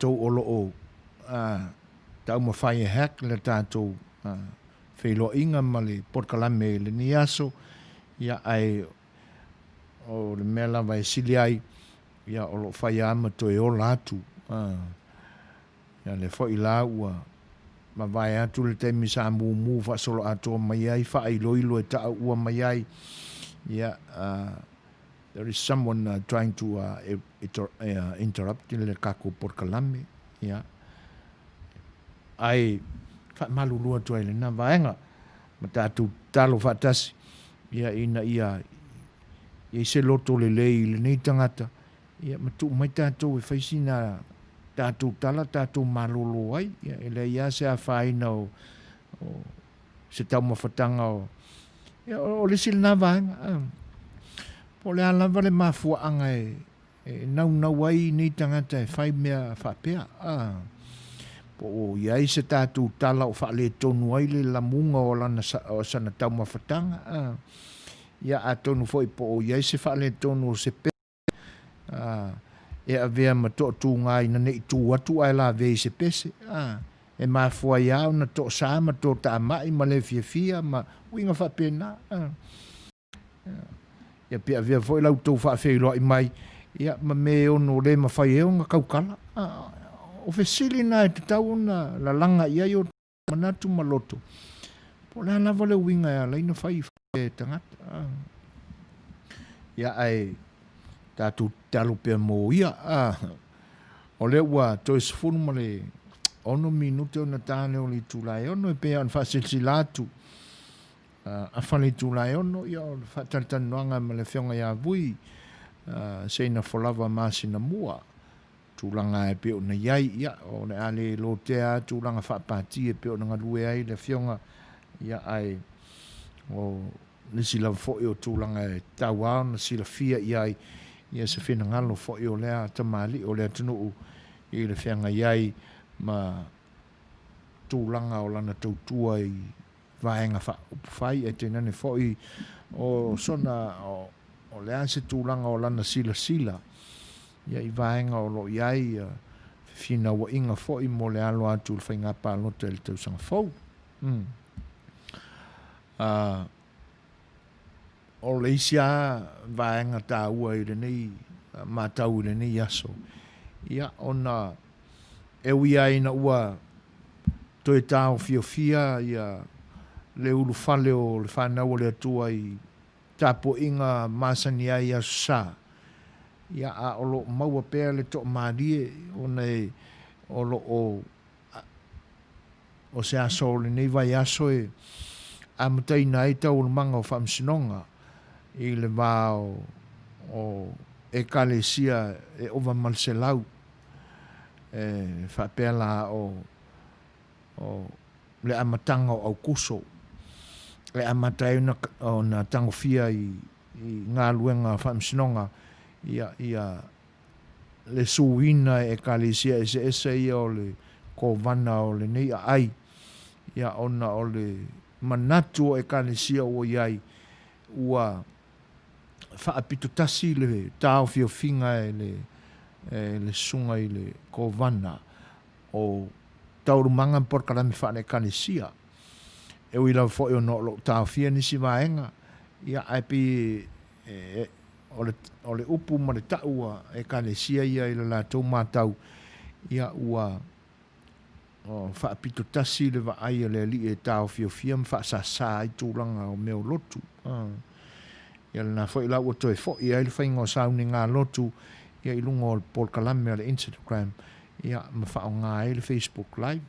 Tou o lo o taumafai e hack le tatou feiloaiga ma le polokalame i lenei aso, ia ae o le mea lava e sili ai, ia o lo o fai lava ma toe ola atu. Ia lea foi la ua mavae atu le taimi sa mumu faasoloatoa mai ai faailoilo e taaua mai ai, ia There is someone trying to interrupt le tatou polokalame, ia. Ae faamalulu atu ai i lena vaega ma tatou tatalo faatasi, ia, ina ia i ai se loto lelei i lenei tagata, ia, ma tuu mai tatou e fai sina tatou tala tatou malolo ai. Ia, e leai lava se afaina o se taumafataga o, ia, o le isi lena vaega. Po o le a lava le mafuaaga e, e naunau ai nei tagata e fai mea faapea. Po o i ai se tatou tala o faaletonu ai le lamuga o lana, o sana taumafataga. Ia atonu foi po o i ai se faaletonu o se pese e avea ma toatuga ina ne i tu atu ae lavea i se pese. E mafua ai lava ona toasa ma toatamai ma le fiafia ma uiga faapena. Ia pe avea foi la outou faafeiloai mai ia ma me e ono le mafai ai ona tautala. O fesili na e tatau ona lalaga i ai o manatu ma loto, po o le a lava le uiga e ala ai ona fai e tagata. Ia ae tatou tatalo pea mo ia. O lea ua toe 16 minute ona ta lea o le itula e 6 e pei ona faasilasila atu. Afa le itula e 6, ia o le faatalatalanoaga ma le Afioga ia Vui, Seina Folava Masinamua, tulaga e pei ona i ai, ia, o le a le lotea lava tulaga faapati e pei ona galue ai le Afioga, ia, ae o nisi lava foi o tulaga e tatau lava ona silafia i ai, ia, se finagalo foi o lea tamalii o le atunuu i le feagai ai ma tulaga o lana tautua i Vaega Faaupufai, ae tainane foi o sona, o le a se tulaga o lana silasila ia i vaega o lo o i ai ia fefinauaiga foi mo le alo atu i le faiga palota i le tausaga fou. Mm. O le isi lava vaega taua i lenei matau i lenei aso, ia ona e ui lava ina ua toe taofiofia ia le ulufale o le fanau a le Atua i tapuaiga masani ai i Aso Sa, ia a o lo o maua pea le toamalie ona e o lo o O se aso o lenei vaiaso e amataina ai taualumaga o faamasinoga i le va o Ekalesia e ova ma le 100, e faapea la o le amataga o Aukuso e amata ai ona tagofia i galuega faamasinoga ia le suina e Ekalesia eseese ia o le kovana o lenei aai, ia ona o le manatu o Ekalesia ua i ai, ua faapitotasi le taofiofiga e le e le susuga i le kovana o taualumaga ma polokalame faale-Ekalesia. E ui lava foi ona o lo o taofia nisi vaega, ia ae pei e O le, o le upu ma le ta'u a Ekalesia ia i le latou matau, ia ua faapito tasi le vaai a le Alii e taofiofia ma faasasa ai tulaga o mea o lotu. Ia lena foi la ua toe fo'i ai le faiga o sauniga lotu ia i luga o le polokalame a le Instagram ia ma faaaoga ai le Facebook Live.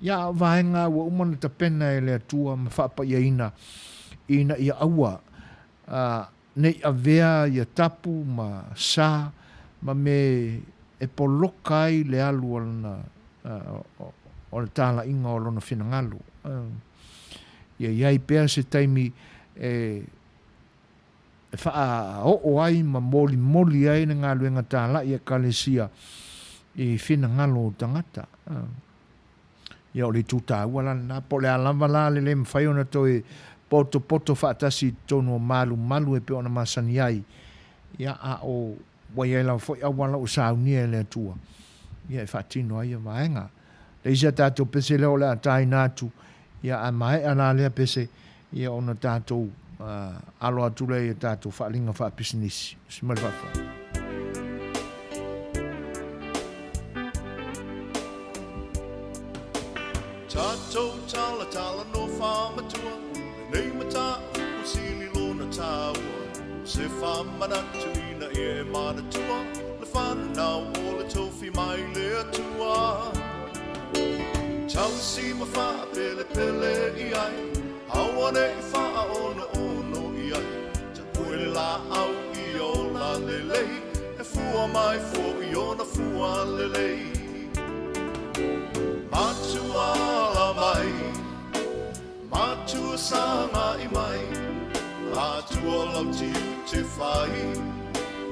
Ia a o vaega ua uma ona tapena e le Atua ma faapaiaina ina ia aua Ne i avea ia tapu ma sa ma me e poloka ai le alu o lana, o le talaiga o lona finagalo. Ia i ai pea se taimi e faaoo ai ma molimoli ai le galuega talai a Ekalesia i finagalo o tagata. Ia o le itu taua la lena, po o le a lava la le le mafai ona toe potopoto faatasi i totonu o malumalu e pei ona masani ai, ia a o ua i ai lava foi auala ua saunia e le Atua. ia e faatino ai ia vaega. Le isi a tatou pese lea o le a taina atu, ia a maea la lea pese, ia ona tatou alo atu lea i a tatou faaaliga faapisinisi. Usi mai le faafetai. Tatou talatala no whamatua, lenei mataupu sili lona taua. O se whamanatu ina ia e manatua, le whanau o le tofi mai le Atua. Tausi ma faapelepele i ai, aua ne i faaonoono i ai. Tapue le laau ia ola lelei, e fua mai foi ona fua lelei. Matua ala mai, matua sagai mai, Atua lau tiute fai,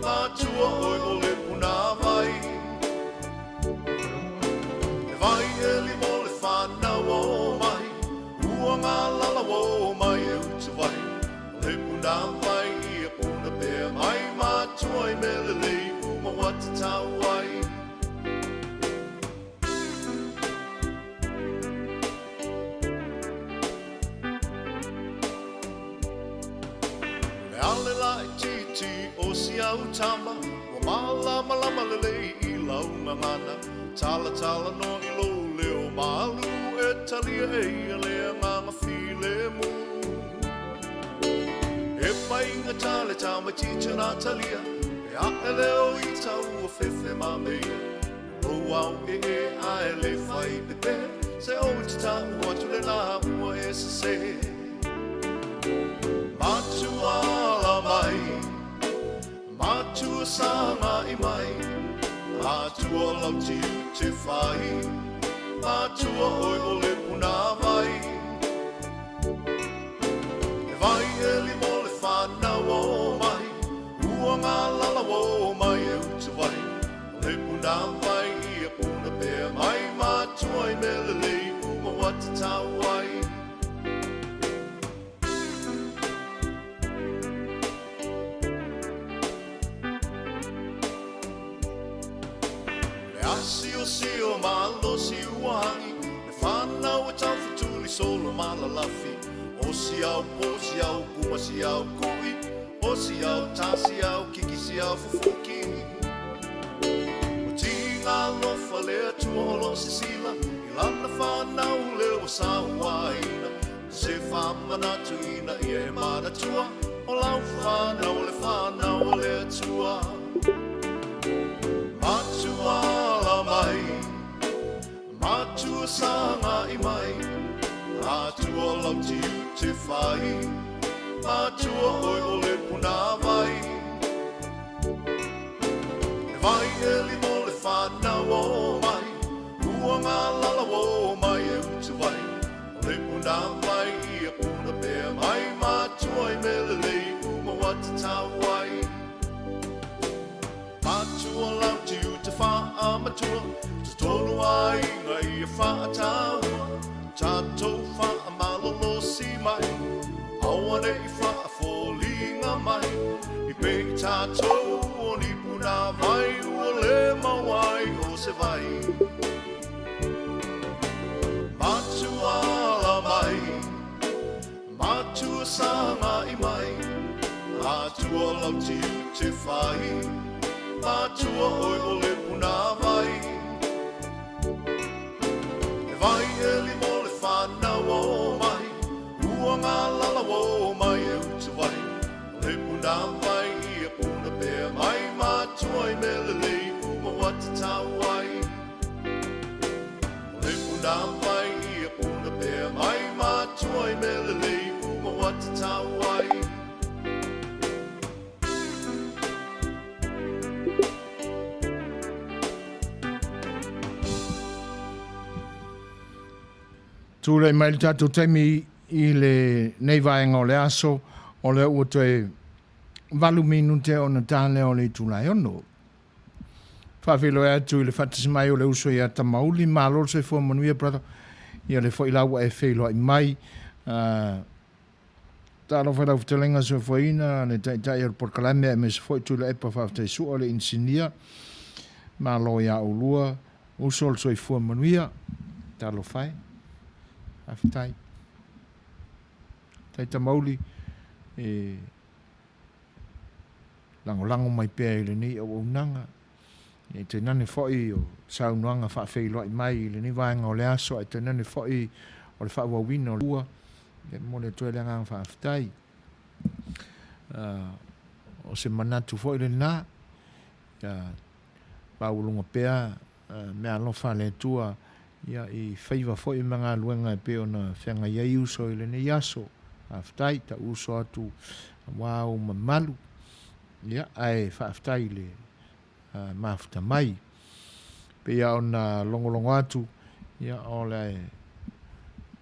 matua oe o le punāwai. E vai eli mo le whanau o mai, ua galala o mai e utawai. O le punāwai ia puna pea mai, matua i mea lelei uma ua tatau ai. O le ale laitiiti o si au tama, ua mālamalama lelei i lau gagana. Talatala nō i lou leo malu, e talia e ia le agaga filemu. E faigata le tamaitiiti ona talia, pe aʻe leo i taua fefe ma meia. Lou ao ee ae le fai pepe, Se ou te tau atu lenā ua e sesē. Matua ala mai, matua sagai mai, Atua lau tiute fai, matua oe o le punāwai. E vai eli mo le whanau o mai, Ua galala o mai e utawai. O le punāwai ia puna pea mai, Matua i mea lelei uma ua tatau ai. Le asiosio malosi ua agi, Le whanau e taufetuli solo ma lalafi. O si au po si au kuma si au kui, O si au ta si au kiki si au fufuki. Ua tiga alofa le Atua o lo o sisila, I lana whanau le ua sauaina. O se whamanatu ina ia e manatua, O lau whanau o le whanau o le Atua. Matua ala mai, matua sagai mai, Atua lau tiute fai, matua oe o le punāwai. E vai eli mo le whanau o mai, Ua galala o mai e utawai. O le punāwai ia puna pea mai, Matua i mea lelei uma ua tatau ai. Matua lau tiute whaamatua, Totonu aiga ia whaataua, Tatou whaamalolosi mai, Aua nei whaafoliga mai, I pei tatou o ni punāwai, Ua le mau ai o se vai. Matua ala mai, Matua sagai mai, Atua lau tiute fai, Matua oe o le punāwai. E vai eli mo le whanau o mai, Ua galala o mai e utawai. O le punāwai ia puna pea mai, Matua i mea lelei uma ua tatau ai. O le punāwai ia puna pea mai, Matua i mea lelei uma ua tatau ai. Tulai mai le tatou taimi i lenei vaega o le aso, o lea ua toe valu minute ona ta lea o le itula e ono. Faafeiloai atu i le faatasi mai o le uso ia Tamauli, malo le soifua manuia brother, ia le foi la ua e feiloai mai. Talofa i lau fetalaiga soifuaina, le Taitai o le Polokalame aemaise foi Tuilaepa Faafetai Sua le Inisinia. Malo iā oulua. Uso o le soifua manuia, talofa e. Faafetai. Faafetai Tamauli e lagolago mai pea i lenei auaunaga. E tainane foi o saunoaga faafeiloai mai i lenei vaega o le aso, ae tainane foi o le faaauauina o le ua, e momoli atu ai le agaga faafetai. O se manatu foi lena, ia maualuga pea meaalofa a le Atua i faiva foi ma galuega e pei ona feagai ai uso i lenei aso. Faafetai, tau uso atu aua ou mamalu, ia, ae faafetai i le mafuta mai. Pei lava ona logologo atu, ia, o le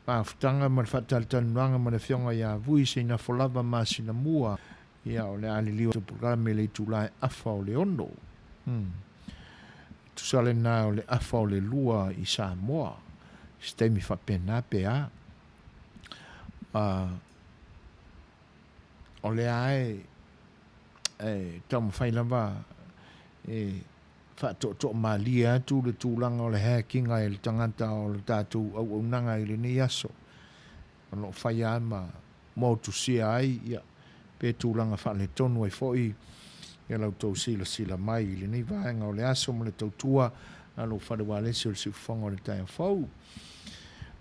mafutaga ma le faatalatalanoaga ma le Afioga ia Vui Seinafo lava masina mua, ia, o le a liliu atu polokalame i le itula e afa o le ono. Hmm. E tusa lena o le afa o le lua i Samoa, se taimi faapena pe a. O lea e e taumafai lava e faatootoo malie atu le tulaga o le hacking e le tagata o le tatou auaunaga i lenei aso. O lo o faia lava ma motusia ai ia pe tulaga faaletonu ai foi ia la outou silasila mai i lenei vaega o le aso ma le tautua a lou fale ualesi o le siufofoga o le taeao fou.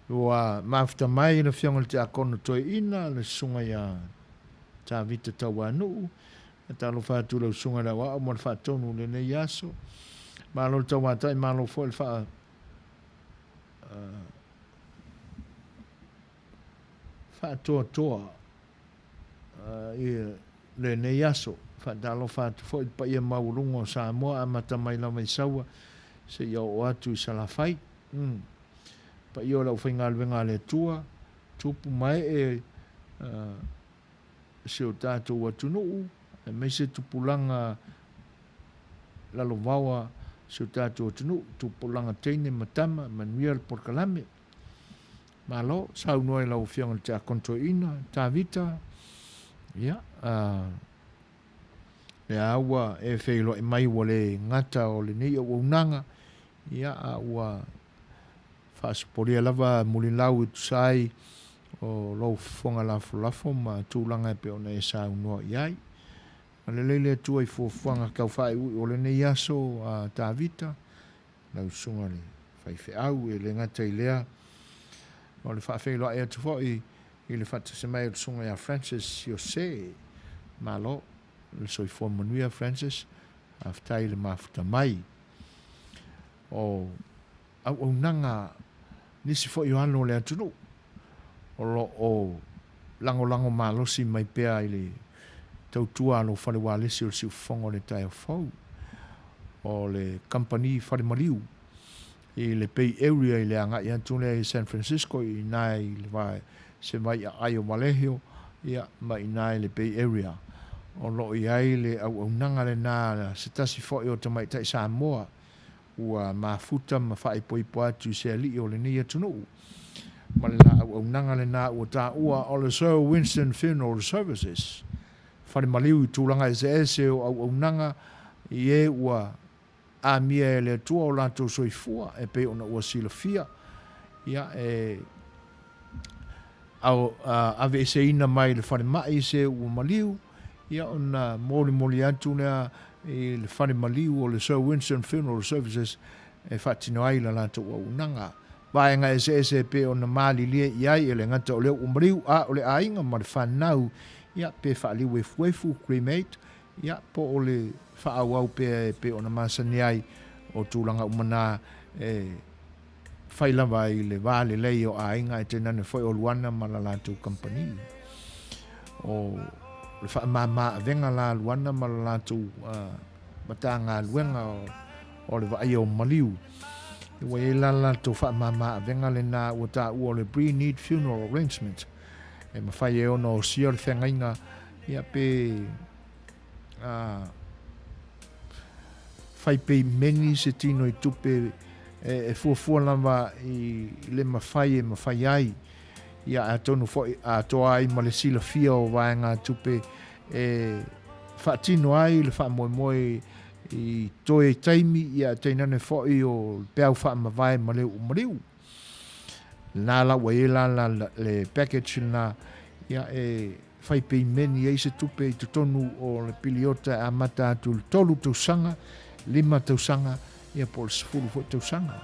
Ua mafuta mai le Afioga i le Tiakono Toeaina, le Susuga ia Tavita Tauanuu. E talofa atu i lau Susuga i le Aoao mo le faatonu i lenei aso. Malo le tauatai, malo foi le faa faatoatoa i lenei aso. Faatalofa atu foi i le paia maualuga o Samoa, amata mai lava i Saua seia oo atu i Salafai. Paia o le aufaigaluega a le Atua, tupu ma ee si o tatou atunuu, aemaise tupulaga lalovaoa si o tatou atunuu, tupulaga teine ma tama, manuia le polokalame. Malo, saunoa i lau Afioga i le Tiakono Toeaina, Tavita, ia, lea ua e feiloai mai ua le gata o lenei auaunaga, ia, a ua faasopolia lava mulilau e tusa ai o lou fofoga lafolafo ma tulaga e pei ona e saunoa i ai. Agalelei le Atua i fuafuaga tau faaiuiu o lenei aso a Tavita, lau susuga i le faifeau, e le gata i lea, o le faafeiloai atu foi i le faatasi mai o le susuga ia Francis Jose. Malo le soifua manuia Francis, faafetai le mafuta mai. O auaunaga nisi foi o alo o le atunuu o lo o lagolago malosi mai pea i le tautua a lou fale ualesi o le siufofoga o le taeao fou o le kamupani fale maliu i le Bay Area i le agai atu lea i San Francisco i ina i le va se vai aai o Vallejo ia ma ina i le Bay Area o lo o i ai le auaunaga lena se tasi foi o tamaitai Samoa ua mafuta ma faaipoipo atu i se alii o lenei atunuu. Ma le la auaunaga lena ua taua o le Sir Winston Funeral Services, fale maliu i tulaga eseese o auaunaga i e ua amia e le Atua o latou soifua e pei ona ua silafia, ia e aveeseina mai le falemai se ua maliu, ia ona molimoli atu lea i le fale maliu o le Sir Winston Funeral Services e faatino ai la latou auaunaga. Vaega eseese e pei ona malilie i ai e le gata o lea ua maliu a o le aiga ma le fanau, ia pe faaliu efuefu, cremate, ia po o le faaauau pea e pei ona masani ai o tulaga uma na e fai lava i le va lelei o aiga ae tainane foi o Luana ma la latou kamupani. O le faamama avega la a Luana ma la latou Matagaluega o le vaaia o maliu. Ua i ai la la latou faamama avega lena ua taua o le Pre-Need Funeral Arrangement e mafai ai ona osia le feagaiga ia pe fai peimeni se tino i tupe e fuafua lava i le mafai e mafai ai, ia atonu foi atoa ai ma le silafia o vaegatupe e faatino ai le faamoemoe. I toe taimi, ia ae tainane foi o le peau faamavae ma le uu maliu. Lena la ua i ai la la le package lena, ia e fai peimeni ai se tupe i totonu o le piliota e amata atu i le 3 tausaga, 5 tausaga, ia po o le 10 foi tausaga. O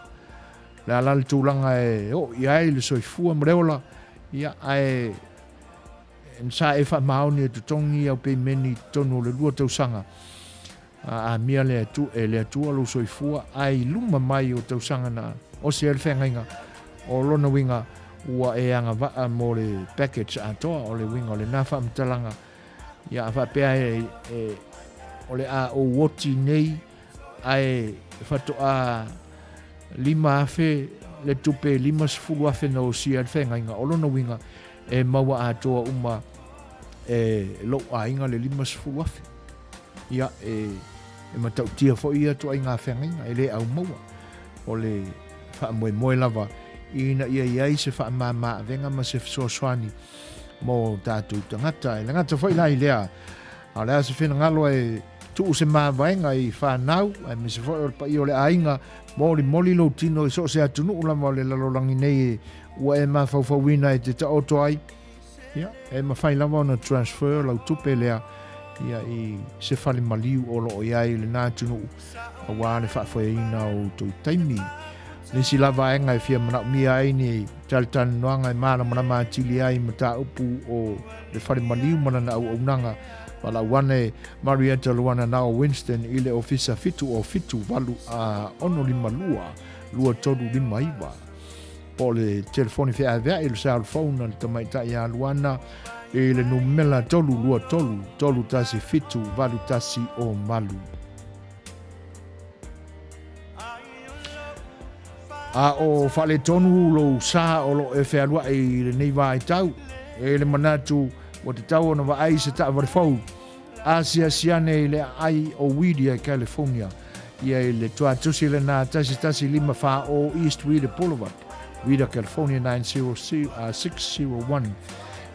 le a la le tulaga e oo i ai le soifua ma le ola, ia ae sa e faamaoni e totogi au peimeni i totonu o le 2 tausaga, a amia le atu, e le Atua lou soifua, ae i luma mai o tausaga na osi ai le feagaiga, o lona uiga ua e agavaa mo le package atoa, o le uiga o lena faamatalaga. Ia a faapea e, e, o le a ou oti nei, ae faatoa 5,000 le tupe 50,000 na osia ai le feagaiga, o lona uiga e maua atoa uma e lou aiga le 50,000. Ia, e, e matautia foi ia ituaiga feagaiga, e le aumaua. O le faamoemoe lava ina ia i ai se faamama-avega ma se fesoasoani mo tatou tagata. E le gata foi la i lea, a o le a se finagalo e tuu se mavaega i fanau, aemaise foi o le paia o le aiga, molimoli lou tino i so o se atunuu lava o le lalolagi nei ua e mafaufauina e te taoto ai, Ia, e mafai lava ona transfer lau tupe lea ia i se fale maliu o lo o i ai i lena atunuu aua le faafoeina o outou taimi. Le isi la vaega e fia manaomia ai ni talatalanoaga e malamalama atili ai i mataupu o le fale maliu ma lana auaunaga, valaau ane Marietta Luana Nao Winston i le Ofisa 707 8 652 2359. Po o le telefoni feaveai, le cell phone a le tamaitai ia Luana i le numera 323 317 818. A o faaletonu lou sa o lo o e fealuai i lenei vaitau, e le manatu ua tatau ona vaai se taavale fou. Asiasi ane i le aai o Whittier, California, ia i le tuatusi lena 1154 East Whittier Boulevard, Whittier, California 90601,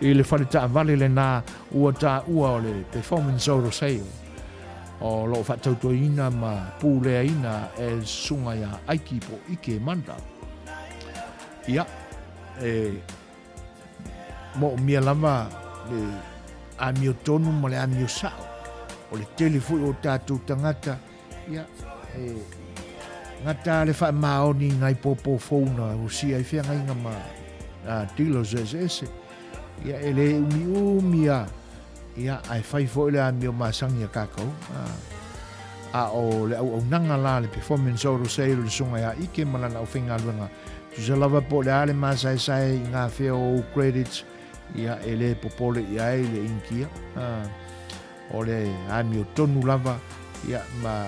i le fale taavale lena ua taua o le Performance Auto Sale, o lo o faatautoina ma puleaina e le susuga ia Aiki po o Ike Manda. Ia, e Moomia lava le amiotonu ma le amio sao. O le tele foi o tatou tagata, ia, e gata le faamaoni i nai pōpō fou na osia ai feagaiga ma dealers eseese. Ia, e le umiumi a, ia, ae fai foi le amio masani a kākou. A o le auaunaga la, le performance auto sale o le susuga ia Ike ma lana aufaigaluega, Tusa lava po o le a le masaesae i ngā whea o ou credits, ia, e le popole i ai le Initia. O le amio tonu lava, ia, ma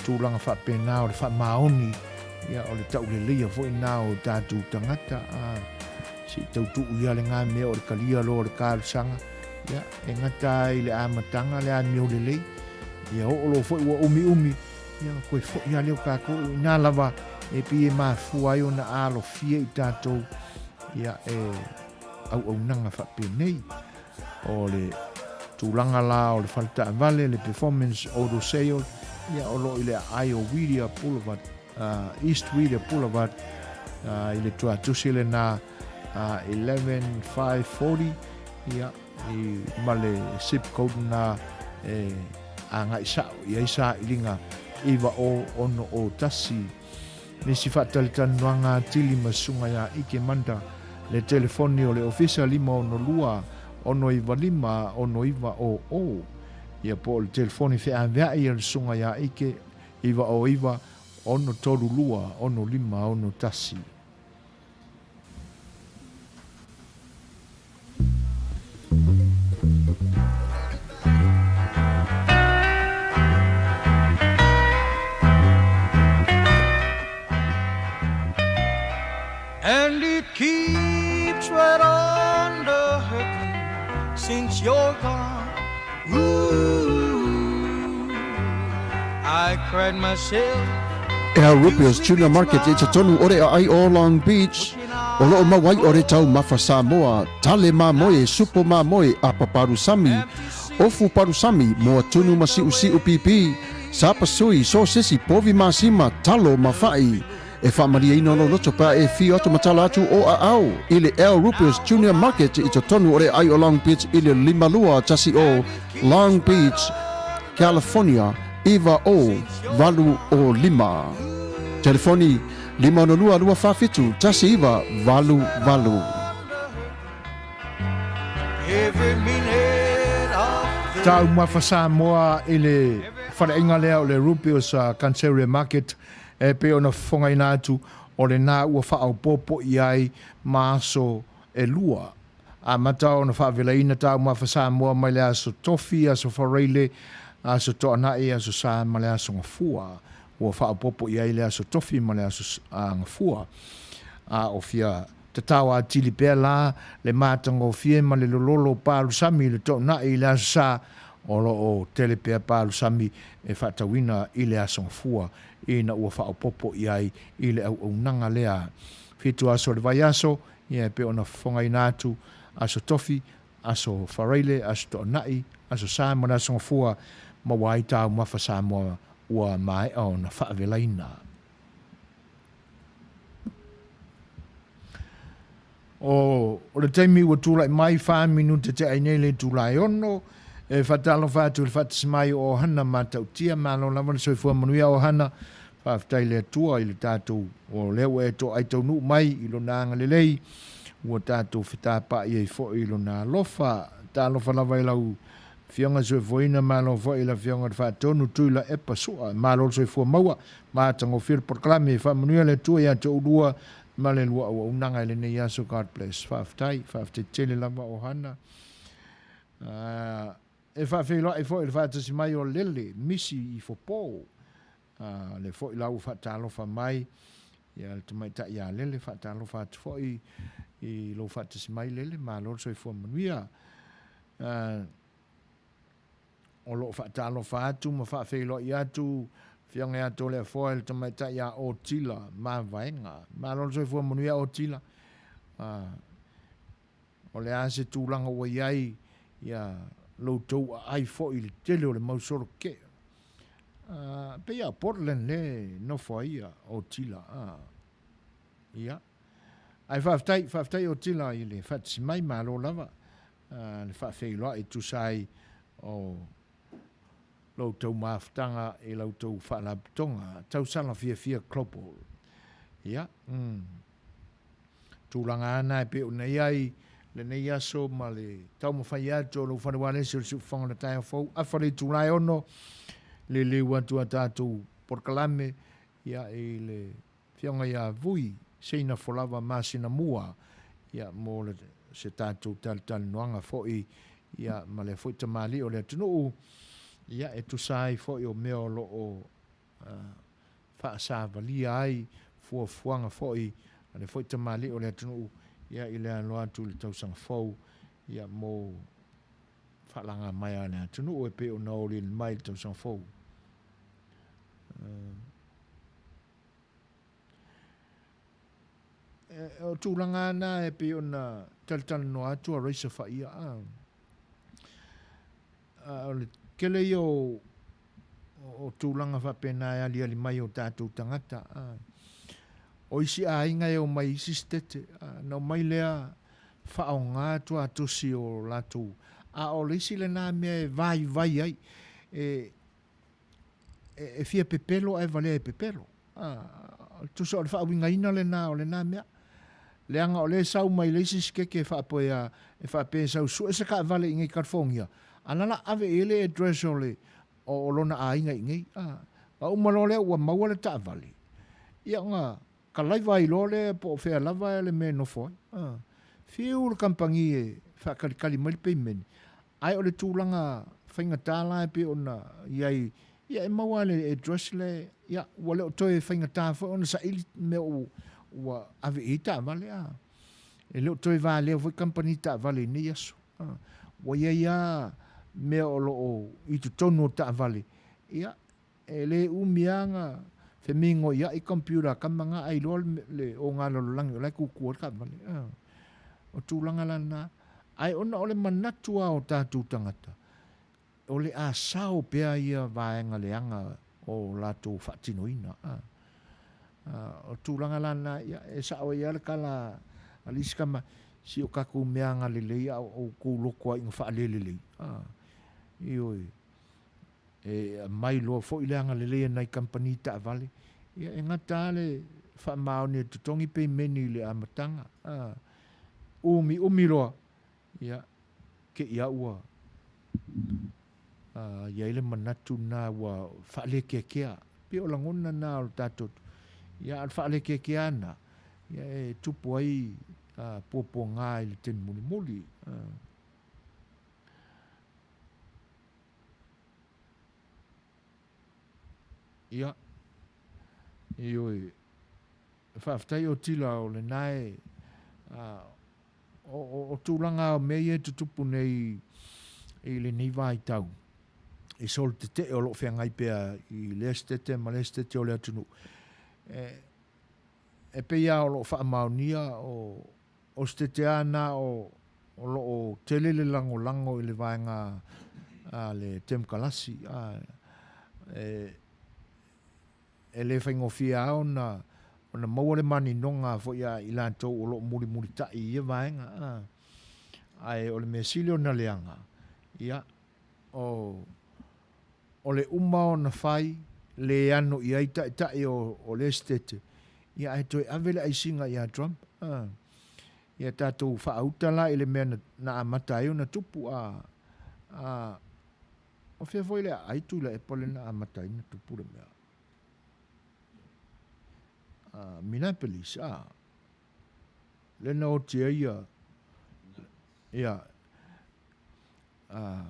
tulaga faapena o le faamaoni, ia, o le tauleleia foi nā o tātou tagata, a, se i tautuu ia le ngā mea o le kalia loa o le talosaga, ia, e gata ai le amataga le amio lelei, ia oo loa foi ua umiumi, Ia, koe foʻi a lea o kākou, i nā lava e pei e mafua ai ona alofia i tātou, ia, e auaunaga faapenei. O le tulaga la o le fale taavale, le performance auto sale, ia, o lo o i le aai o Whittier Boulevard, East Whittier Boulevard, i le tuatusi lena 11540, ia, i ma le zip code na e agai sao i ai sailiga 90601. Nisi faatalitanoaga atili ma Susuga ia Ike Manda, le telefoni o le ofisa 562 695 6900, ia po o le telefoni feaveai a le Susuga ia Ike 909 632 6561. And it keeps right on the hurting since you're gone. Ooh, I cried myself Al Rupio's Tuna Market i totonu o le aai o Long Beach, o loo mau ai o le taumafa Samoa, tale mamoe, supo mamoe, apa palusami, ofu palusami, moa tunu ma siusiu pipi, Sapasui, sosesi, povi masima, talo ma fa'i. E faamalieina lou loto pe a e fio atu ma tala atu o aao i le El Rupius Junior Market i totonu o le aai o Long Beach i le 5210 Long Beach, California 90805. Telefoni 562 247 1988. Taumafa Samoa i le faleaiga lea o le Rupius Canceria Market e pei ona fofogaina atu o lena ua faaopoopo i ai ma aso e lua. Amata ona faavelaina taumafa Samoa mai le aso Tofi, aso Faraile, aso Toanai, aso Sa ma le aso Gafua. Ua faaopoopo i ai le aso Tofi ma le aso Gafua. A o fia tatao atili pea la le matagofie ma le lololo o palusami i le toonai i le aso Sa, o lo o tele pea palusami e faatauina i le aso Gafua ina ua faaopoopo i ai i le auaunaga lea. Fitu aso o le vaiaso, ia e pei ona fofogaina atu, Aso Tofi, Aso Faraile, Aso Toonai, Aso Sa ma le Aso Gafua, maua ai taumafa Samoa ua maea ona faavelaina. O le taimi ua tulai mai, fa minute te ai nei le itula e ono, e faatalofa atu i le faatasi mai o Ohana Matautia, malo lava le soifua manuia Ohana, faafetai le Atua i le tatou, o lea ua e toai taunuu mai i lona agalelei, ua tatou fetapaai ai foi i lona alofa. Talofa lava i lau Afioga Soifuaina, malo foi i le Afioga i le Faatonu Tuilaepa Sua, malo le soifua maua, matagofie le polokalame, faamanuia le Atua ia te oulua ma le lua auaunaga i lenei aso. God bless. Faafetai, faafetai tele lava Ohana. E faafeiloai foi i le faatasi mai o Lele Misi i Fopo. Le foi la ua faatalofa mai ia le tamaitai ia Lele, faatalofa atu foi i lou faatasi mai Lele, malo le soifua manuia. O lo o faatalofa atu ma faafeiloai atu Afioga ia Toleafoa i le tamaitai ia Otila Mavaega. Malo le soifua manuia Otila. O le a se tulaga ua i ai ia lo outou aai foi i le tele o le mau solo tetee. Pei lava o Portland lea e nofo ai ia Otila. Ia. Ae faafetai, faafetai Otila i le faatasi mai, malo lava le faafeiloai e tusa ai o lo outou mafutaga i la outou faalapotopotoga Tausala Fiafia Global. Ia, Tulaga ana e pei ona i ai lenei aso ma le taumafai atu o lou fale ualesi o le siufofoga o le taeao fou. Afa le itula e ono, liliu atu a tatou polokalame ia i le Afioga ia Vui Seina Folava masina mua ia mo le se tatou talatalanoaga foi ia ma lea foi tamalii o le atunuu ia e tusa ai foi o mea o lo o faasavalia ai fuafuaga foi a le foi tamalii o le atunuu ia i le alo atu i le tausaga fou ia mo faalaga mai a le atunuu e pei ona olioli mai i le tausaga fou. O tulaga na e pei ona talatalanoa atu a Raisa Faia a. O le tele ia o tulaga faapena e aliali mai o tatou tagata. O isi aiga e omai i isi setete, ona omai lea faaaoga tuatosi o latou. A o le isi lena mea e vaivai ai, e fia pepelo ae valea e pepelo. Tusa o le faauigaina lena o lena mea. Leaga o lea e sau mai le isi sikeke e faapea, e faapea e sau sue se taavale i inei i California, a la la ave i ai le address o le o lona aiga i inei. A uma loa lea ua maua le taavale, ia ona kalaiva ai loa lea po o fea lava le mea e nofo ai. Fiu le kamupani e faatalitali mai le peimene, Ae o le tulaga faigata la e pei ona i ai, ia e maua lava le address le, ia ua le o toe faigata foi ona saili mea ua ave i ai taavale a. E le o toe valea foi kamupani taavale i nei aso. Ua i ai lava mea o lo o i totonu o taavale, ia e le umi lava ona femigoiai computer a tama na ae iloa le ogalalolagi o la e tutu ai le taavale. O tulaga la na, ae ona o le manatu lava o tatou tagata, o le a sao pea ia vaega leaga. o latou faatinoina. O tulaga la na, ia, e sao ai lava le tala a le isi tama, si o tatou mea agalelei a o outou loto lava ina faalelelei. Ioe. E aumai loa foi le agalelei a nai kamupani taavale, ia e gata lava le faamaoni e totogi peimeni i le amataga. Umiumi loa, ia, te i lava ua i ai le manatu lena ua faalekeakea. E pei o lagona na o le tatou, ia a o le faalekeakea lava lena, ia e tupu ai puapuaga i le taimi mulimuli. Ia, ioe, faafetai Otila o lena e, o tulaga o mea ia e tutupu nei i lenei vaitau, i solo tetee o lo o feagai pea i lea setete ma lea setete o le atunuu, e pei lava o lo o faamaonia o O se tete a na o lo o tele le lagolago i le vaega a le Temokalasi. E le faigofie lava ona ona maua le maninoga foi a i latou o lo o mulimulitai i ia vaega. Ae o le mea sili ona leaga, ia, o o le uma ona fai, le ano i ai taitai o le Esetete, ia ae toe ave le aisiga ia Trump. A. Ia tatou faauta la i le mea na amata ai ona tupu. A. A. O fea foi le aai Tuilaepa lea na amata ai ona tupu le mea? A, Minneapolis, a. Lea na oti ai ia, ia, a,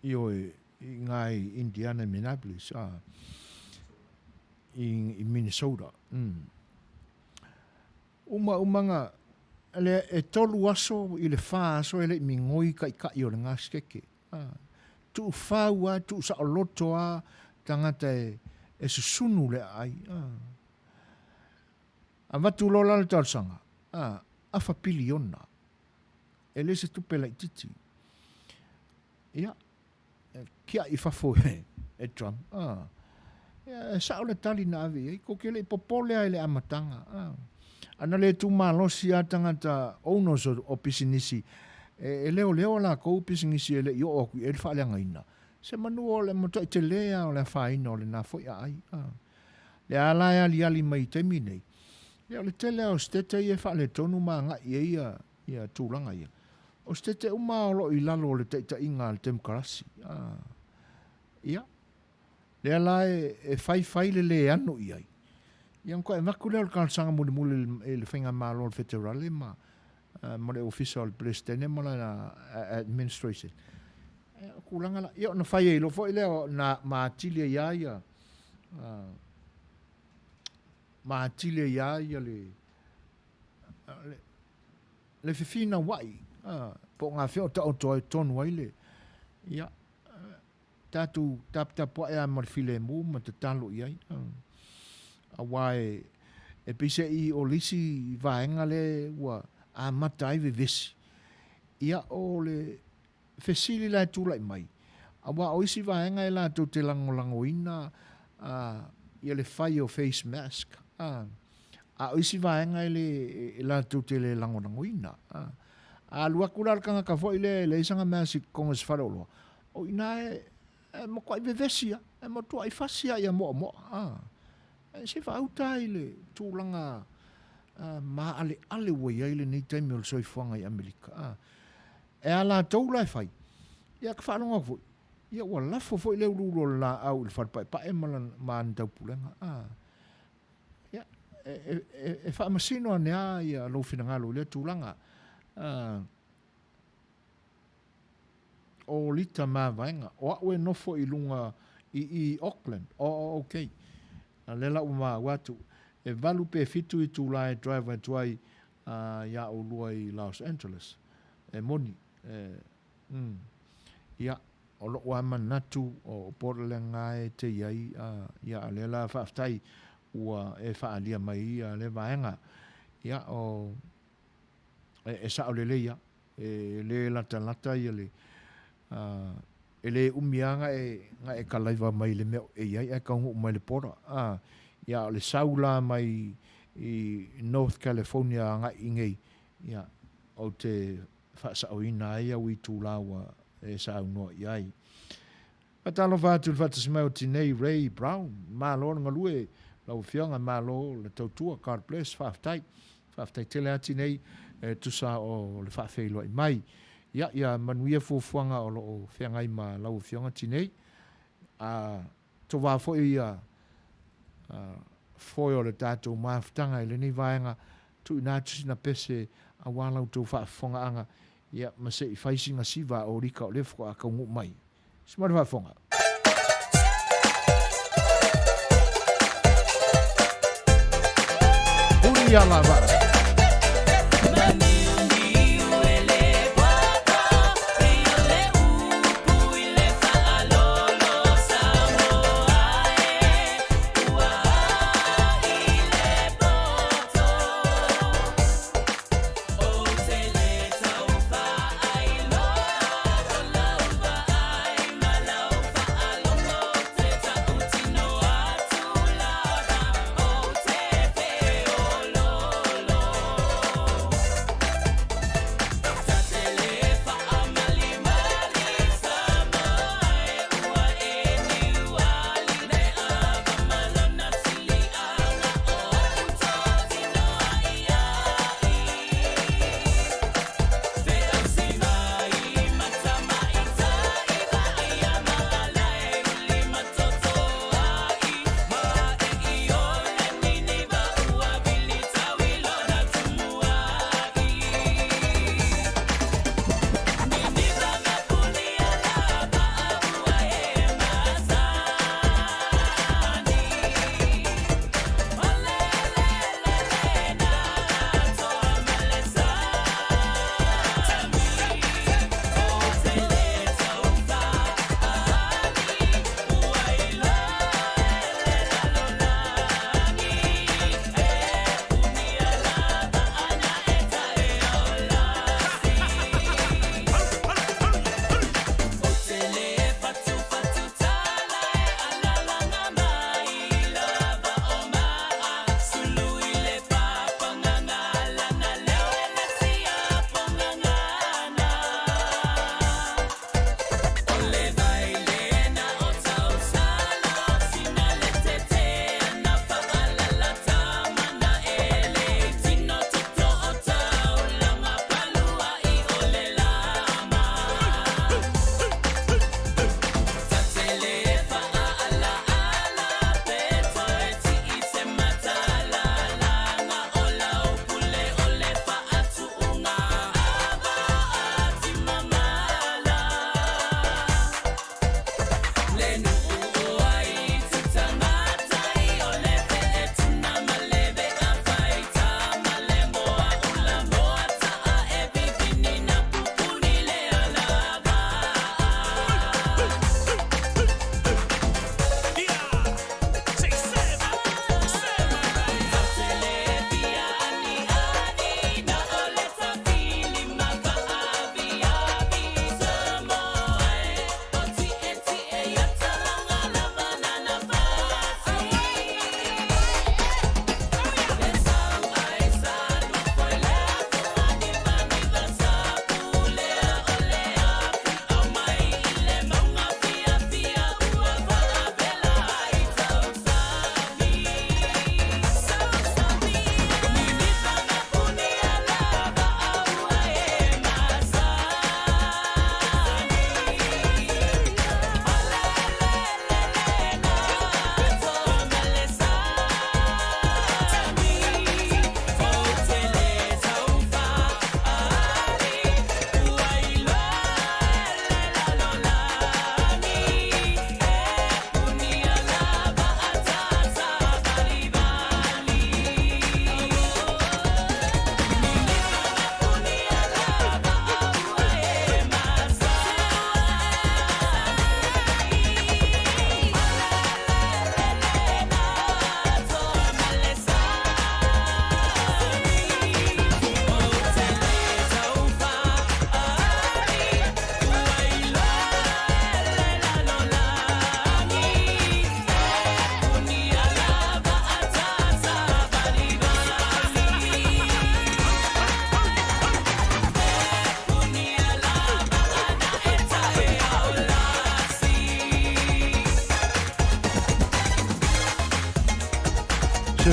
Ioe, i ngā i Indiana, Minneapolis, a, i, i Minnesota. Mm. Uma umaga, le, e tolu aso i le whā aso e lei migoi kaikai o le ngā A, tuu whau a, tuu saoloto a, tangata e, e susunu le ai. A. Avatu loa la le talosaga, a, afa piliona. E le se tupe laititi. Ia, e kiaʻi i fafo e Trump. A, ia, e sao le tali na ave i ai. Kou ke le i popole a i le amataga. A, a na le tumalosi a tagata owners o, o pisinisi, e, e leoleo a lakou pisinisi e le i oo aku i ai le faaleagaina. Se manu o le matuai tele a o le afaina o lena foi aai. A, le a la e aliali mai i taimi nei, ia o le tele a o setete ia e faaletonu ma agai i ai ia, ia tulaga ia. O setete uma o lo o i lalo o le taitaiga a le Temokarasi. A, ia, lea la e, e faifai le le ano i ai. Ia ona toe avatu lea o le talosaga mulimuli i le Faigamalo a le Feterale ma, ma le Ofisa o le Peresetene ma lana administration. Ia, o tulaga la, ia ona fai ai loa foi lea na ma atili ai lava ia, ma atili ai lava ia le, le, le fefinauai, po o gafea o taoto ai tonu ai le, ia, tatou taputapuai lava ma le filemu ma tatalo i ai. Aua e, e pei se i o le isi vaega lea ua amata ai vevesi, ia o le fesili la e tulai mai, aua o isi vaega e latou te lagolagoina ia le fai o face mask, a o isi vaega e le e latou te le lagolagoina. A alu atu la le tagata foi lea e leai sana mask i totonu o se faleoloa, o i ina e e matuai vevesi lava, e matuai fasi lava ia moamoa. A se faauta ai le tulaga maaleale ua i ai lenei taimi o le soifuaga i Amerika. A E a latou la e fai? Ia ka faalogo atu foi, ia ua lafo foi le uluulu o le laau i le fale paepae ma lana, ma ana taupulega. A, ia, e, e, e, e faamasino ane lava ia lou finagalo i lea tulaga. A, o Lita Mavaega, o au e nofo i luga i i Auckland. O, o, okay. A lea la ua maua atu, e valu pe fitu itulā e drive atu ai iā ʻolua i Los Angeles. E moni. E, mm. Ia, o loʻu lava manatu o Portland lā e te i ai, ia, a lea la faafetai ua e faaalia mai ia lea vaega. Ia, o, e, e sao lelei lava. E le latalata ia le, E le umi lava na e, na e kalaiva mai i le mea o e i ai ae taunuu mai i le border. A, ia, o le sau la mai i North California agai i inei, ia, ou te faasaoina ai au itula ua e saunoa i ai. Faatalofa atu i le faatasi mai o Tinei Ray Brown, malo le galue lau afioga, malo le tautua, God bless, faafetai. Faafetai tele lava Tinei e tusa o le faafeiloai mai. Ia, ia manuia fuafuaga o lo o feagai ma lau afioga Tinei. A tovā foi ia foe o le tatou mafutaga i lenei vaega, tuuina atu sina pese aua la outou faafofogaaga, ia ma se i fai sina siva a Olika o lea faatoa taunuu mai. Se mo le faafofoga. Huli ia la vaa.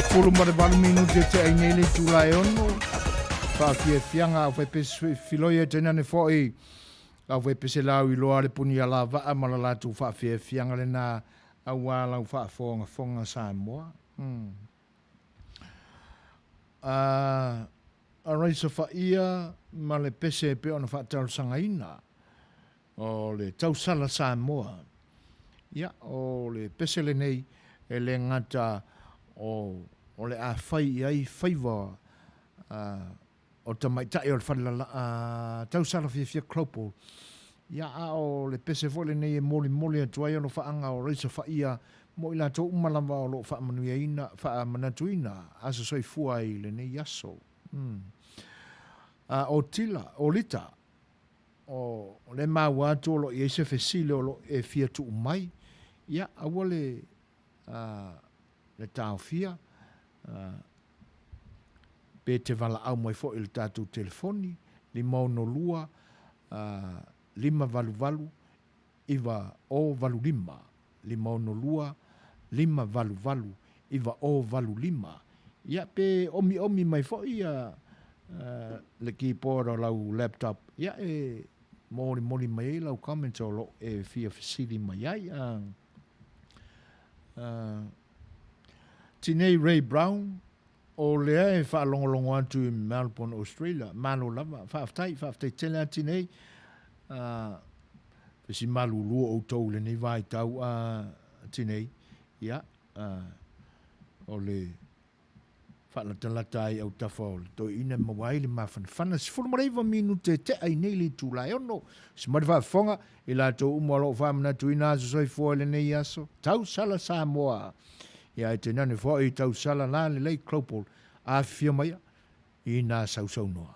18 minute e tea ai nei le itula e 6. Faafiafiaga au faipese filoi e tainane fo'i au faipese lau iloa le puni alavaa ma la latou faafiafiaga lena auā lau faafogafoga Samoa. Mm. A Araisa Faia ma le pese e pei ona faatalosagaina o le tausala Samoa. Ia, o le pese lenei e le gata o, o le a fai i ai faiva o tamaitai o le fale lala, tausala fiafia Global. Ia, a o le pese foi lenei e molimoli atu ai alofaaga o Raisa Faia mo i latou uma lava o lo o faamanuiaina, faamanatuina aso soifua i lenei aso. Mm. A o Tila, o Lita, o lea e maua atu o lo o i ai se fesili o lo o e fia tuu mai, ia, aua le, le taofia, pe te valaau mai foi i le tatou telefoni, 562 588 9085, 562 588 9085. Ia, pe omiomi mai foi ia le keyboard o lau laptop, ia e molimoli mai ai lau comments o lo o e fia fesili mai ai. Tinei Ray Brown, o lea e faalogologo atu i Melbourne, Australia. Malo lava. Faafetai, faafetai tele lava Tinei. Fesi malulu outou i lenei vaitau Tinei. Ia, o le faalatalata ai autafa o le toeaina e maua ai le mafanafana. 19 minute e tea i nei le itula e 6. Se mai le faafofoga i latou uma o lo o faamanatuina aso soifua i lenei aso. Tausala Samoa! Ia e tainane foi tausala la lelei Global. Afifio maia i nā sausaunoa.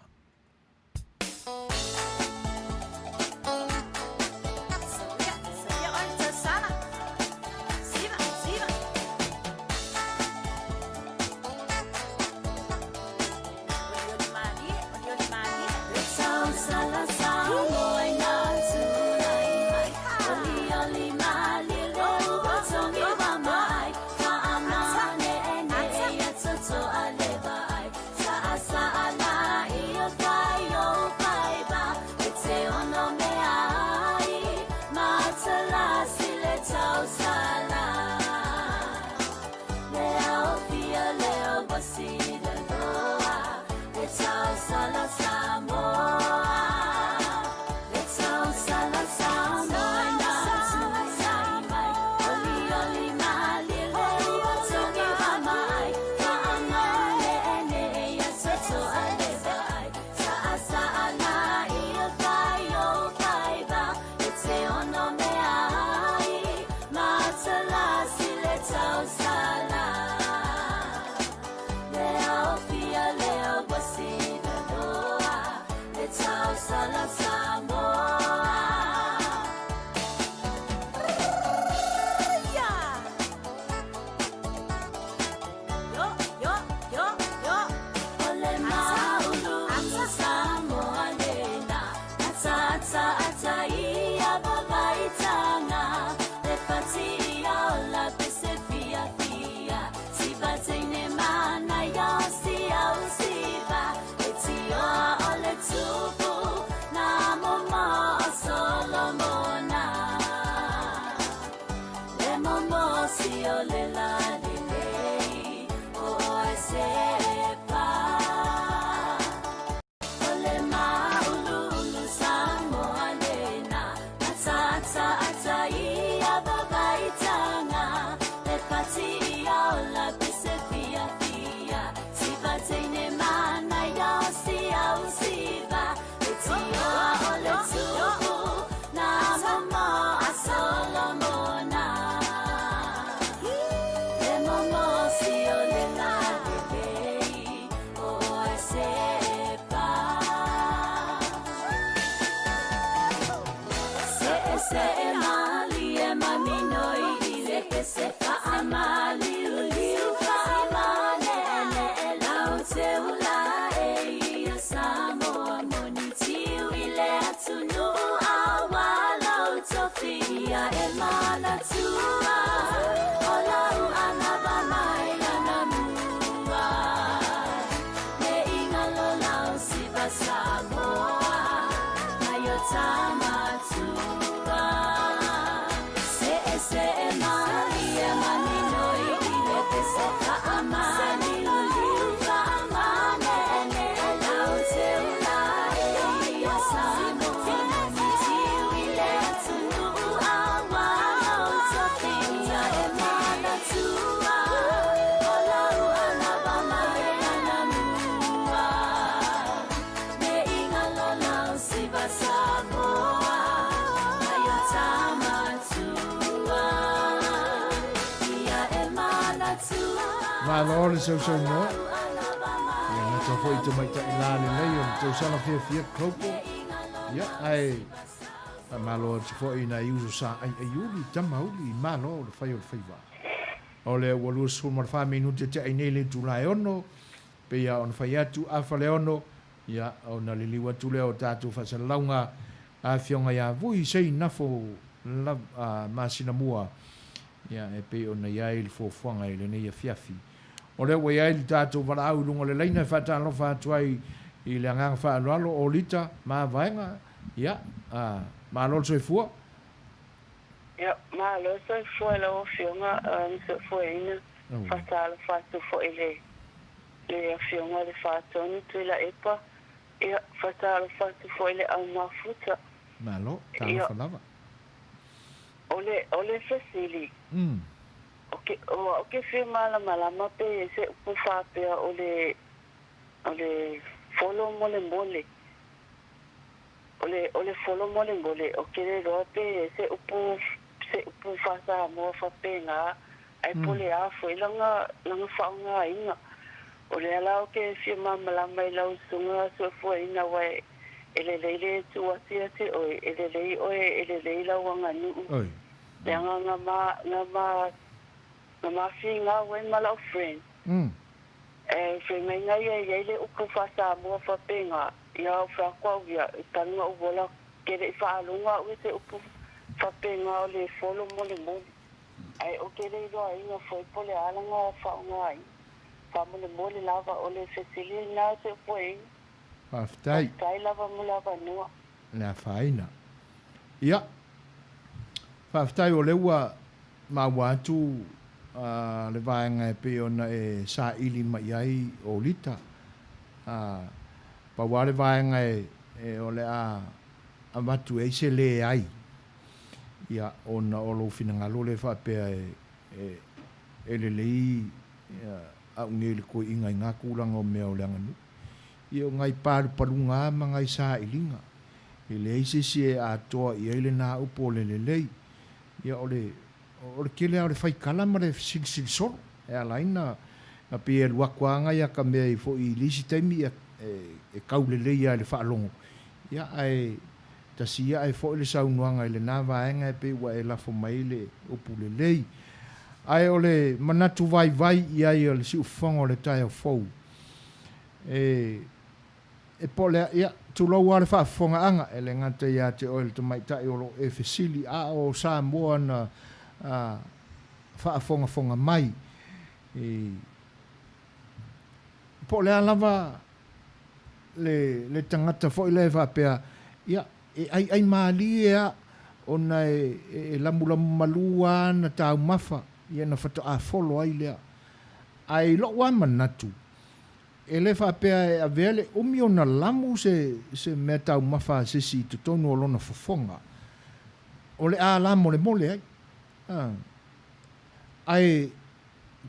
Malo le sausaunoa. Ia gata foi i tamaitai la lelei o le tausala fiafia Global. Ia, ae faamalo atu foi i nai uso sa aiaiuli, tamauli, malo le fai o le faiva. O lea ua 24 minute te ai nei le itula e 6, pei lava ona fai atu, afa le 6, ia, ona liliu atu lea o tatou faasalalauga Afioga ia Vui Seinafo masina mua, ia, e pei ona i ai le fuafuaga i lenei afiafi. O lea ua i ai le tatou valaau i luga o le laina e faatalofa atu ai i le agaga faaaloalo o Lita Mavaega, ia, malo le soifua. Ia, malo le soifua i lau Afioga na soifuaina. Faatalofa atu foi i le le Afioga i le Faatonu Tuilaepa. Ia, faatalofa atu foi i le au mafuta. Malo, talofa lava. O le, o le fesili, o ke, o au ke fia malamalama pe i ai se upu faapea o le, o le folo molemole. O le, o le folo molemole, o ke le iloa pe i ai se upu, se upu faa-Samoa faapena, ae po o le a foi lana, lana faaaogaina. O lea la ou te fia malamalama i lau susuga soifuaina aua e lelei le tuu atu ia te oe, e lelei oe, e lelei lau aganuu. Leaga na ma, na ma, na ma finau ai ma lau friend. E feagaiga ia e i ai le upu faa-Samoa faapena, ia ou fai atu au ia, e talu ona ou ola, ke le i faalogo au i se upu faapena o le folo molemole. Ae ou te le iloaina foi po o le a lana faaaogaina. Faamolemole lava, o le fesili lena o se upuaiga. Faafetai. Faafetai lava mo le avanoa. Le afaina. Ia, faafetai o lea ua maua atu le vaega e pei ona e saili mai ai o Lita. Pau lava le vaega e o le a avatu ai se leai, ia, ona o lou finagalo lea faapea e lelei au nei le toeaiina i na tulaga o mea o le aganuu. Ia o nai palupaluga lava ma nai sailiga, e leai se isi e atoa i ai lena upu o le lelei. Ia o le, o le tele lava o le faitala ma le fesilisili solo e ala ai na, na pei e alu atu lava nai ata mea i foi i le isi taimi ia e tau lelei lava i le faalogo, ia ae tasi ia ae foi le saunoaga i lena vaega e pei ua e lafo mai le upu lelei. Ae o le manatu vaivai i ai o le siufofoga o le taeao fou, e, e po o le a, ia, tulou lava le faafofogaaga, e le gata ia te oe le tamaitai o lo o e fesili, a o Samoa na a, faafogafoga mai i, po o le a lava le, le tagata foi lea e faapea, ia, e aiai malie a ona e, e lamulamu malu lava ana taumafa, ia ona faatoa folo ai lea. Ae i lou lava manatu, e le faapea e avea le umi ona lamu se, se mea taumafa a se isi i totonu o lona fofoga, o le a lamolemole ai. A. Ae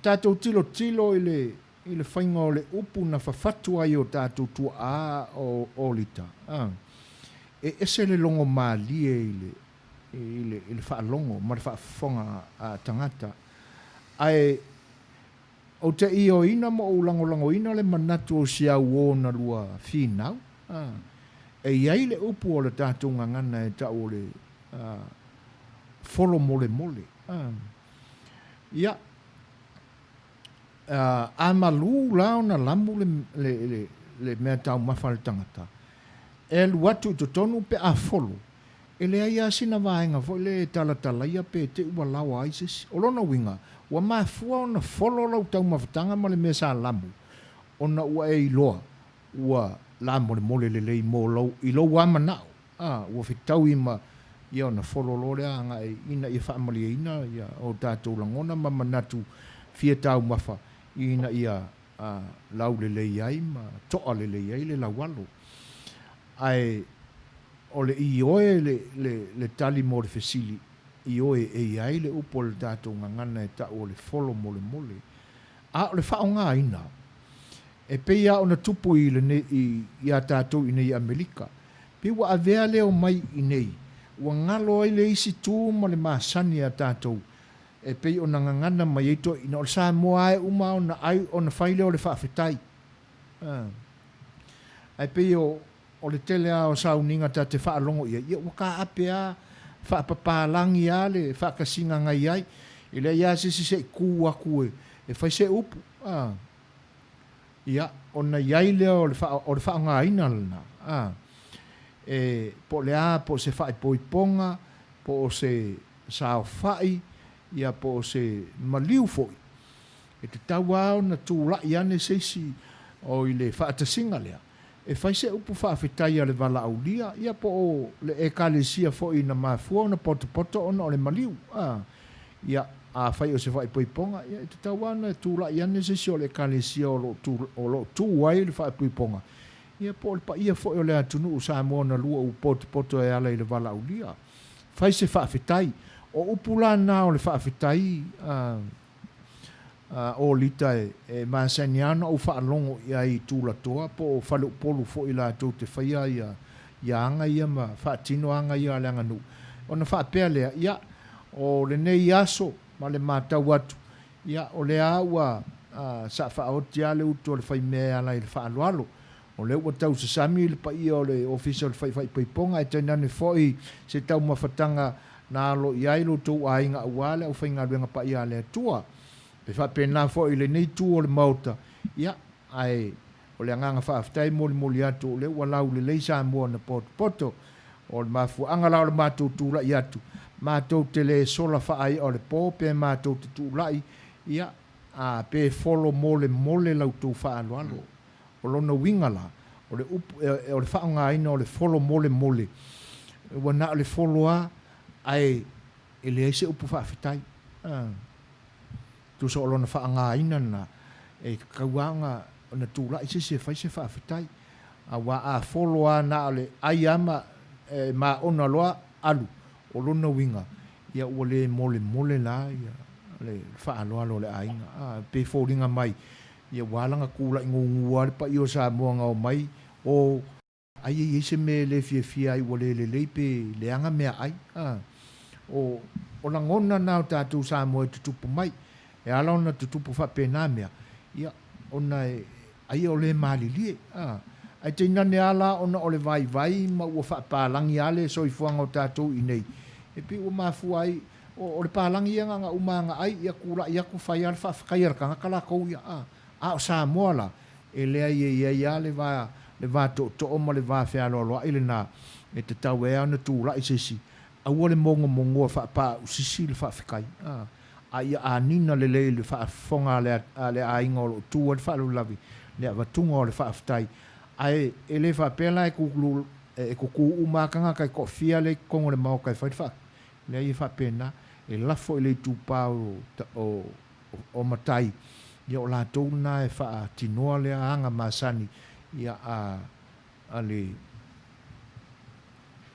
tatou tilotilo i le, i le faiga o le upu na fafatu ai o tatou tuaa o Olita, a, e ese le logo malie i le, i le, i le faalogo ma le faafofoga a tagata. Ae ou te ioeina ma ou lagolagoina le manatu o si au o na lua finau, a, e i ai le upu o le tatou gagana e tau o le, a, folo molemole. A, ia. A malū la ona lamu le, le, le, le mea taumafa a le tagata, e alu atu i totonu pe a folo, e leai lava sina vaega foi lea e talatalaia pe te i ua laoa ai se isi. O lona uiga, ua mafua ona folo lau taumafataga ma le mea sa lamu, ona ua e iloa ua lamolemole lelei mo lou, i lou lava manao. A, ua fetaui ma ia ona folo loa lea agai ina ia faamalieina ia o tatou lagona ma manatu fia taumafa ina ia laulelei ai ma toa lelei ai le laualo. Ae o le ioe le, le, le tali mo le fesili, ioe e i ai le upu a le tatou gagana e tau o le folo molemole. A o le faaaogaina, e pei lava ona tupu i lenei, i, iā tatou i nei i Amerika, pei ua avea leo mai i nei, ua galo ai le isi tu ma le masani a tatou. e pei ona gagana mai ai toeaiina, o le Samoa lava e uma ona ai ona fai lea o le faafetai. Ae pei o o le tele lava o sauniga ta te faalogo i ai, ia ua taape lava, faapapalagi lava le faatasiga na i ai, e leai lava se isi se i tu atu e fai se upu. Ia, ona i ai lea o le o le faaaogaina lena, a, e, po o le a, po o se faaipoipoga, po o se saofai, ia po o se maliu foi, e tatau lava ona tulai ane se isi o i le faatasiga lea, e fai se upu faafetai a le valaaulia, ia po o le Ekalesia foi na mafua ona potopoto ona o le maliu, a. Ia, afai o se faaipoipoga, ia e tatau lava ona tulai ane se isi o le Ekalesia o lo o tu, o lo o tu ai le faaipoipoga, ia po o le paia foi o le atunuu Samoa na luaʻu potopoto e ala i le valaaulia. Fai se faafetai. O upu la na o le faafetai, a, a Olita e, e masani lava ona ou faalogo i ai i Tulatoa po o Faleupolu foi latou te faia ia, ia aga ia ma faatino aga ia a le aganuu. Ona faapea lea, ia, O lenei aso ma le matau atu, ia, o lea lava ua sa faaoti lava le utu a le faimea e ala i le faaaloalo. O lea ua tausasami le paia o le Ofisa o le Faifaipoipoga, ae tainane foi se taumafataga na alo i ai lo outou aiga aua le aufaigaluega paia a le Atua. E faapena foi i lenei itu o le Maota, ia, ae O le agaga faafetai e molimoli atu o lea ua laulelei Samoa na potopoto. O le mafuaaga la o le matou tulai atu, matou te le sola faaia o le po pe matou te tulai, ia, a, pe folo molemole la outou faaaloalo. O lona uiga la, o le upu, e, o le faaaogaina o le folo molemole, ua na o le folo lava, ae e leai se upu faafetai. A. Tusa o lona faaaogaina lena, e tatau lava ona tulai se isi e fai se faafetai. Aua a folo lava na o le ai lava ma e maona loa alu, o lona uiga, ia ua le molemole la le faaaloalo a le aiga. A, pe foliga mai, ia ua ala ona tulai gugu lava le paia o Samoa na omai, o Ai e i ai se mea e le fiafia ai ua le lelei pe leaga meaai? A. O, o lagona na o tatou Samoa e tutupu mai. E ala ona tutupu faapena mea, ia, ona e, aia o le malilie. A. Ae tainane a la ona o le vaivai ma ua faapalagi a le soifuaga o tatou i nei, e pei ua mafua ai, o, o le palagi ia na ona uma ana ai, ia tulai atu fai a le faafetai a le tagata latou ia. A. A o Samoa la, E leai e i ai lava le va, le va tootoo ma le va fealoaloai lena e tatau ai lava ona tulai se isi, aua le mogomogoa faapaausisi le faafetai, a, a ia anina lelei le faafofoga a le, a le aiga o lo o tu ai le faalavelave, le avatuga o le faafetai. Ae e le faapea la e kukulu, e kukū uma lava tagata e toafia lea i totonu o le maota e fai le faafetai. Leai e faapena, e lafo i le itupa o, o, o matai, ia o latou lena e faatinoa lea aga masani ia a a le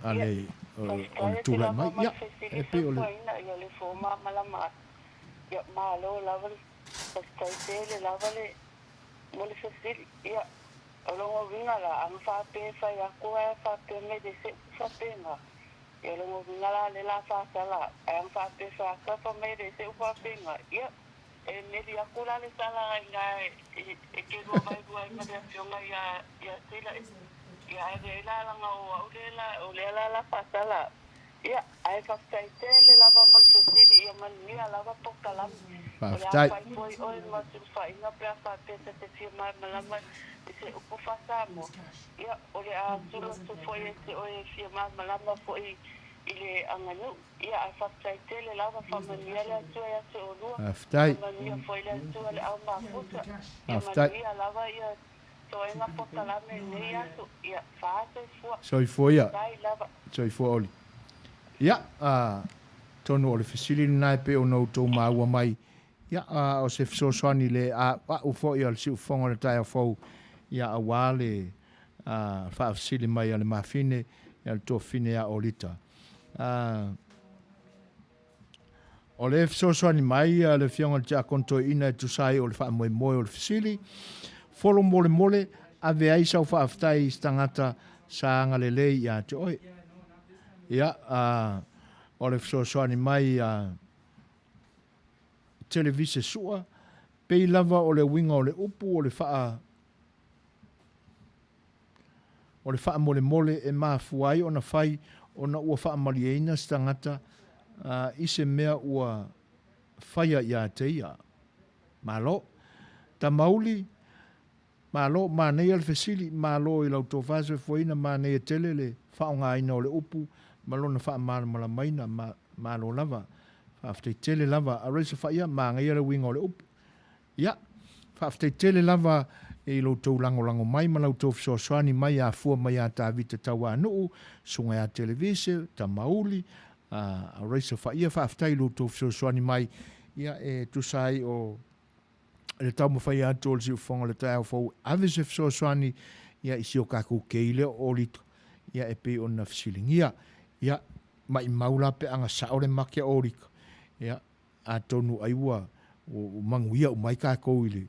a le o le tulai mai. Ia, e pei o le. Ia le fomalamalama ia malo lava le faafetai tele lava le mo le fesili ia o lona uiga la ana faapea e fai atu ae faapea mai le se upu faapena Ia lona uiga la le la faasala ae ana faapea faatafa mai le seu faapena, ia, e meli aku la le sala i ina e te lua vaelua ai ma le afioga ia ia Sila ia ae leai la laga o au lea la o lea la la faasala ia ae faafetai tele lava mo le fesili ia manuia lava pokalame o le a Faafetai. fai foi oe ma sulufaiga pe a faapea ta te fia malamalama i se upu faa-Samoa. Ia, o le a sulu atu foi ia te oe e fia malamalama foi i le aganuu. Ia, ae faafetai tele lava, faamanuia le Atua ia te oulua, Faafetai. faamanuia foi le Atua le au mafuta. Ia Faafetai. manuia lava ia toega pokalame i lenei aso. Ia, faa soifua. Soifua ia. Faafetai lava. Soifua Oli. Ia, atonu o le fesili lena e pei ona outou maua mai Ia, a o se fesoasoani le a'ua'u foi a le siufofoga o le taeao fou, ia, aua le faafesili mai a le mafine, ia le tuafafine ia Olita. A, o le fesoasoani mai a le Afioga i le Tiakono Toeaina e tusa ai o le faamoemoe o le fesili, folo molemole, ave ai sau faafetai i se tagata sa agalelei ia te oe. Ia, a, o le fesoasoani mai a. Televise Sua, pei lava o le uiga o le upu o le faa o le faamolemole e mafua ai ona fai ona ua faamalieina se tagata i se mea ua faia ia te ia. Malo. Tamauli, Malo, manaia le fesili, malo i lau tofa soifuaina, manaia tele le faaaogaina o le upu ma lona faamalamalamaina, ma, malo lava. Faafetai tele lava. Aresa Faia, manaia le uiga o le upu. Ia, faafetai tele lava i lo outou lagolago mai ma la outou fesoasoani mai afua mai ia Tavita Tauanuu, Susuga ia Televise, Tamauli, Aresa Faia, faafetai i lo outou fesoasoani mai, ia e tusa ai o le taumafai atu o le siufofoga o le taeao fou e ave se fesoasoani ia i si o kakou kei lea o Olito ia e pei ona fesiligia. Ia, maimau la pe aga sao le make a Olito. Ia, atonu ai ua manuia uma ai kakou i le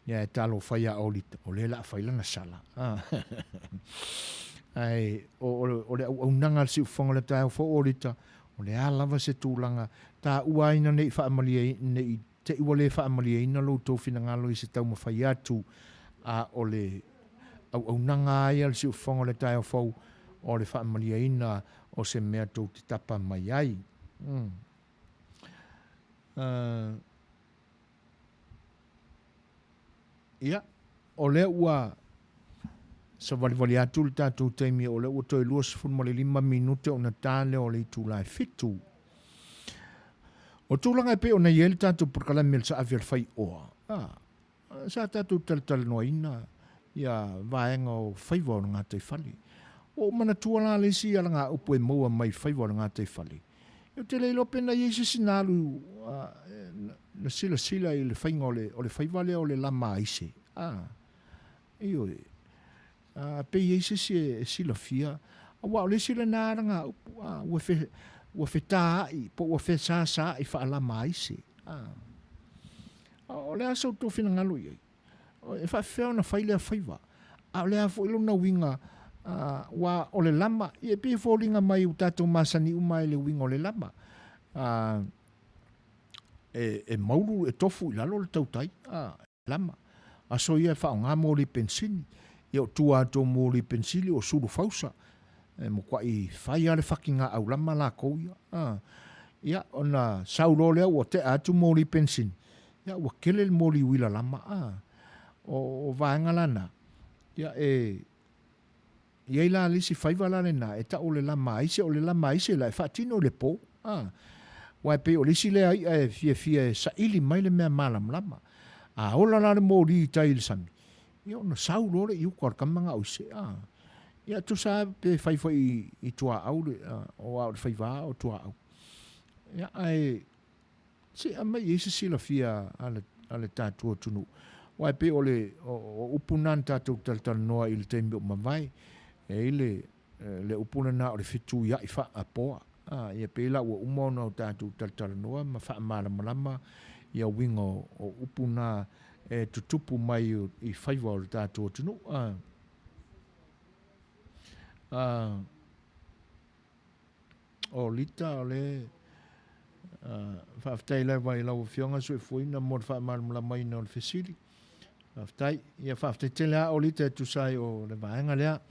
ia e talofa ia Olito, o lea o le a fai lana sala. Ae o le auaunaga a le siufofoga o le taeao fou Olito, o le a lava se tulaga taua ai ina ne i faamalie ne i Te i ua le faamalieina lo outou finagalo i se taumafai atu, a o le auaunaga lava ia a le siufofoga o le taeao fou, o le faamalieina o se mea tou te tapa mai ai. Mm. Uh, ia, o lea ua savalivali atu le tatou taimi, o lea ua toe 25 minute ona ta lea o le itula e fitu. O tulaga e pei ona i ai le tatou polokalame o le Saavi a le Faioa, a, sa tatou talatalanoaina ia vaega o faiva o le gataifale. Ua ou manatua la le isi alagaupu e maua mai faiva o le gataifale. Ou te le iloa pe na i ai se isi na alu na silasila i le faiga o le faiva lea o le lama aise. A, ioe. A, pe i ai se isi e silafia, aua o le isi lena alagaupu, a, ua fe, ua fetaai po ua fesasaai faalama aise. A, o le a sa outou finagalo i ai? E faafefea ona fai lea faiva? A o le a foi lona uiga, a, aua o le lama, ia e pei e foliga mai ua tatou masani uma i le uiga o le lama. A, e maulu, e tofu i lalo le tautai, a, lama. Aso ia e faaaoga moli penisini. Ia o tua atu o moli penisini o sulu fausa. E matuai fai lava le fatigaau lama lakou ia. A, ia ona sau loa lea ua tea atu moli penisini, ia ua tele le moli uila lama. A, o vaega la na, ia e I ai la le isi faiva la lena e tau o le lama aise, o le lama aise la e faatino i le po. A, aua e pei o le isi lea i'a e fiafia e saili mai le mea malamalama. A ola la le moli i tai i le sami, ia ona sau loa lea i uka o le tama na o ise. A, ia tusa lava pe fai foi i tuaau le, aua o le faiva lava o tuaau. Ia, ae Se i aumai i ai se silafia a le tatou atunuu. Aua e pei o le o upu na na tatou talatalanoa i le taimi o mavae, e i ai le le upu lena o le fetuiai faapoa. A, ia pei la ua uma ona o tatou talatalanoa ma faamalamalama ia uiga o upu na e tutupu mai i faiva o le tatou atunuu. A, a, O Lita, o le faafetai lava i lau Afioga Soifuaina mo le faamalamalamaina o le fesili. Faafetai. Ia faafetai tele lava o Lita e tusa ai o le vaega lea.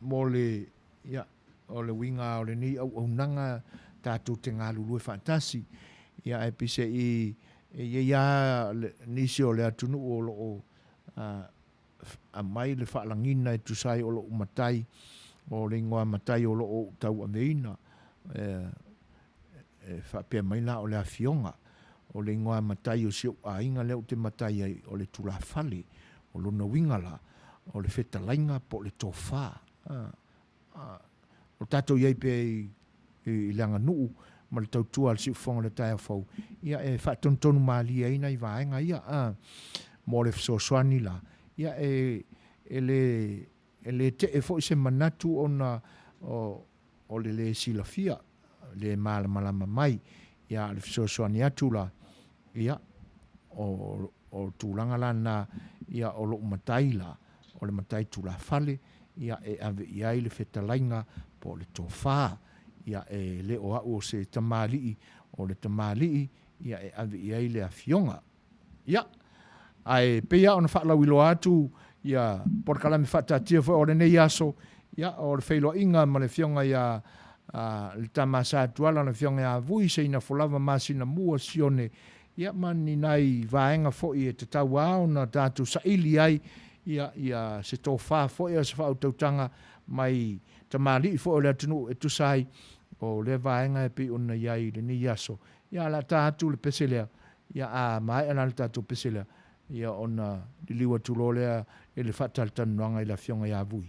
Mo le, ia, o le uiga o lenei auaunaga tatou te galulue faatasi. Ia ae peiseai e i ai lava nisi o le atunuu o lo o Aumai le faalagiga e tusa ai o lou matai, o le igoa matai o lo o ou tauaveina, e faapea mai la o le Afioga, o le igoa matai o si ou aiga lea ou te matai ai, o le tulafale, o lona uiga la, o le fetalaiga po o le tofa. O tatou i ai pea i le aganuu ma le tautua a le siufofoga o le taeao fou, ia e faatonutonu malie ai nai vaega ia. Mo le fesoasoani la, ia e le e le tee foi se manatu ona o le le silafia, le malamalama mai, ia a o le fesoasoani atu la, ia o tulaga la na, ia o lou matai la, o le matai tulafale, ia e ave i ai le fetalaiga po o le tofa. Ia, e le o a'u o se tamalii, o le tamalii, ia, e ave i ai le afioga. Ia, ae pei lava ona faalauiloa atu ia polokalame faataatia foi o lenei aso, ia, o le feiloaiga ma le afioga ia le tama Sa Tuala, le afioga ia Vui Seinafolava Masinamua Sione, ia, ma ni nai vaega foi e tatau lava ona tatou saili ai ia, ia se tofa foi a se faautautaga mai tamalii foi o le atunuu e tusa ai o lea vaega e pei ona i ai i lenei aso. Ia, o le a ta atu le pese lea, ia, a maea la le tatou pese lea, ia, ona liliu atu loa lea i le faatalatalanoaga i le Afioga ia Vui.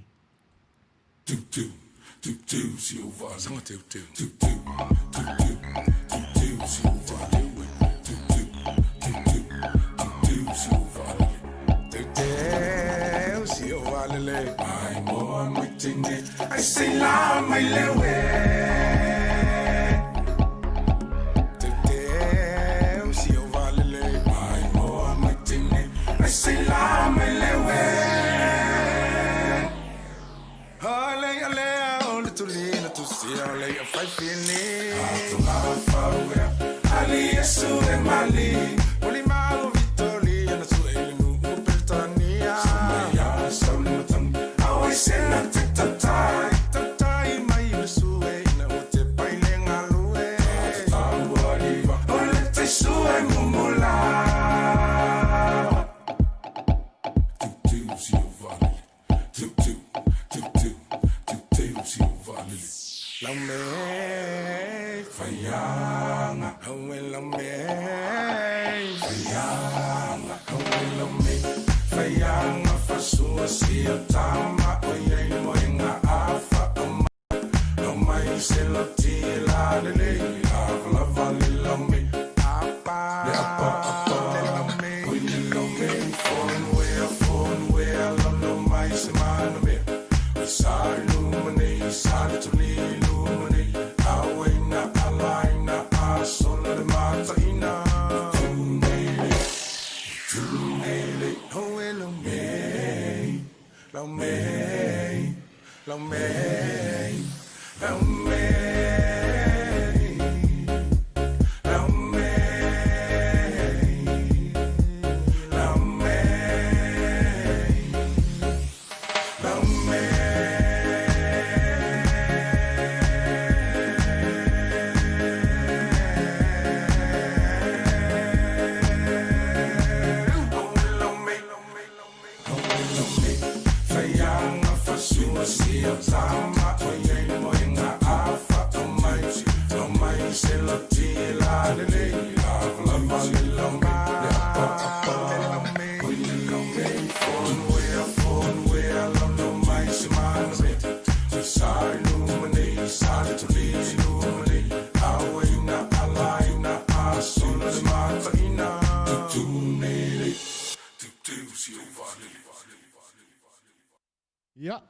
Ia,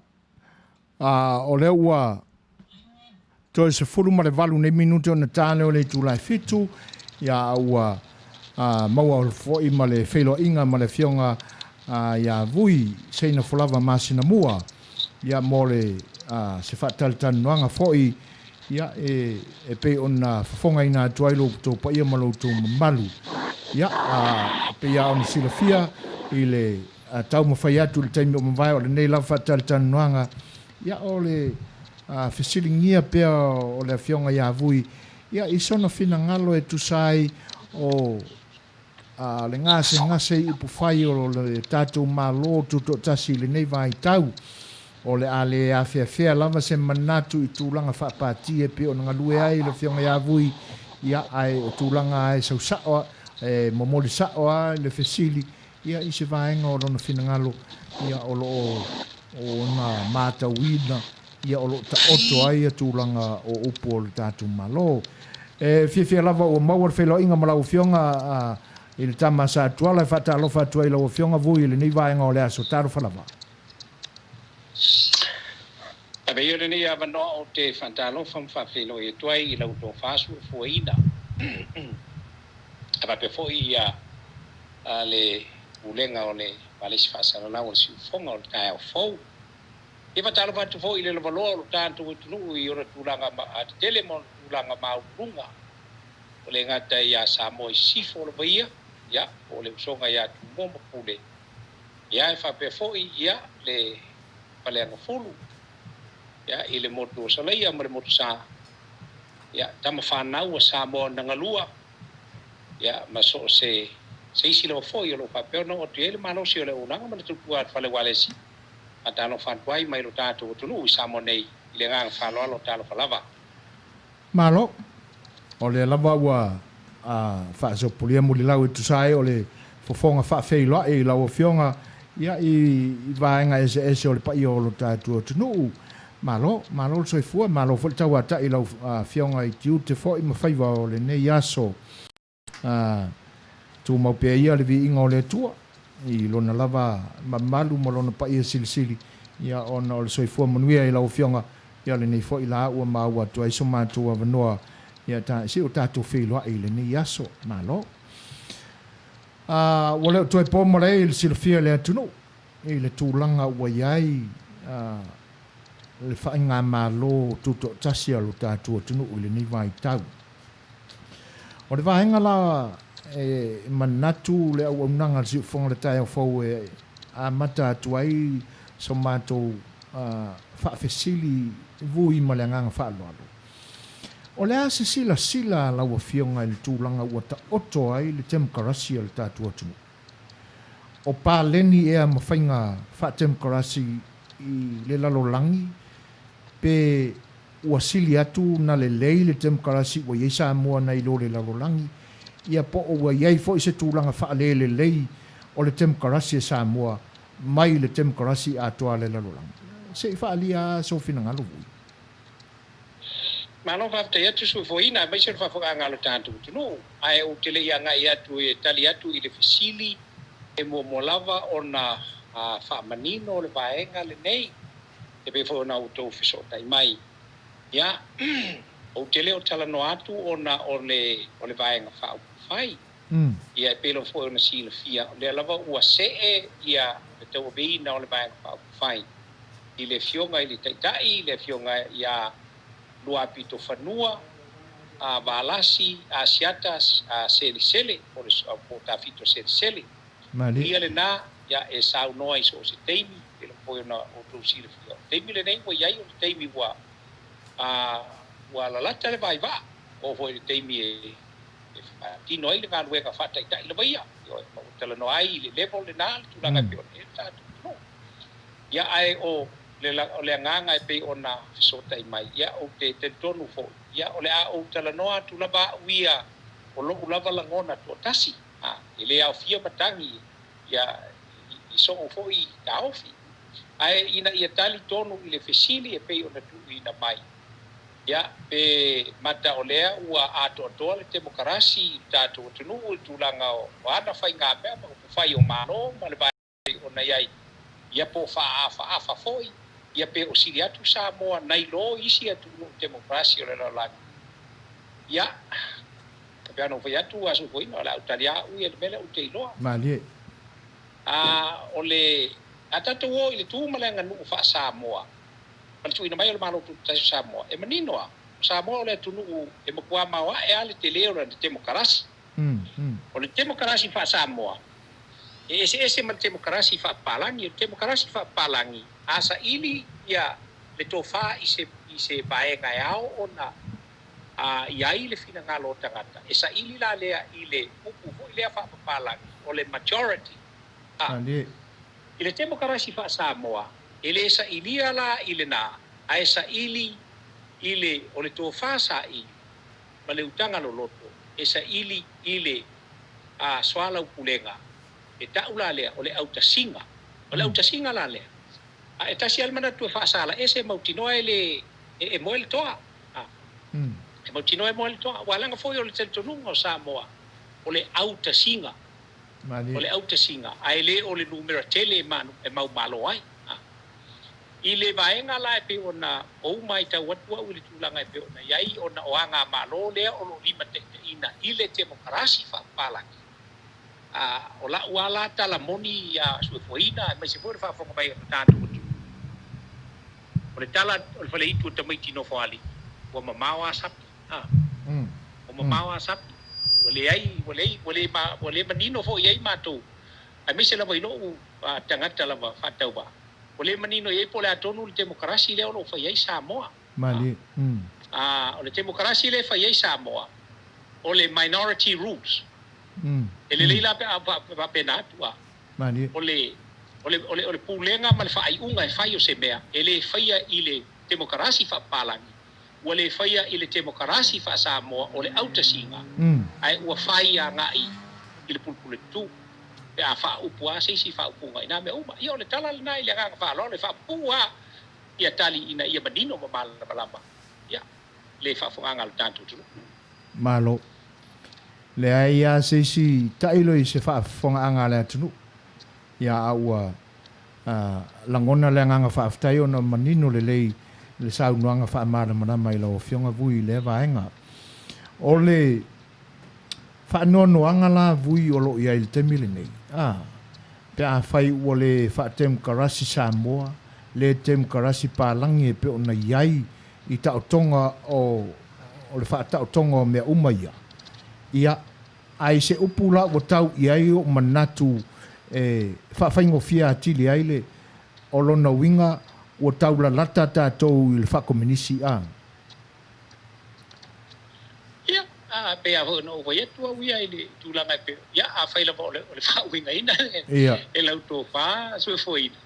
a, o lea ua toe 18 nei minute ona ta lea o le itula e 7, ia, a ua a, maua foi ma le feiloaiga ma le afioga a, ia Vui Seinafolava Masinamua, ia, mo le a, se faatalatalanoaga foi, ia, e, e pei ona fofogaina atu ai lo outou paia ma lo outou mamalu. Ia, a, e pei lava ona silafia i le A taumafai atu i le taimi o mavae o lenei lava faatalatalanoaga, ia o le fesiligia pea o le Afioga ia Vui, ia i sona finagalo e tusa ai o le gasegase i upufai o le tatou Malo Tutoatasi i lenei vaitau. O le a le afeafea lava se manatu i tulaga faapati e pei ona galue ai le Afioga ia Vui, ia ae o tulaga e sau sao, e momoli sao lava le fesili, Ia, i se vaega o lona finagalo, ia, o lo o ona matauina, ia, o lo o taoto ai ia tulaga o upu o le tatou Malo. E fiafia lava ua maua le feiloaiga ma lau Afioga a, i le tama a Sa Tuala e faatalofa atu ai i lau Afioga Vui i lenei vaega o le aso. Talofa lava. Ave ia lenei avanoa ou te faatalofa ma faafeiloai atu ai i lau tofa suefuaina. E faapea foi ia le Pulega o le Palesi Faasalalau o le Siufofoga o le Taeao Fou. E faatalofa atu foi i le lavaloa o lo tatou atunuu i ona tulaga tetele ma ona tulaga maualuluga. Ua le gata ia Samoa i Sisifo lava ia, ia, po o le usoga ia Tumua ma Pule, ia, e faapea foi, ia, le Faleagafulu, ia, i le motu o Salaia ma le motu Sa, ia, tama fanau a Samoa na galua, ia, ma so o se se isi lava foi o lo o faapea ona oo atu i ai le malosi o le auaunaga ma le tautua a le Fale Ualesi. Faatalofa atu ai mai lo tatou atunuu i Samoa nei i le agaga faaaloalo, talofa lava. Malo. O lea lava ua faasopolia mulilau e tusa ai o le fofoga faafeiloai i lau Afioga ia i vaega eseese o le paia o lo tatou atunuu. Malo, malo le soifua, malo foi le tauatai i lau Afioga i tiute foi ma faiva o lenei aso. Tumau pea ia le viiga o le Atua i Lona lava mamalu ma Lona paia silisili, ia ona o le soifua manuia i lau Afioga, ia lenei foi la ua maua atu ai so matou avanoa, ia ta, se i o tatou feiloai i lenei aso. Malo. Ua le o toe po malae i le silafia e le atunuu i le tulaga ua i ai le faaigamalo tutoatasi a lo tatou atunuu i lenei vaitau. O le vaega la e manatu le auaunaga a le Siufofoga i le taeao fou e amata atu ai so matou faafesili vui ma le agaga faaaloalo. O le a se silasila a lau Afioga i le tulaga ua taoto ai le temokarasi a le tatou atunuu? O paleni ea ma faiga faatemokarasi i le lalolagi pe ua sili atu na lelei le temokarasi ua i ai Samoa nai lo le lalolagi, ia po o ua i ai foi se tulaga faalelelei o le temokarasi a Samoa mai le temokarasi atoa a le lalolagi. Se i faaalia lava sou finagalo vui. Malo faafetai atu Suefoina aemaise o le faafofogaaga a lo tatou atunuu. Ae ou te le i agai atu e tali atu i le fesili, e muamua lava ona faamanino le vaega lenei. E pei foi ona outou fesootai mai. Ia, ou te le o talanoa atu ona o le, o le Vaega Faaupufai. Ia, e pei lava foi ona silafia, o lea lava ua see ia le tauaveina o le Vaega Faaupufai i le Afioga i le Taitai, le Afioga ia Luapitofanua, a Valasi Asiata Selesele, po o Tafito Selesele. Malie. Ia lena, ia, e saunoa i so o se taimi, e le mafai ona outou silafia. O le taimi lenei ua i ai, o le taimi ua, a, ua lalata le vaivaa, oo foi i le taimi e, e faatino ai le galuega faataitai lava ia, ioe, ma ua talanoa ai i le level lena, le tulaga e pei ona i ai le tatou atunuu. Ia, ae o le, o le agaga e pei ona fesootai mai, ia, ou te talitonu foi, ia, o le a ou talanoa atu lava au ia, o lo'u lava lagona toatasi. A, e le aofia matagi ia i soo foi taofi. Ae ina ia tali tonu i le fesili e pei ona tuuina mai, ia, pe mata o lea ua atoatoa le temokarasi i le tatou atunuu i le tulaga o ana faigamea ma upufai o Malo ma le pei ona i ai, ia po o faaafaafa foi, ia pe o sili atu Samoa nai lo isi atunuu temokarasi o le lalolagi. Ia, e pei ona ou fai atu, ua sufoina, o le a ou tali lava au ia i le mea lea ou te iloa. Malie. A o le a tatou o i le tu ma le aganuu faa-Samoa, ma le tuuina mai o le Malo Tutoatasi o Samoa, e manino lava, o Samoa o le atunuu e matua maoae lava le tele o lana temokarasi. O le temokarasi faa-Samoa, e eseese ma le temokarasi faapapalagi. O le temokarasi faapapalagi, a saili ia le tofa i se i se vaega e ao ona a i ai le finagalo o tagata, e saili la lea i le upu foi lea faapapalagi, o le majority. A i le temokarasi faa-Samoa, e le sailia la i lena, ae saili i le o le tofa saili ma le utaga loloto e saili i le a soalaupulega, e ta'u la lea o le autasiga. O le autasiga la lea, a e tasi a le manatu e faasala ese e mautinoa e le e e moe le toa. A e mautinoa e moe le toa. Ua leaga foi o le talitonuga o Samoa o le autasiga. O le autasiga, ae le o le numera tele e manu e maumalo ai. A I le vaega la e pei ona ou maitau atu au i le tulaga e pei ona i ai ona o agamalo lea o lo o limataitaiina i le temokarasi faapapalagi, a o la'u lava la tala moni ia Suefuaina aemaise foi o le faafofoga mai a lo tatou atunuu. O le tala o le faleitu o tamaiti nofoalii, ua mamao a sapi, a. Ua mamao a sapi, ua leai, ua leai, ua le ma, ua le manino foi i ai matou, aemaise lava i lou tagata lava faatauvaa, ua le manino i ai po o le a tonu le temokarasi lea o lo o fai ai Samoa. Malie. A, o le temokarasi lea e fai ai Samoa, o le minority rules. E lelei la pe a faapena atu, a. Malie. O le, o le, o le, o le pulega ma le faaiuga e fai o se mea, e le faia i le temokarasi faapapalagi, ua le faia i le temokarasi faa-Samoa o le autasiga, ae ua fai agai i le pulepule tutū, pe a faaupu lava se isi faaupuga i nā mea uma. Ia, o le tala lena i le agaga faaaloalo e faapupuu lava ia tali ina ia manino ma malamalama ia le faafofogaaga a lo tatou atunuu. Malo. Leai lava se isi tailo i se faafofogaaga a le atunuu. Ia, a ua lagona le agaga faafetai ona manino lelei le saunoaga faamalamalama i lau Afioga Vui i lea vaega. O le faanoanoaga la Vui o lo o i ai i le taimi lenei, a, pe afai ua le faatemokarasi Samoa, le temokarasi palagi e pei ona i ai i taotoga o le faataotoga o mea uma ia, ia, A i se upu la ua tau i ai ou manatu e faafaigofie atili ai le, o lona uiga ua tau lalata tatou i le faakominisi, a. Ia, a pei lava foi ona ou fai atu au ia i le tulaga e pei, ia, afai lava o le, o le faauigaina e lau tofa soifuaina,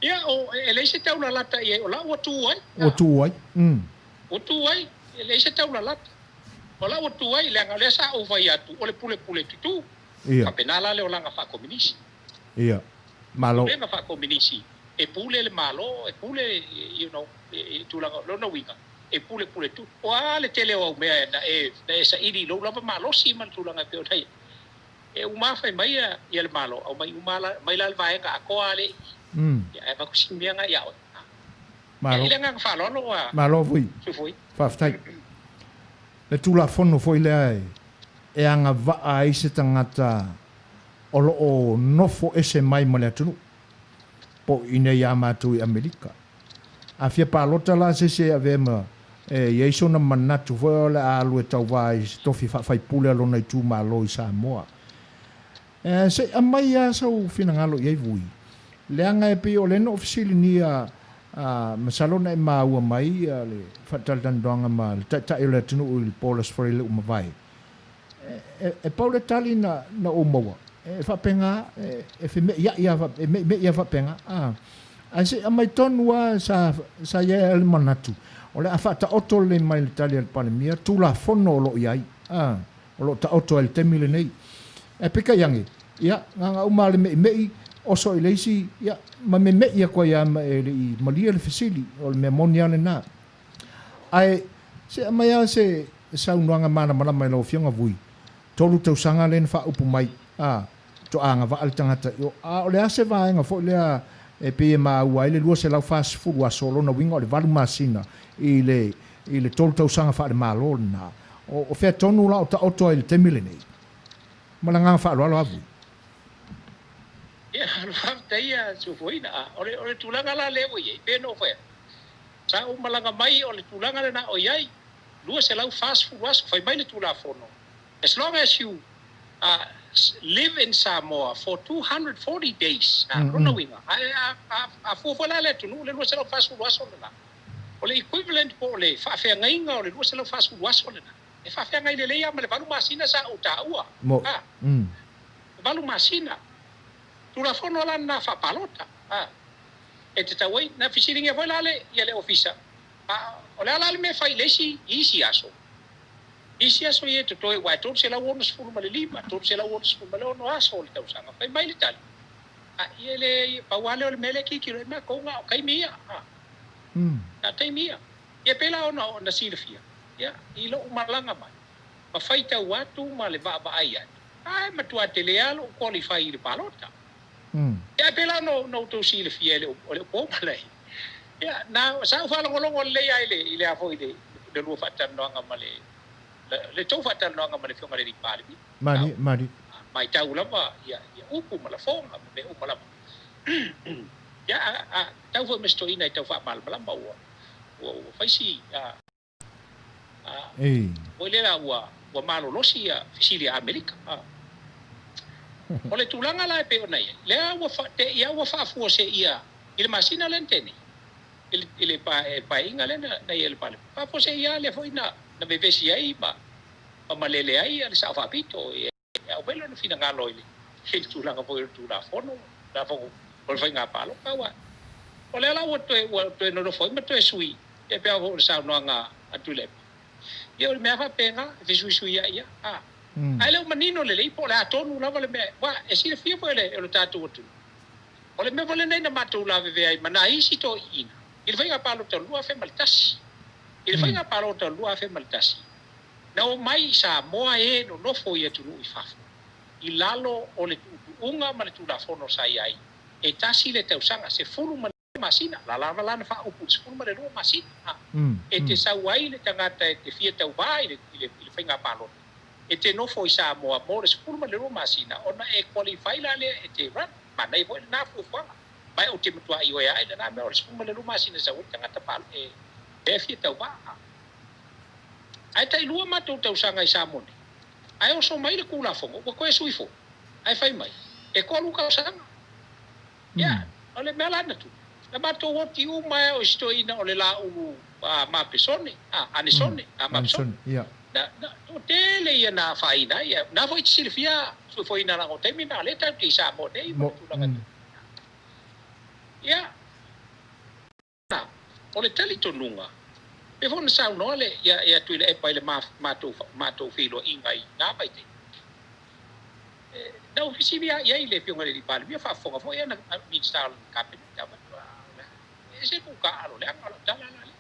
ia, o, e leai se taulalata i ai, o la ua tu ai. Ua tu ai, mm. Ua tu ai, e leai se taulalata. O la ua tu ai, leaga o lea sa ou fai atu, o le pulepule tutū. Ia. Faapena la le olaga faakominisi. Ia. Malo. Pulega faakominisi, e pule le Malo, e pule, you know, i tulaga, lona uiga, e pulepule tu. O a le tele o au mea na e, na e saili i lou lava malosi ma le tulaga e pei ona i ai. E uma fai mai ia, ia le Malo, aumai uma la, aumai la le vaega atoa lea i i. Ia, ae avatu si mea na ia oe. Malo. Ia, i le agaga faaaloalo ua Malo foi. Sufui. Faafetai. Le Tulafono foi lea e agavaa ai se tagata o lo o nofo ese mai ma le atunuu, po o inei ia matou i Amerika. A fia palota la se isi e avea ma e i ai sona manatu foi o le a alu e tauva i se tofi faafaipule a lona itumalo i Samoa. E, se i aumai lava sau finagalo i ai vui, leaga e pei o lea na ou fesiligia, a, masalo na e maua mai le faatalatalanoaga ma le Taitai o le atunuu i le Paulus Freire ua mavae. E, e, e pau le tali na, na ou maua, e faapena, e, e feme'ia'i lava, e me'ime'i lava faapena, a. Ae se i aumai tonu lava sa, sa i ai le manatu, o le a faataoto lelei mai le tali a le Palemia, Tulafono o lo o i ai, a. o lo o taoto ai i le taimi lenei. Ae peitai ane, ia, na ona uma lava le meʻimeʻi, oso i le isi, ia, ma memeʻi atu ai lava ma e le i malie le fesili, o le mea moni lava lena. Ae, se aumai lava se saunoaga malamalama i lau Afioga Vui, 3 tausaga lea na faaupu mai, a, faatoa agavaa le tagata i o, a o le a se vaega foi lea e pei e maua ai le 240 aso, o lona uiga o le 8 masina i le, i le 3 tausaga faale-Malo lena. O fea tonu la o taoto ai i le taimi lenei? Ma le agaga faaaloalo lava Vui. Ia, faafetai ia Sufuina. O le, o le tulaga la lea ua i ai, pei ona ou fai atu, sa ou malaga mai o le tulaga lena o i ai, 240 aso, fai mai le Tulafono, as long as you uh, live in Samoa for 240 days, lona uiga, a, a, a, a fua foi la le atunuu le 240 aso lena, O le equivalent po o le faafeagaiga o le 240 aso lena, e faafeagai lelei lava ma le valu masina sa ou taua. A. Valu masina. Tulafono la lena faapalota. A. E tatau ai. Na fesiligia foi la le, ia le ofisa, a, o le a la le mea e fai i le isi, i isi aso? Isi aso ia e totoe aua e 365, 366 aso o le tausaga. Fai mai le tali, a, ia e le, pau lava lea o le mea lea e tilotilo i ai matou na o taimi ia. A. Na taimi ia, ia pēlā ona ona silafia, ia, i loʻu malaga mai, ma faitau atu ma le vaavaai atu, ae matua tele lava loʻu qualify i le palota. Ia, ae pēlā ona ona outou silafia e le o le po malai. Ia, na, sa ou faalogologo lelei lava i le, i le a foi le, le lua faatalanoaga ma le, le tou faatalanoaga ma le Afioga i le Alii Palemia. Malie, malie. Maitau lava ia, ia upu ma lafoga ma mea uma lava. Ia, a, a, tau foi ma se toeaina e tau faamalamalama ua. Ua ua fai si a a foi lea ua ua malolosi ia fesili a Amerika. A. O le tulaga la e pei ona i ai, lea ua fa, te i a ua faafuaseia i le masina lea na tea nei, i le, i le paeaiga lea na, na i ai i le Palemene. Faafuaseia lea foi na, na vevesi ai ma, ma malele ai le Sao Faapito e aumai lona finagalo i le, i le tulaga foi o le Tulafono, Tulafono o le Faiga Palota. Aua o lea la ua toe, ua toe nonofo ai ma toe sui, e pei lava foi o le saunoaga a Tuilaepa. Ia o le mea lava faapena, e fesuisuiai lava. A. Ae le o manino lelei po o le a tonu lava le mea, aua e silafia foi e le, e lo tatou atunuu, o le mea foi lenei na matou lavevea ai ma nai isi toeaiina i le faiga palota o le 2001. I le faiga palota o le 2001, na omai i Samoa e nonofo i atunuu i fafo, i lalo o le tuutuuga ma le Tulafono sa i ai, e tasi le tausaga, 12 masina, la lava la na faaupu i le 12 masina, a, e te sau ai le tagata e te fia tauva i le, i le, i le faiga palota, e te nofo i Samoa mo le 12 masina, ona e qualify la lea e te run. Manaia foi lena fuafuaga. Ma ou te matua ioe ai lena mea o le 12 masina e sau ai le tagata palo, e, e fia tauva. A. Ae tai lua matou tausaga i Samoa nei, ae oso mai le Kulafono, ua toe sui foi, ae fai mai, e tolu tausaga. Ia, o le mea la na tupu, na matou oti uma ai o isi toeaiina o le laulu mapesone, a, anesone, a, mapesone. Na, na, toatele ia na afaina ai, na foi te silafia suefoina laga o taimi na, lea tatou te i Samoa nei ma le tulaga e Ia, na, o le talitonuga, pei foi ona saunoa le, ia, ia Tuilaepa i le ma, matou, matou feiloaiga i na vaitaimi. E, na ou fesili lava i ai i le Afioga i le Alii Palemia, faafofoga foi ana Minisita o lana Kapeneta, e ese lou taaalo leaga, o lau tala la lea.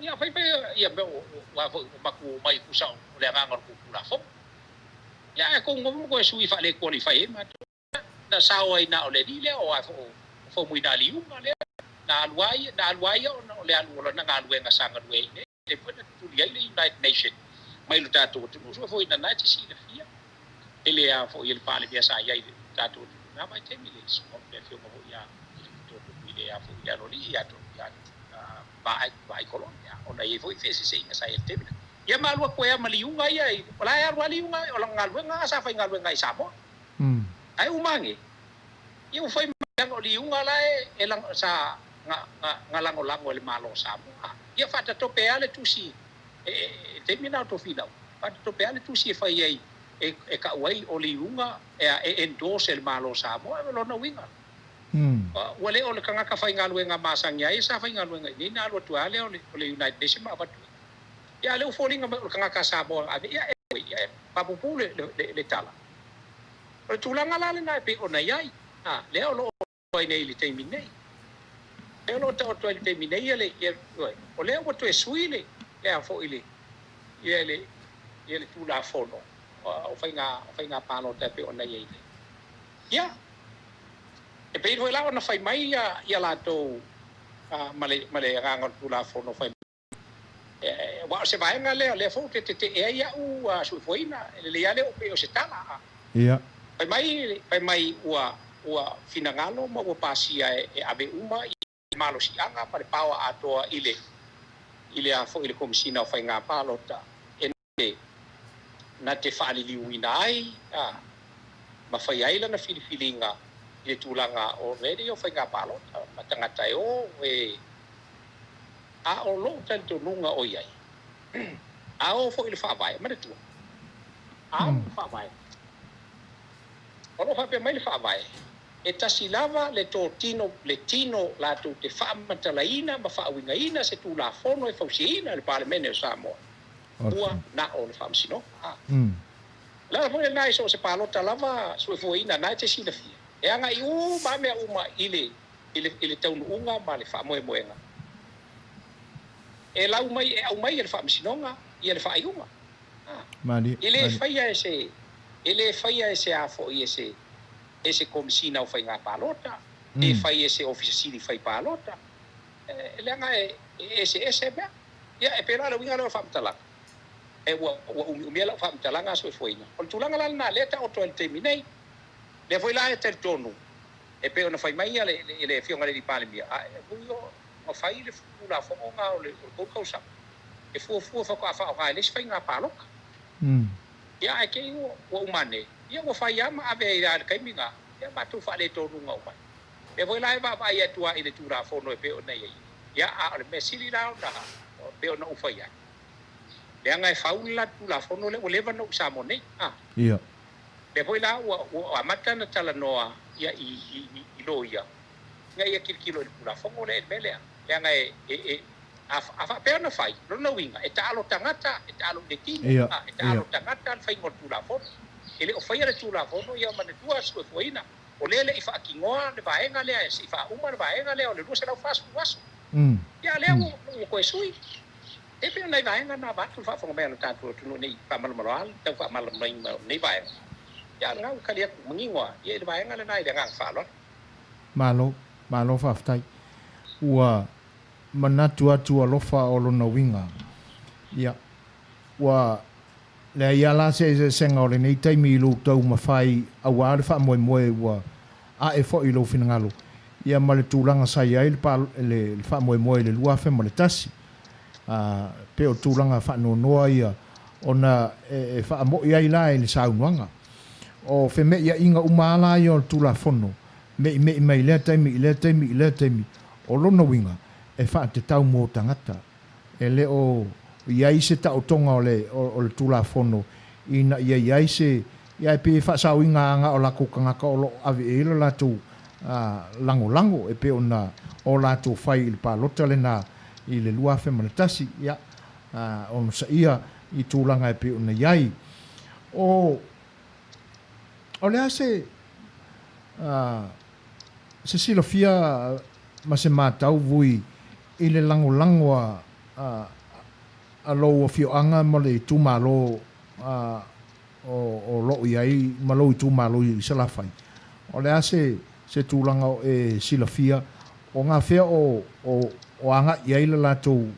Ia, fai fai ia mea ua foi ua matou omai tusa o le agaga o le tou Tulafono. Ia, ae tou nofo ma toe sui faale-qualify ai matou. Na sao ai na o le alii lea o a foi o Faumuina Liuga lea na alu ai, na alu ai ona o le alu o lana galuega sa galue ai nei, lea foi na tutuli ai le United Nation mai lo tatou atunuu. Sua foi na e te silafia e le a foi e le Palemia sa i ai i le tatou atunuu na vaitaimi le le afioga foi ia i le a foi i le aloalii ia ia Vaai Vaai Kolone ona e i ai foi feeseeseaiga sa i ai i le taimi lena. Ia ma alu atu ai lava ma Liuga ia i, o la e alu lava Liuga o lana galuega sa faigaluega ai i Samoa. Ae uma ane, ia ua fai mai leaga o Liuga la e sa na lagolago e le Malo o Samoa. Ia faatatope lava le tusi e taimi lena o Tofilau, faatatope lava le tusi e fai ai e tau ai o Liuga e endorse e le Malo o Samoa. O lona uiga, ua le o le tagata faigaluega masani a ia sa faigaluega i inei na alu atu ai lava lea o le United Nation ma avatu ai. Ia a o lea ua foliga mai o le tagata a Samoa na ave, ia anyway, ia e faapuupuu le tala. O le tulaga la lena e pei ona i ai, a, lea o lo o ai nei i le taimi nei. Lea o lo o taoto ai i le taimi nei ia le, ia, o lea ua toe sui le, le a foi le, ia le, ia le Tulafono o faiga, o faiga palota e pei ona i ai nei. Ia, e pei foi la ona fai mai ia, ia latou, a, ma le, ma le agaga o le Tulafono fai Aua o se vaega lea, lea foi ou te tetee ai au suefuaina, e lelei lava le oo pei o se tala. A fai mai, fai mai ua, ua finagalo ma ua pasia e ave uma i le malosiaga ma le paoa atoa i le, i le a foi le Komesina o Faiga Palota e na te, na te faaliliuina ai, a, ma faia ai lana filifiliga i le tulaga o mea nei o faiga palota ma tagata e o e A o lou talitonuga o i ai, a oo foi i le Faavae, manatua, a oo i le Faavae, o lo o faapea mai le Faavae, e tasi lava le totino, le tino latou te faamatalaina ma faauigaina se Tulafono e fausiaina e le Palemene o Samoa, ua na o le Faamasinoga. A. O le ala foi lena i so o se palota lava suefuaina, na e te silafia, e agai uma lava mea uma i le i le, i le taunuuga ma le faamoemoega e lau mai, e aumai e le Faamasinoga ia le faaiuga. A. Malie, E le malie. faia e se, e le faia e se a foi e se, e se Komesina o Faiga Palota, pe fai e se Ofisa Sili Fai Palota, e, leaga e, e eseese mea. Ia, e pēlā le uiga lea o le faamatalaga. E, ua, ua umiumia lau faamatalaga a soifuaina. O le tulaga la lena, lea e taoto ai i le taimi nei. Lea foi la e talitonu, E pei ona fai mai le Afioga i le Palemia, a e ui o Na fai le Tulafono na o le 3 tausaga e fuafua faatoa faaaoga e le isi faiga palota. Ia ae te i ua uma ane, ia ua fai lava ma ave ai lava i le taimi na, ia matou faaleetonuga uma ai. O lea foi la e vaavaai atu lava i le Tulafono e pei ona i ai, ia a o le mea sili la ona pei ona ou fai atu, leaga e fau le latou Tulafono lea ua leva ona ou i Samoa nei, a. Ia. Lea foi la ua amata ona talanoa ia i loia ina ia tilotilo i le Tulafono lea i le mea lea, leaga e, e, e, a, a faapea ona fai, o lona uiga, e taalo tagata, e taalo i le tino, a, e taalo tagata le faiga o le Tulafono. E le o faia le Tulafono, ia manatua suefuaina, o lea e le i faatinoa le vaega lea, se i faauma le vaega lea o le 240 aso. Ia, a lea ua, ua toe sui. E pei o nai vaega na avatu le faafofoga mai a lo tatou atunuu nei faamalamalama le tau faamalamalamaina o lenei vaega. Ia, a o lena ua tali atu manino lava, ia, i le vaega lena i le agaga faaaloalo. Malo, malo faafetai. Ua manatu atu alofa o lona uiga, ia, ua leai a la se eseesega o lenei taimi i lou taumafai auā le faamoemoe ua ae foi i lou finagalo, ia ma le tulaga sa i ai le, le faamoemoe i le 2001. A, pei o tulaga faanoanoa ia ona e faamo'i ai la i le saunoaga. O feme'ia'iga uma a la ia o le Tulafono, me'ime'i mai i lea taimi i lea taimi i lea taimi, o lona uiga, e faatetau mo tagata. E le o i ai se taotoga o le, o le Tulafono ina ia i ai se, ia e pei e faasaoina aga o latou tagata o lo o ave i ai lo latou lagolago e pei ona o latou fai i le palota lena i le 2001, ia, onosaia i tulaga e pei ona i ai. O, o le a se, se silafia ma se matau vui i le lagolago a, a, a lou afioaga ma le itumalo a, o, o lo o i ai ma lou itumalo i Salafai? O le a se, se tulaga o e silafia o gafea o, o, o agai i ai le latou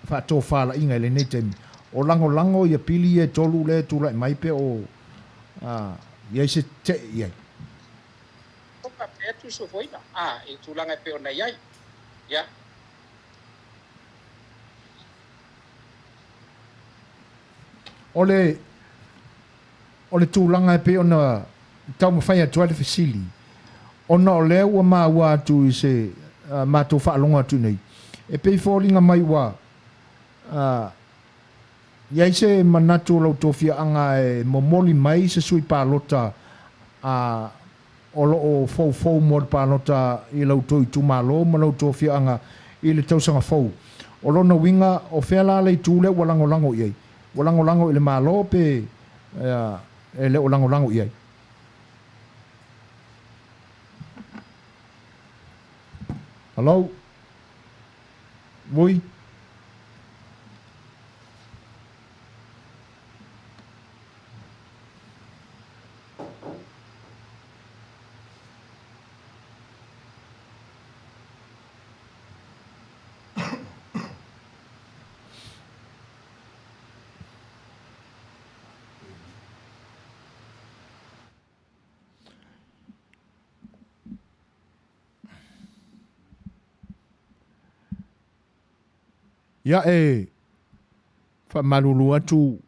faatofalaiga i lenei taimi? O lagolago ia pili ia e tolu lea e tulai mai pe o i ai se tetee i ai? Ko faapea tuusofoina, a, i tulaga e pei ona i ai. Ia. O le, o le tulaga e pei ona taumafai atu ai le fesili, ona o lea ua maua atu i se matou faalogo atu nei, e pei foliga mai ua i ai se manatu o lau tofiaaga e momoli mai se sui palota a o lo o foufou mo le palota i la outou itumalo ma la outou afioaga i le tausaga fou. O lona uiga, o fea la le itu lea ua lagolago i ai? Ua lagolago i le Malo pe e le o lagolago i ai? Hello? Vui? Ia e faamalulu atu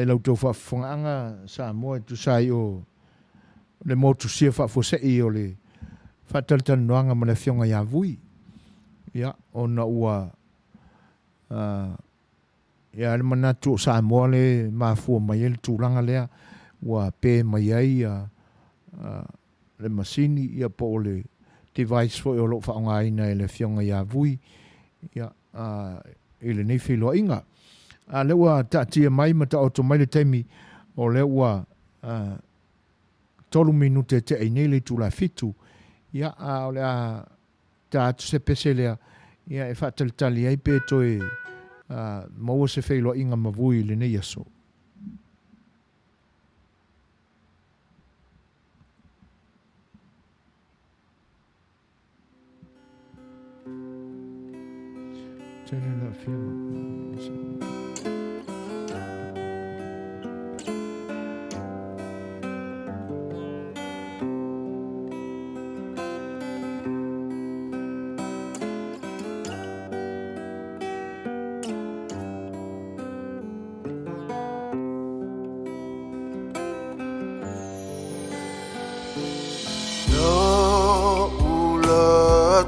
i la outou faafofogaaga Samoa e tusa ai o le motusia faafuasei o le faatalatalanoaga ma le Afioga ia Vui. Ia, ona ua ia le manatu o Samoa le mafua mai ai le tulaga lea ua pe mai ai le masini ia po o le device foi o lo o faaaogaina e le Afioga ia Vui ia, i lenei feiloaiga. A lea ua taatia mai ma taoto mai le taimi o lea ua 3 minute e tea i nei le itula 7, ia, a o le a ta atu se pese lea ia e faatalitali ai pe toe maua se feiloaiga ma Vui i lenei aso. Tele le afioga.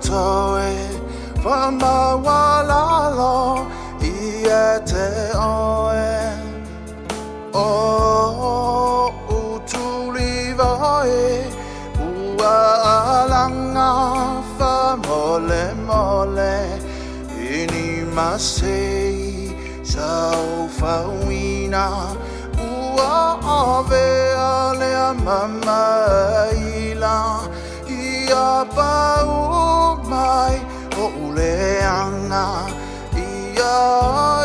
Totoe Faamaualalo ia te oe O Utuliva e Ua alaga faamolemole I ni masei saofauina Ua avea lea mamaila Ia pau mai o'u leaga ia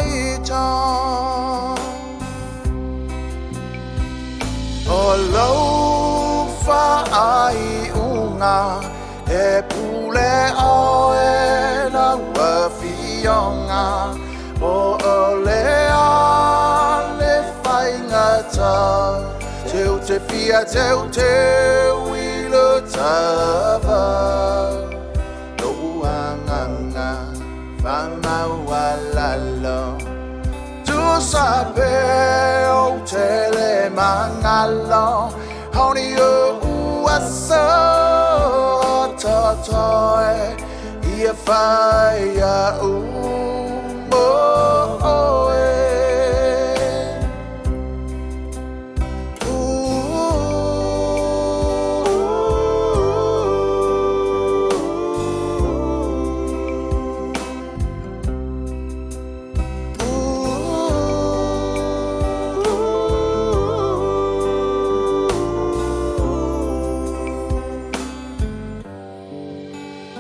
ita. O lou faaiuga e pule oe lau afioga, po o le a le faigata, teu te fia teuteu i le tava. Lou agaga faamaualalo. Tusa pe ou te le magalo, Haoni o'u aso totoe ia fai a'u mo oe.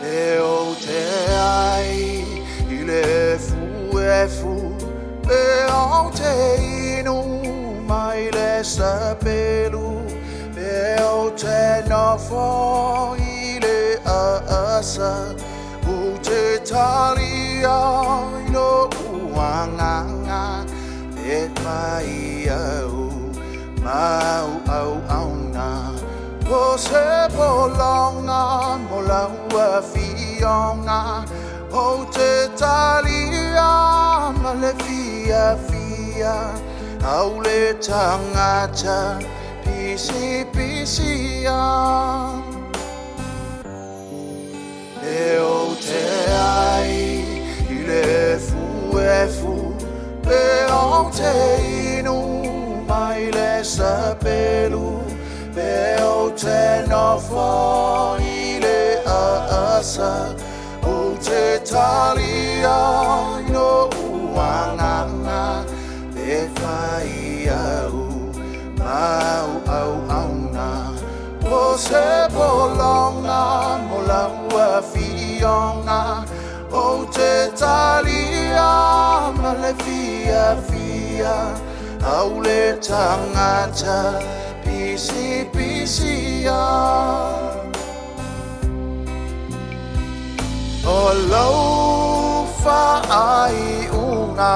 E ou te ai i le efuefu, Pe ou te inu mai le sapelu, Pe ou te nofo i le aasa, Ou te talia i lou agaga, Pe fai au ma ou auauna, O se pologa mo lau afioga, Ou te talia ma le fiafia, Au le tagata pisipisia. E ou te ai i le efuefu, Pe ou te inu mai le sapelu, Pe ou te nofo i le aasa, Ou te talia i lou agaga, Pe fai au ma ou auauna, O se pologa mo lau afioga, Ou te talia ma le fiafia, Au le tagata pisipisia. O lou faaiuga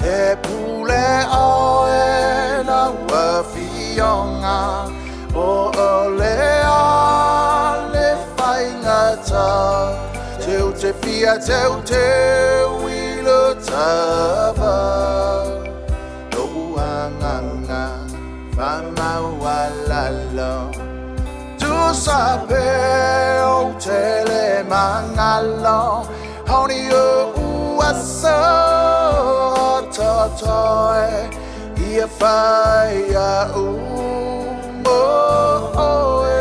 e pule oe lau afioga, Po o le a le faigata, Teu te fia teuteu i le tava, Lou agaga faamaualalo. Tusa pe ou te le magalo, Haoni o'u aso totoe, Ia fai a'u mo oe.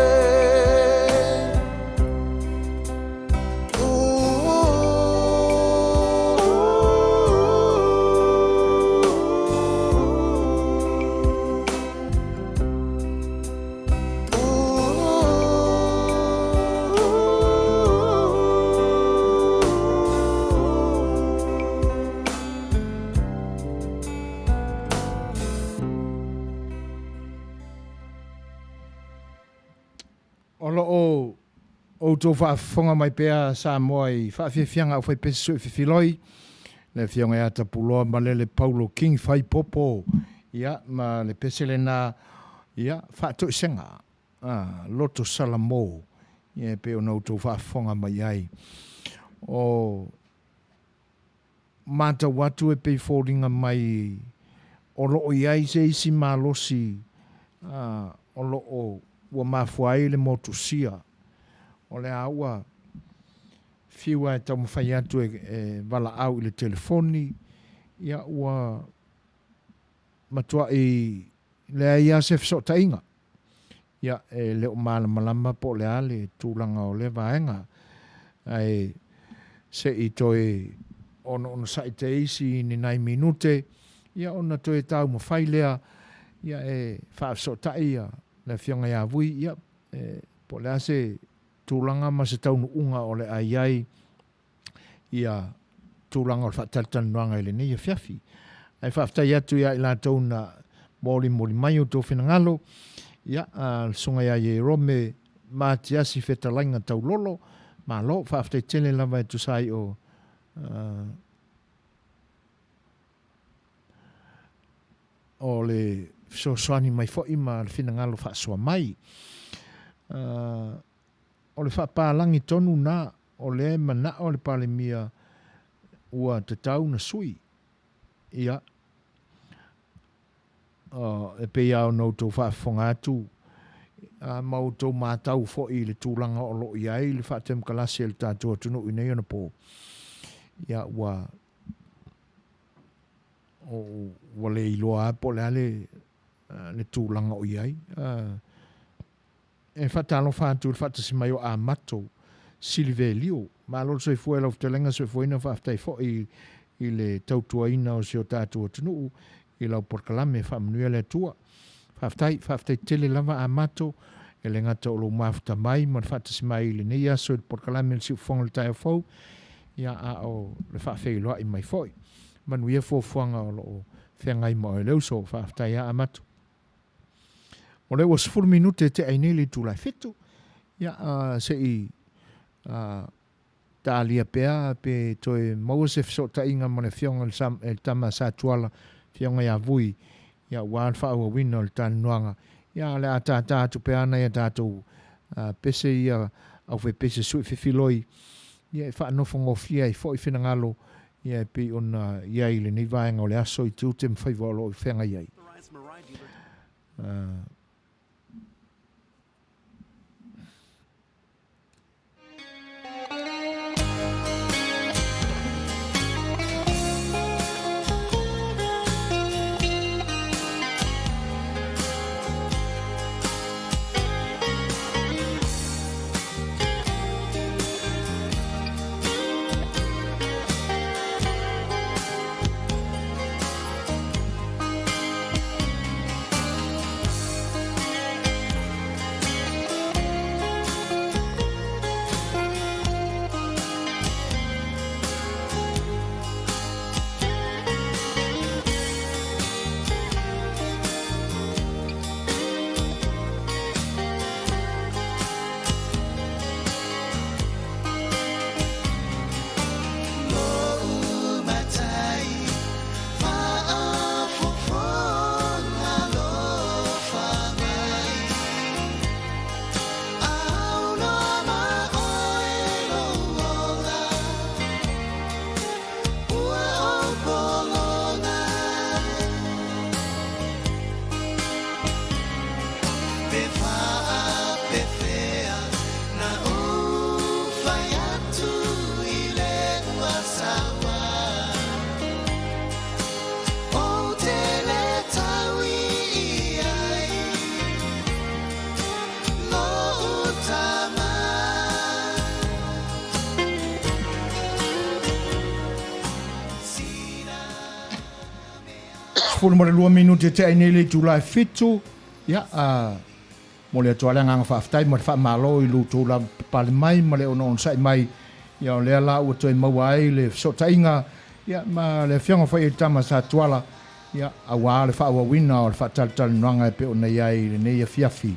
O lo o outou faafofoga mai pea Samoa i faafiafiaga aufaipese sue fefiloi, le Afioga ia Tapuloa Malele Paulo King Faipopo, ia, ma le pese lena, ia, faatoesega, a, loto Salamo, ia, e pei ona outou faafofoga mai ai. O matau atu e pei foliga mai o lo o i ai se isi malosi, a, o lo o ua mafua ai le motusia. O le a ua. Fiu lava e taumafai atu e valaau i le telefoni, ia ua matuai leai lava se fesootaiga. Ia, e le o malamalama po o le a le tulaga o lea vaega, ae se i toe onoonosai te isi ni nai minute, ia ona toe taumafai lea, ia e faafesootai ia le Afioga ia Vui, ia, e, po o le a se tulaga ma se taunuuga o le a i ai ia tulaga o le faatalatalanoaga i lenei afiafi. Ae faafetai atu ia i latou na molimoli mai o outou finagalo, ia, le Susuga ia Ierome Matiasi Fetalaiga Taulolo, malo, faafetai tele lava e tusa ai o o le fesoasoani mai foi ma le finagalo faasoa mai. O le faapalagi tonu na o lea e manao le Palemia ua tatau na sui. Ia, e pei lava ona outou faafofoga atu ma outou matau foi i le tulaga o lo o i ai le faatemokalasi a le tatou atunuu i nei onapo, ia ua ua le iloa lava po o le a le tulaga o i ai. E faatalofa atu i le faatasi mai o Amato Silivelio. Malo le soifua i lau fetalaiga soifuaina, faafetai foi i le tautuaina o si o tatou atunuu i lau polokalame. Faamanuia le Atua. Faafetai, faafetai tele lava Amato, e le gata o lou mafuta mai ma le faatasi mai i lenei aso i le polokalame o le Siufofoga o le Taeao Fou, ia a o le faafeiloai mai foi. Manuia fuafuaga o lo o feagai ma oe le uso. Faafetai lava Amato. O lea ua 10 minute e tea ai nei le itula e 7, ia se i talia pea pe toe maua se fesootaiga ma le Afioga i le Tama a Satuala, Afioga ia Vui, ia aua le faaauauina o le talanoaga. Ia o le a tātā atu pea nai a tatou pese ia aufaipese sui fefiloi, ia e faanofogofie ai foi finagalo ia e pei ona i ai i lenei vaega o le aso i tiute ma faiva o lo o feagai ai. 12 minute e tea ai nei le itula e 7. Ia, momoli atu lava le agaga faafetai ma le faamalo i lo outou lavapapale mai ma le onoonsa'i mai. Ia, o lea la ua toe maua ai le fesootaiga, ia, ma le Afioga foi i le Tama Sa Tuala, ia, aua le faaauauina o le faatalatalanoaga e pei ona i ai i lenei afiafi.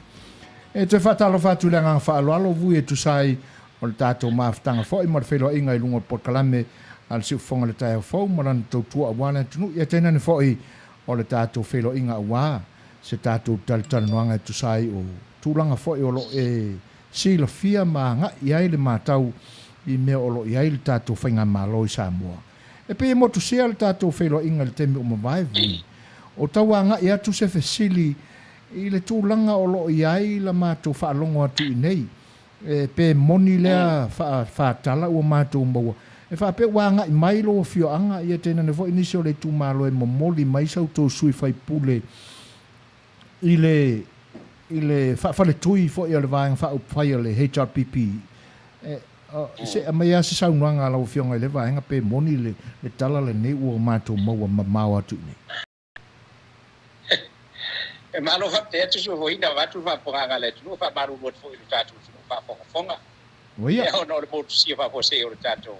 E toe faatalofa atu i le agaga faaaloalo, vui e tusa ai o le tatou mafutaga foi ma le feiloaiga i luga o le polokalame a le Siufofoga i le Taeao Fou ma lana tautua aua le atunuu, ia tainane foi o le tatou feiloaiga aua se tatou talatalanoaga e tusa ai o tulaga foi o lo o e silafia ma agai i ai le matau i mea o lo o i ai le tatou faigamalo i Samoa. E pei e motusia le tatou feiloaiga i le taimi ua mavae vui, o tau agai atu se fesili i le tulaga o lo o i ai la matou faalogo atu i nei. E pe moni lea faatala ua matou maua, e faapea ua agai mai lou afioaga, ia tainane foi nisi o le itumalo e momoli mai sa outou sui faipule i le i le faafaletui foi a le Vaega Faaupufai a le HRPP. E, se aumai lava se saunoaga a lau afioga i lea vaega pe moni le tala lenei ua matou maua mamao atu i inei. E malo faafetai atu Suefoina vaeatu le faafofogaaga a le atunuu, e faamalulu atu foi i lo tatou atunuu faafogafoga Ia. Ona o le motusia faafuasei o le tatou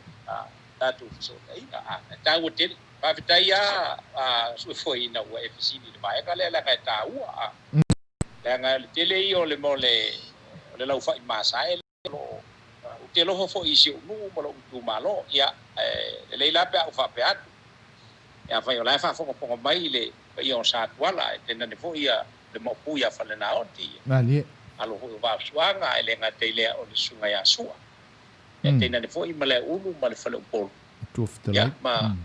tatou fesootaiga. E taua tele. Faafetai lava Suefoina ua e fesili i le vaega lea leaga e taua. Leaga o le tele ia o le o le laufai masae o lo o ou te alofa foi i si ou nuu ma lou itumalo. Ia, e lelei la pe a ou faapea atu, afai o la e faafogafoga mai le paia o Satuala, ae tainane foi ia le Maopu ia Falenaoti, Malie. Alo foi o Vaafusuaga, ae le gata i lea o le Susuga ia Sua, ia tainane foi Malaeulu ma le Faleupolu, Matua fetalai. Ia, ma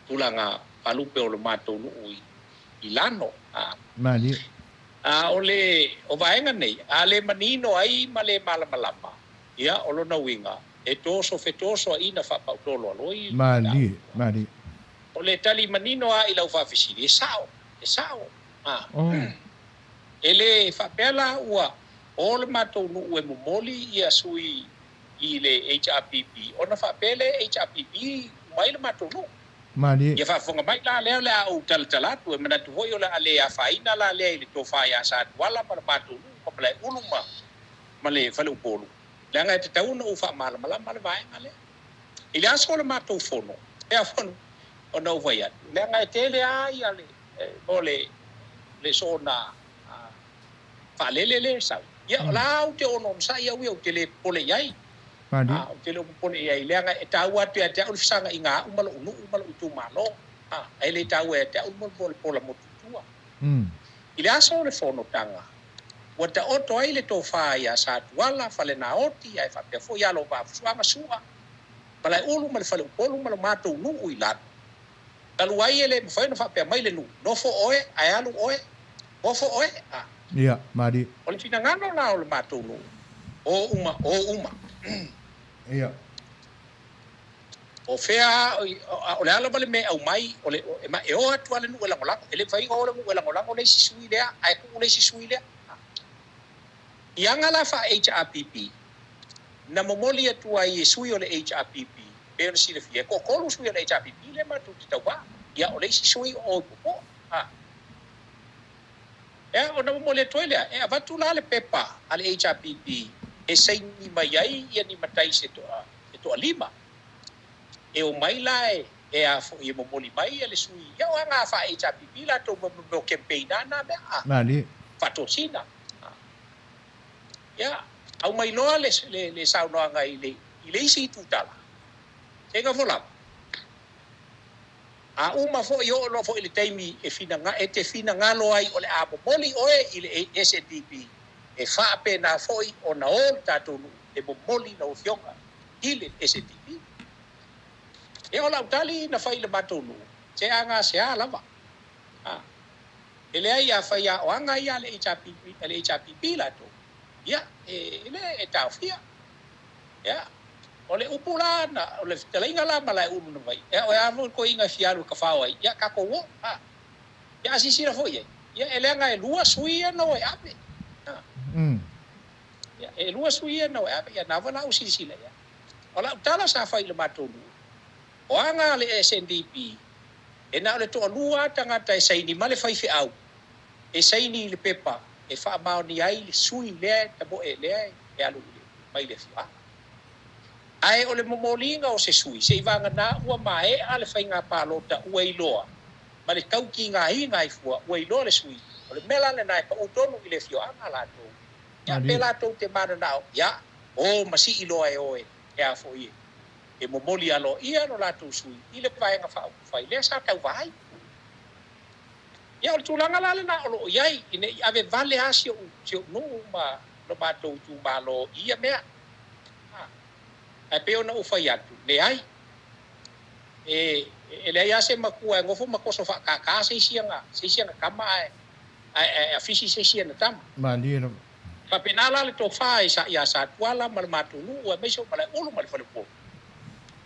tulaga faalupe o le matou nuu i Lano. Malie. A o le o vaega nei, a le manino ai ma le malamalama, ia, o lona uiga, e toso fetosoaina faapautolo aloi le Malie, malie. O le tali manino a i lau faafesili, e sao, e sao. A. Oh. E le faapea la ua o le matou nuu e momoli ia sui i le HRPP, ona faapea lea e HRPP uma ai le matou nuu. Malie. Ia faafofoga mai la lea o le a ou talatala atu, e manatu foi o le a le afaina la lea i le tofa ia Satuala ma le matou nuu ma Malaeulu ma ma le Faleupolu, leaga e tatau ona ou faamalamalama le vaega lea. I le aso o le matou fono, ea fono ona ou fai atu, leaga e tele lava ia le mo le le soona faalele lea e sau. Ia o la ou te onosai au ia ou te le popole i ai. Malie. Ou te le o popole i ai, leaga e taua atu ia te au le fesagaina a au ma lou nuu ma lou itumalo, ae le taua ia te au le mea o le pola motu i tua. I le aso o le fonotaga, ua taoto ai le tofa ia Satuala, Falenaoti, ae faapea foi ia Lovaafusuaga, Sua, Malaeulu ma le Faleupolu ma lo matou nuu i lalo. Talu ai e le mafai ona faapea mai le nuu, nofo oe, ae alu oe, nofo oe, a. Ia, malie. O le finagalo la o le matou nuu, o uma, o uma. Ia. O fea a, o le a lava le mea e aumai, o le, e o atu lava le nuu e lagolago. E le mafai ona o le nuu e lagolago le isi sui lea, ae tuu le isi sui lea. I aga la faa-HRPP, na momoli atu ai e sui o le HRPP, pei ona silafia, e toatolu sui o le HRPP lea matou te tauva. Ia, o le isi sui o Oipopoa. Ea, ona momoli atu ai lea, e avatu la le pepa a le HRPP e saini mai ai ia ni matai se toa, se toalima. E omai la e, e a foi e momoli mai ia le sui, ia o aga faa-HRPP latou ma mea o campaign a na mea, a. Malie. Faatosina. A. Ia, aumai loa le, le, le saunoaga i le, i le isi itu tala, seiga folau. A uma foi, oo loa foi i le taimi e finaga, e te finagalo ai o le a momoli oe i le SNDP, e faapena foi ona o le tatou nuu e momoli lau Afioga i le SNDP. Ia o lau tali na fai i le matou nuu, se a gasea lava. A, e leai a fai aoaga ia a le HRPP, a le HRPP latou, ia, e, e le e taofia. Ia, o le upu la na, o le fetalaiga la ma Laeulu na fai, ia o le a foi le toeaina e fia alu e tafao ai, ia tatou o, a. Ia a silasila foi i ai, ia e leaga e lua sui ia na o e ave. A. Ia, e lua sui ia na o e ave, ia na foi la ou silasila i ai. O lau tala sa fai i le matou nuu, o aga a le SNDP, e na o le toalua lava tagata e saini ma le faifeau, e saini i le pepa e faamaonia ai le sui lea e tamoe lea e alu i le mai le afioaga. Ae o le momoliga o se sui, seivagana ua maea le faiga palota ua iloa ma le tautigaina ai fua ua iloa le sui, o le mea la lena e pau tonu i le afioaga latou. Ia pe latou te mananao, ia, o ma sii loa e o e a foi e e momoli aloaia lo latou sui i le Vaega Faaupufai lea sa tauva ai. Ia o le tulaga la lena o lo o i ai, ina i ave vale lava si ou, si ou nuu ma lo matou itumalo i ia mea. A, ae pei ona ou fai atu, leai. E, e leai lava se matua e nofo ma toso faakākā se isi ana, se isi ana tama ae, ae, ae afisi se isi ana tama. Malie lava. Faapena la le tofa i sa, iā Satuala ma le matou nuu aemaise o Malaeulu ma le Faleupolu.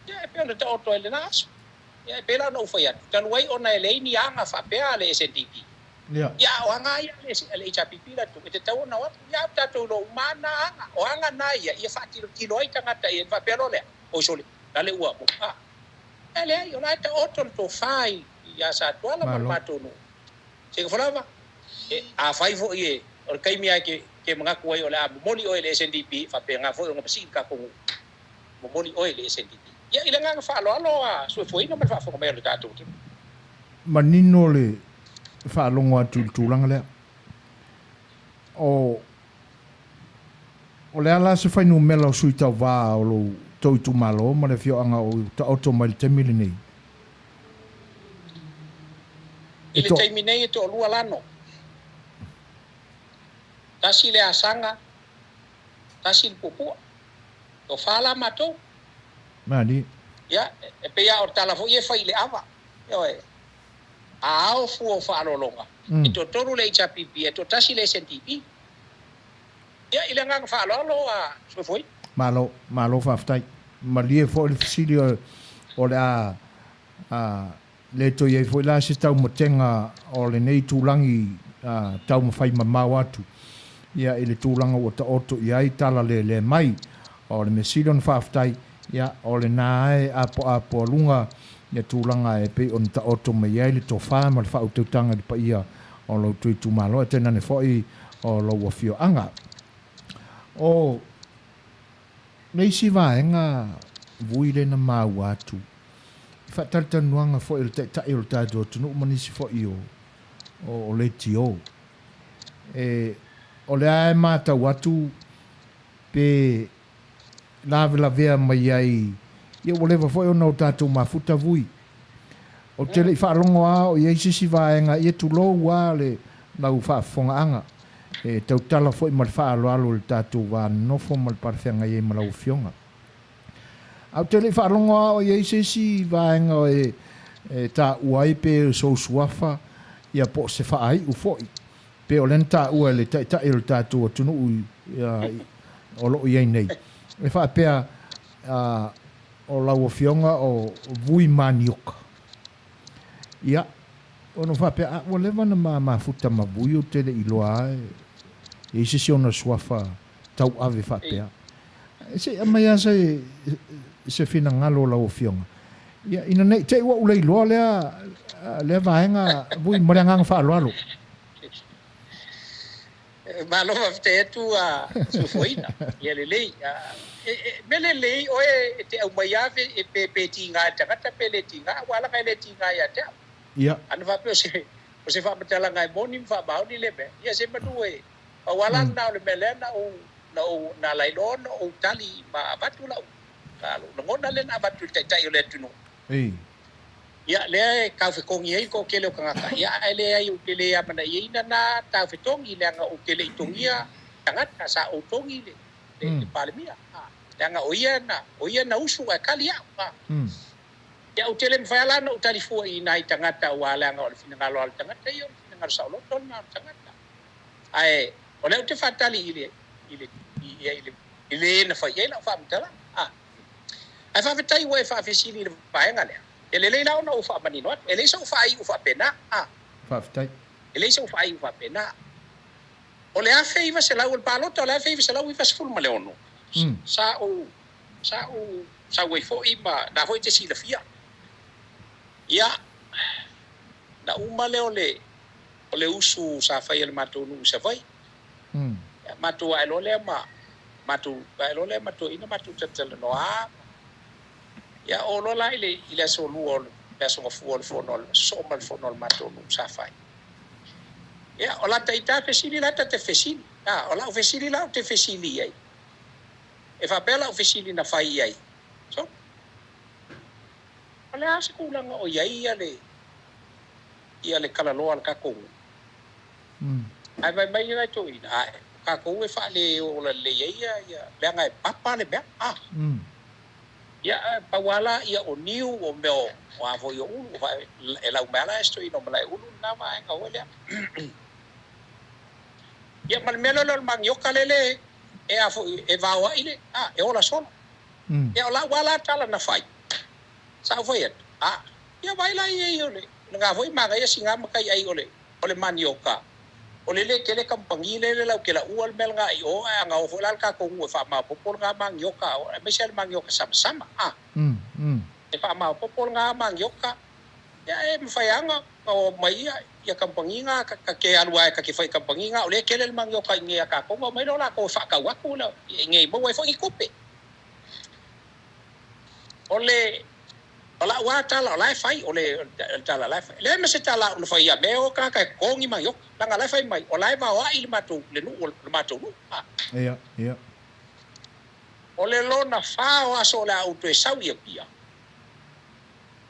Ia, e pei ona taoto ai i lena aso. Ia, e pei la ona ou fai atu, talu ai ona e leai ni aga faapea a le SNDP. Ia. Ia, a o aga lava ia a le HRPP latou, e tatau ona o atu. Ia, a ua tatou iloa uma lava na aga. O aga na ia, ia faatilotilo ai tagata i ai, ona faapea loa lea, Oi sole, lale ua, a. Ae leai, o la e taoto le tofa iā Satuala ma le Malo. matou nuu. Seia lava, e, afai foi e, o le taimi lava e te, te manatu ai o le a momoli oe i le SNDP, e faapena foi ona masii le tatou nuu, momoli oe i le SNDP. Ia, i le agaga faaaloalo a soifuaina ma le faafofoga mai a lo tatou atunuu. Manino le faalogo atu i le tulaga lea. O, o le a la se fuainumera o sui tauva o lo outou itumalo ma le afioaga o taoto mai i le taimi lenei? I le taimi nei e toalua lano. Tasi le asaga, tasi le puapua. Tofa la matou. Malie. Ia, e pei lava o le tala foi ia e fai i le ava. Ioe. A ao fua o faaaloaloga, e toatolu le HRPP ae toatasi le SNDP. Ia, i le agaga faaaloalo a Soifua. Malo, malo faafetai. Malie foi le fesili o le a le toe i ai foi la se taumatega o lenei itulagi taumafai mamao atu ia i le tulaga ua taoto i ai tala lele mai. O le mea sili ona faafetai, ia, o lena e apoapoaluga ia tulaga e pei ona taoto mai ai le tofa ma le faautautaga i le paia o lo outou itumalo, ae tainane foi o lou afioaga. O le isi vaega vui lea na maua atu i faatalatalanoaga foi a le Taitai o le tatou atunuu ma nisi foi o o leitio, e, o lea e matau atu pe lavelavea mai ai, ia ua leva foi ona o tatou mafuta vui. Ou te le i faalogo lava o i ai se isi vaega, ia tulou lava le lau faafofogaaga, e tautala foi ma le faaaloalo i le tatou va nonofo ma le palefeagai ai ma lau Afioga. Ae ou te le i faalogo lava o i ai se isi vaega e taua ai pe o sou suafa, ia po o se faaiu foi, pei o lea na taua e le Taitai o le tatou atunuu o lo o i ai nei, e faapea, o lau Afioga o Vui Manioka. Ia, ona ou faapea, a ua leva ona ma mafuta ma Vui ou te le i iloa lava e i ai se isi ona suafa tauave faapea. Se i aumai lava se, se finagalo o lau Afioga. Ia, ina ne i te i ua ou le iloa lea, lea vaega, Vui, ma le agaga faaaloalo. Malo faafetai atu a Suefuaina. Ia lelei. E mea lelei oe e te aumai lava pe, pe, pe tiga i le tagata pe le tiga, aua leaga e le tiga ia te au. Ia. Ana faapea o se, o se faamatalaga e moni ma faamaoni lea mea, ia semanu e, pau lava la lena o le mea lea na ou, na ou, na ala ai loa ona ou tali ma avatu lau, lou lagona lea na avatu i le Taitai o le atunuu. Ei. Ia, lea e taufetogi ai le toatele o tagata, ia, ae leai ou te le amanaiaina na taufetogi, leaga ou te le i togia tagata, sa ou togi le, le, le Palemia, a, leaga o ia na, o ia na usu ae kali au, a. Ia, ou te le mafai lava la ona ou tali fua i nai tagata aua leaga o le finagalo lava o le tagata ia, o le finagalo saoloto lena o le tagata. Ae o lea ou te faatali i le, i le, i, i le, i le na fai i ai lau faamatalaga, a. Ae faafetai ua e faafesili i le vaega lea. E lelei la ona ou faamanino atu. E leai sou faaiu faapena. A. Faafetai. E leai sou faaiu faapena. O le 1900, o le palota o le 1996, sa ou, sa ou sau ai foi ma, na foi e te silafia. Ia, na uma lea o le, o le usu sa fai e le matou nuu i Savaii. Ia, matou ae loa lea ma, matou ae loa lea ma toeaiina matou talatalanoa. Ia, oo loa la i le, i le aso lua o le, le aso gafua o le fono a le, sosoo ma le fono a le matou nuu sa fai. Ia, o lata ita fesili lata te fesili. A, o lau fesili la ou te fesili i ai. E faapea lau fesili na fai i ai. So, o le a se tulaga o i ai ia le, ia le talaloa a le tatou nuu? Ae fai mai nai toeaiina, Ae, o tatou e faaleola lelei ai ia, ia, leaga e papa le mea, a. Ia, ae pau lava la, ia, o niu, o mea o, o a foi o ulu, e lau mai lava la e si toeaina o Malaeulu lena vaega foi lea. Ia ma le mea lea o le manioka lele e a foi e vaoai le, a, e ola solo. Ia o lau a la tala na fai, sa ou fai atu, a, ia vaai la i ai o le lena foi manaia sina matai ai o le, o le manioka, o le le tele kamupani lele lau te laua le mea lena i o, ae ana o foi la le tatou nuu e faamaopoopo lena manioka, aemaise lava le manioka samasama, a. E faamaopoopo lena manioka, ia e mafai lava ona o mai ia, ia kamupani na ta te alu lava ta te fai i kamupani na, o lea e tele le manioka i inei ia tatou, ona omai lea o latou e faatau atu i inei e maua ai foi ni tupe. O le o lau lava tala o la e fai, o le tala o la e fai. E leai ma se tala aʻu na fai ia mea e o tagata e totogi manioka, leaga o la e fai mai, o la e vaoaʻi le matou, le nuu, le matou nuu. A. Ia, ia. O le lona fa o aso o le a ou toe sau i Apia,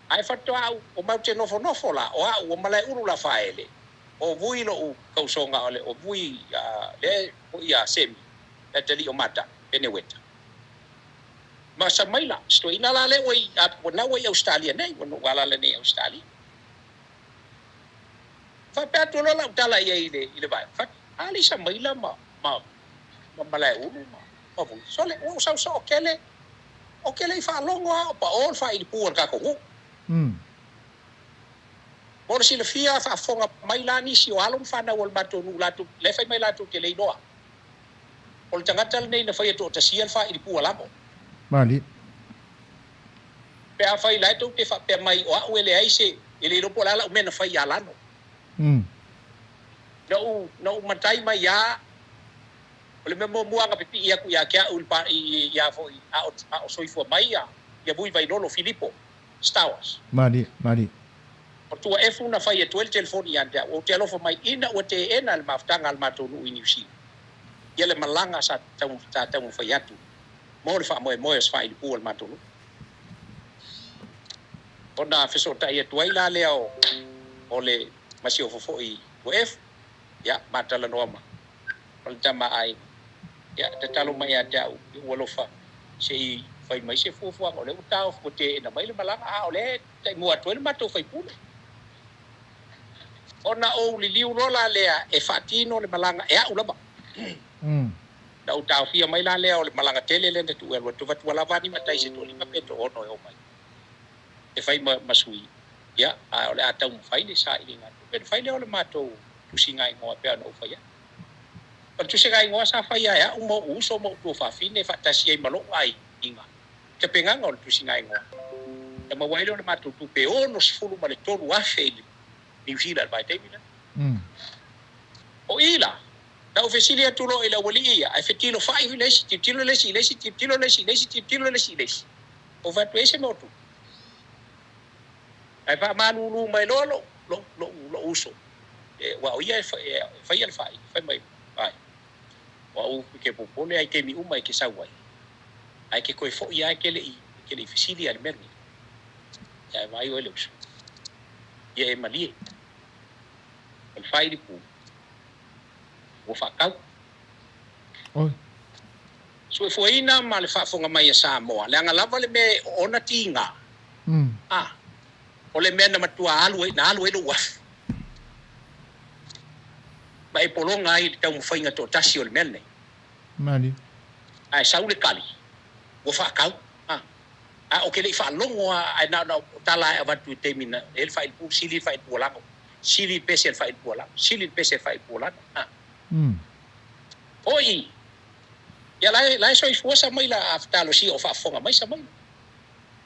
ae faatoa au, o matou te nofonofo la, o au, o Malaeulu Lafaele, o Vui loʻu tausoga o le, o Vui, a, lea foi ia Semi, le atalii o Mata, Peneueta. Ma sa mai la, si toeaina la lea ua i, a, na ua i Ausetalia nei, ua nou alaala nei i Ausetalia. Faapea atu loa lau tala i ai i le, i le vaega, fai, a le i sa mai la ma, ma, ma Malaeulu ma, ma Vui. Sole, ua ou sau soo tele, ou te le i faalogo lava o paʻō le faailipu a le tatou nuu. Mo le silafia, faafofoga mai la nisi o alo ma fanau o le matou nuu latou, la e fai mai latou te le iloa. O le tagata lenei na faia toatasia le faailipu a Lamo. Malie. Pe afai la e tou te faapea mai o a'u e leai se, e le iloa po o le a la'u mea na fai ia Lano. Na ou, na ou matai mai a, o le mea muamua na pipii atu ia te a'u i le pa, i, ia foi, a o, a o soifua mai ia, ia Vui Vailolo Filipo Stowers. Malie, malie. O tua efu na fai atu ai le telefoni ia te a'u, ou te alofa mai ina ua teena le mafutaga a le matou nuu i Niu Sila. Ia le malaga sa sa taumafai atu mo le faamoemoe o se faailipu a le matou nuu. Ona fesootai atu ai la lea o o le masiofo foi ua efu, ia ma talanoa ma ma le tama a aiga. Ia tatalo mai ia te au i ou alofa se i fai mai se fuafuaga o lea ua taofi ua teena mai le malaga a o lea e taimua atu ai le matou faipule. Ona ou liliu loa la lea e faatino le malaga e a'u lava. Na ou taofia mai la lea o le malaga tele lea na tuu e alu atu, avatu ua lava ni matai se toalima pe toaono e omai e fai ma, ma sui, ia, a o le a taumafai le sailiga tupe ona fai lea o le matou tusigaigoa e pei ona ou fai atu. O le tusigaigoa sa faia e a'u ma o'u uso ma o'u tuafafine faatasi ai ma lo'u aiga, tapenaga o le tusigaigoa, na maua ai lea o le matou tupe e $63,000 i le Niu Sila i le vaitaimi lea. O i la, na ou fesili atu loa i le aualii ia, ae fetilofai le isi, tilotilo le isi i le isi, tilotilo le isi i le isi, tilotilo le isi i le isi. Ou fai atu, e ese mea o tupu. Ae faamalulu mai loa lou, lou, lou, lou uso, e, aua o ia e, e faia le fai, fai mai, ai, o au e ke popole ai taimi uma e ke sau ai, ae ke toe foi lava e ke le i, e ke le i fesili lava i le mea lenei. Ae vaai oe le uso. Ia e malie. O le faailipu, ua faatau. Oi. Suefuaina ma le faafofoga mai a Samoa, leaga lava le mea e oona tiga, a, o le mea na matua alu ai, na alu ai lou afu, ma e pologa ai i le taumafaiga toatasi o le mea lenei. Malie. Ae sau le tali, ua faatau. A. A ou te le i faalogo lava, ae na ona tala lava e avatu i le taimi na i ai le faailipu, sili le faailipu a Lano, sili le pese a le faailipu a Lano, sili le pese a le faailipu a Lano. A. Oi! Ia la e, la e soifua Samaila a talosia o faafofoga mai Samaila.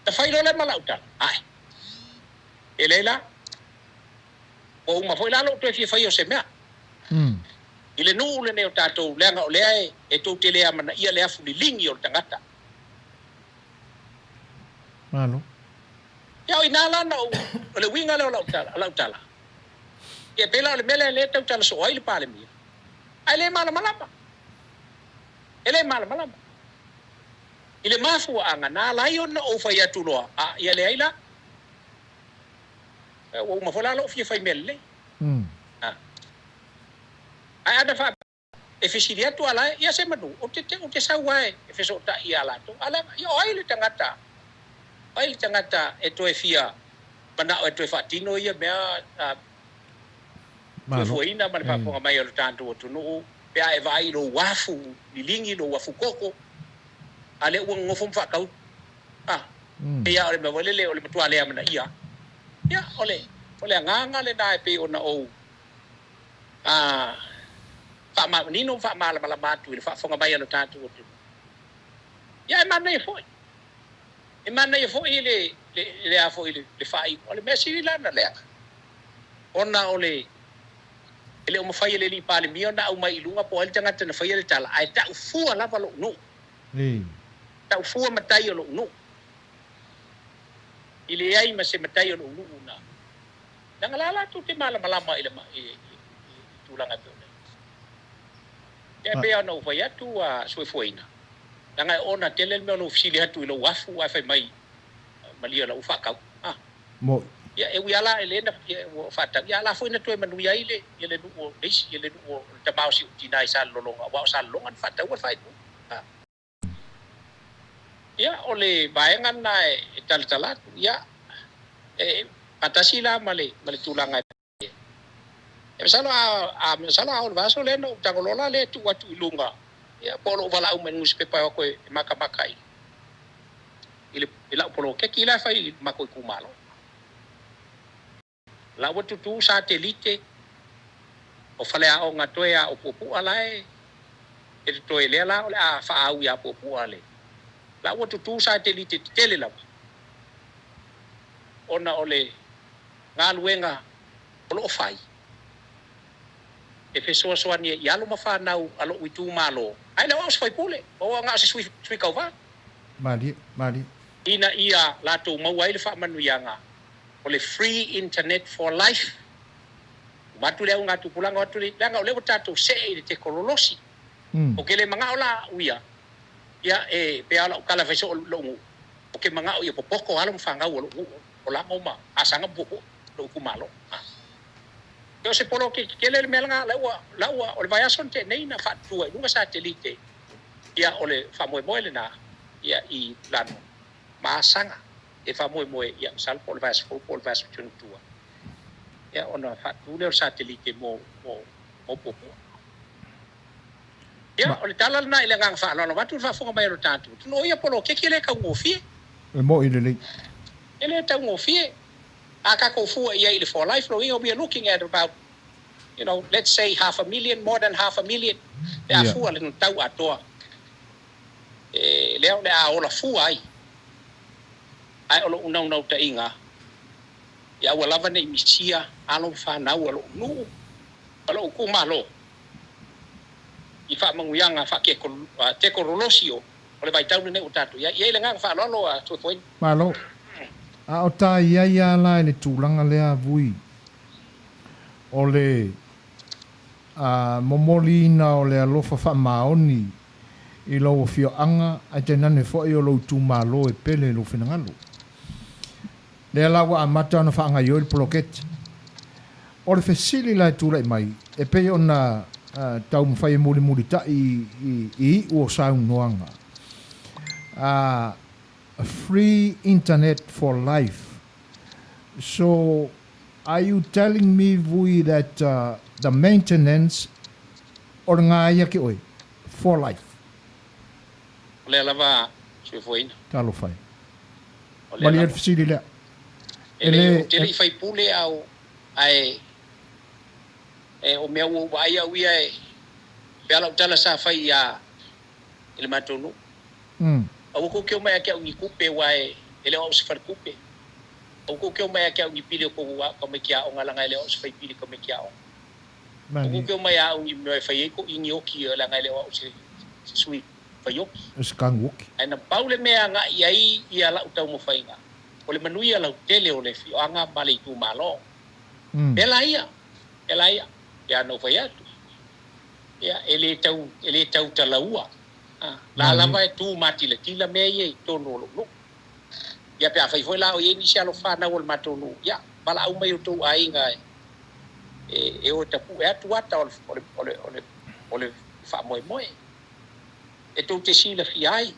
Na fai loa lea ma lau tala, Ae. E leai la. Ua uma foi la lou toe fia faia o se mea. I le nuu lenei o tatou, leaga o lea e, e tou te le amanaia le afu liligi o le tagata. Malo. Ia o ina la na ou, o le uiga lea o lau tala, lau tala. Ia pei la o le mea lea lea e tautala soo ai le Palemia, ae le malamalama. E le malamalama. I le mafuaaga na ala ai ona ou fai atu loa, a, ia leai la. Ua uma foi la lou fia fai mea lelei. A. Ae ana faapea. E fesili atu a lae, ia se manu, ou te, ou te sau lava e fesootai ia latou. A leaga, ia o ai le tagata, o ai le tagata e toe fia manao e toe faatino ia mea, a, Malo. fuafuaina ma le faafofoga mai o le tatou atunuu. Pe a e vaai i lou afu liligi, lou afu koko, a lea ua nonofo ma faatau. A, pei lava o le mea foi lele o le matua le amanaia lava. Ia, o le, o le agaga lena e pei ona ou, a, faamanino ma faamalamalama atu i le faafofoga mai a lo tatou atunuu. Ia, e manaia foi, e manaia foi le, le, le a foi le, le faaiuga. O le mea sili la ona leaga, ona o le E le o mafai e le Alii Palemia ona aumai i luga po o ai le tagata na faia le tala, ae tau fua lava lou nuu. Tau fua matai o lou nuu. I leai ma se matai o lou nuu na leaga la latou te malamalama i le i le tulaga e pei ona i ai. Ia e pei lava ona ou fai atu ua soifuaina, leaga e ona tele le mea o lou fesili atu i lou afu ae fai mai malie o la ua faatau. Ah. Moʻi. Ia, e ui lava la e le na, ia, ua faatau, ia a la foi na toe manuia ai le, ia le nuu o le isi, ia le nuu o le tama o si ou tina i Salelologa, aua o Salelologa na faataua le faaiuga. A. Ia, o le vaega lena e talatala atu, ia, e faatasi la ma le, ma le tulaga e, e masalo a, a, masalo a oo i le vaiaso lea na ou tago loa la lea e tuu atu i luga, ia, po o lou valaau mai i le nusipepa e o atu e makamaka i, i le, i lau poloketi la e fai i le matou itumalo. La ua tutū satelite o faleaoga toe a o Puapua la e e totoe lea la o le a faaau ia Puapua le la ua tutū satelite tetele lava ona o le galuega o lo o fai e fesoasoani ai i alo ma fanau a lo'u itumalo ae le o au o se faipule ua na o se sui sui tauva. Malie, malie. Ina ia latou maua ai le faamanuiaga o le free internet for life. Uma atu le augatupulaga o atu le, leaga o lea ua tatou see i le tekololosi. Ou te le manao la au ia, ia e pei lava o lau tala e fai soo i lou nuu, ou te manao ia popoto alo ma fanau a lou nuu o Lago ma Asaga ma Puapua, lou itumalo. O se poloketi tele le mea lena, la ua, la ua, o le vaiaso na tea nei na faatutua i luga satelite, ia o le faamoemoe lena, ia i Lano ma Asaga e faamoemoe, ia masalo po o le vaiaso fou po o le vaiaso tua, ia ona faatu lea o le satelite mo, mo, mo Puapua. Ia, o le tala lena i le agaga faaaloalo avatu le faafofoga mai a lo tatou atunuu, o ia poloketi e le taugofie. E moi lelei. E le taugofie. A tatou fua i ai i le For Life lou iga, we are looking at about, you know, let's say half a million, more than half a million, pe a fua le tau atoa e lea o le a ola fua ai. Ae o lou naunautaiga, ia aua lava ne i misia alo ma fanau a lou nuu ma lou itumalo i faamanuiaga faatekonolosi o le vaitau lenei ua tatou i ai. E i ai le agaga faaaloalo a Tuafoeina. Malo. A o ta i ai a la i le tulaga lea Vui, o le momoliina o le alofa faamaoni i lou afioaga ae tainane foi o lou itumalo e pele i lou finagalo. Lea la ua amata ona faagaioi le poloketi. O le fesili la e tulai mai, e pei ona taumafai e mulimulitai i iu o saunoaga, free internet for life. So, are you telling me Vui that the maintenance o le gaia ke oe, for life? O lea lava soifuaina. Talofa e. Malie le fesili lea. E le, ou te le i faipule au, ae e, o mea ua ou vaai au ia e, pei lava lau tala sa fai ia i le matou nuu. Aua kou te omai ia te au ni tupe aua e, e le o au o se faletupe. Aua kou te omai ia te au ni pili o tou tamaiti aoga leaga e le o au o se faipili tamaiti aoga. Aua kou te omai ia au ni mea e fai ai kou inioti leaga e le o au o se, se sui faioki. O se kaguoki. Ae na pau le mea e agai i ai ia lau taumafaiga, o le manuia lautele o le afioaga ma le itumalo. Pēlā ia, pēlā ia, pei ona ou fai atu, ia, e le tau, e le tau talaua. A, la lava e tu matilatila mea ia i totonu o lou nuu. Ia pe afai foi la o i ai nisi alo fanau o le matou nuu, ia, valaau mai outou aiga e, e, e o e tapue atu ata o le, o le, o le, o le, o le faamoemoe. E tou te silafia ai,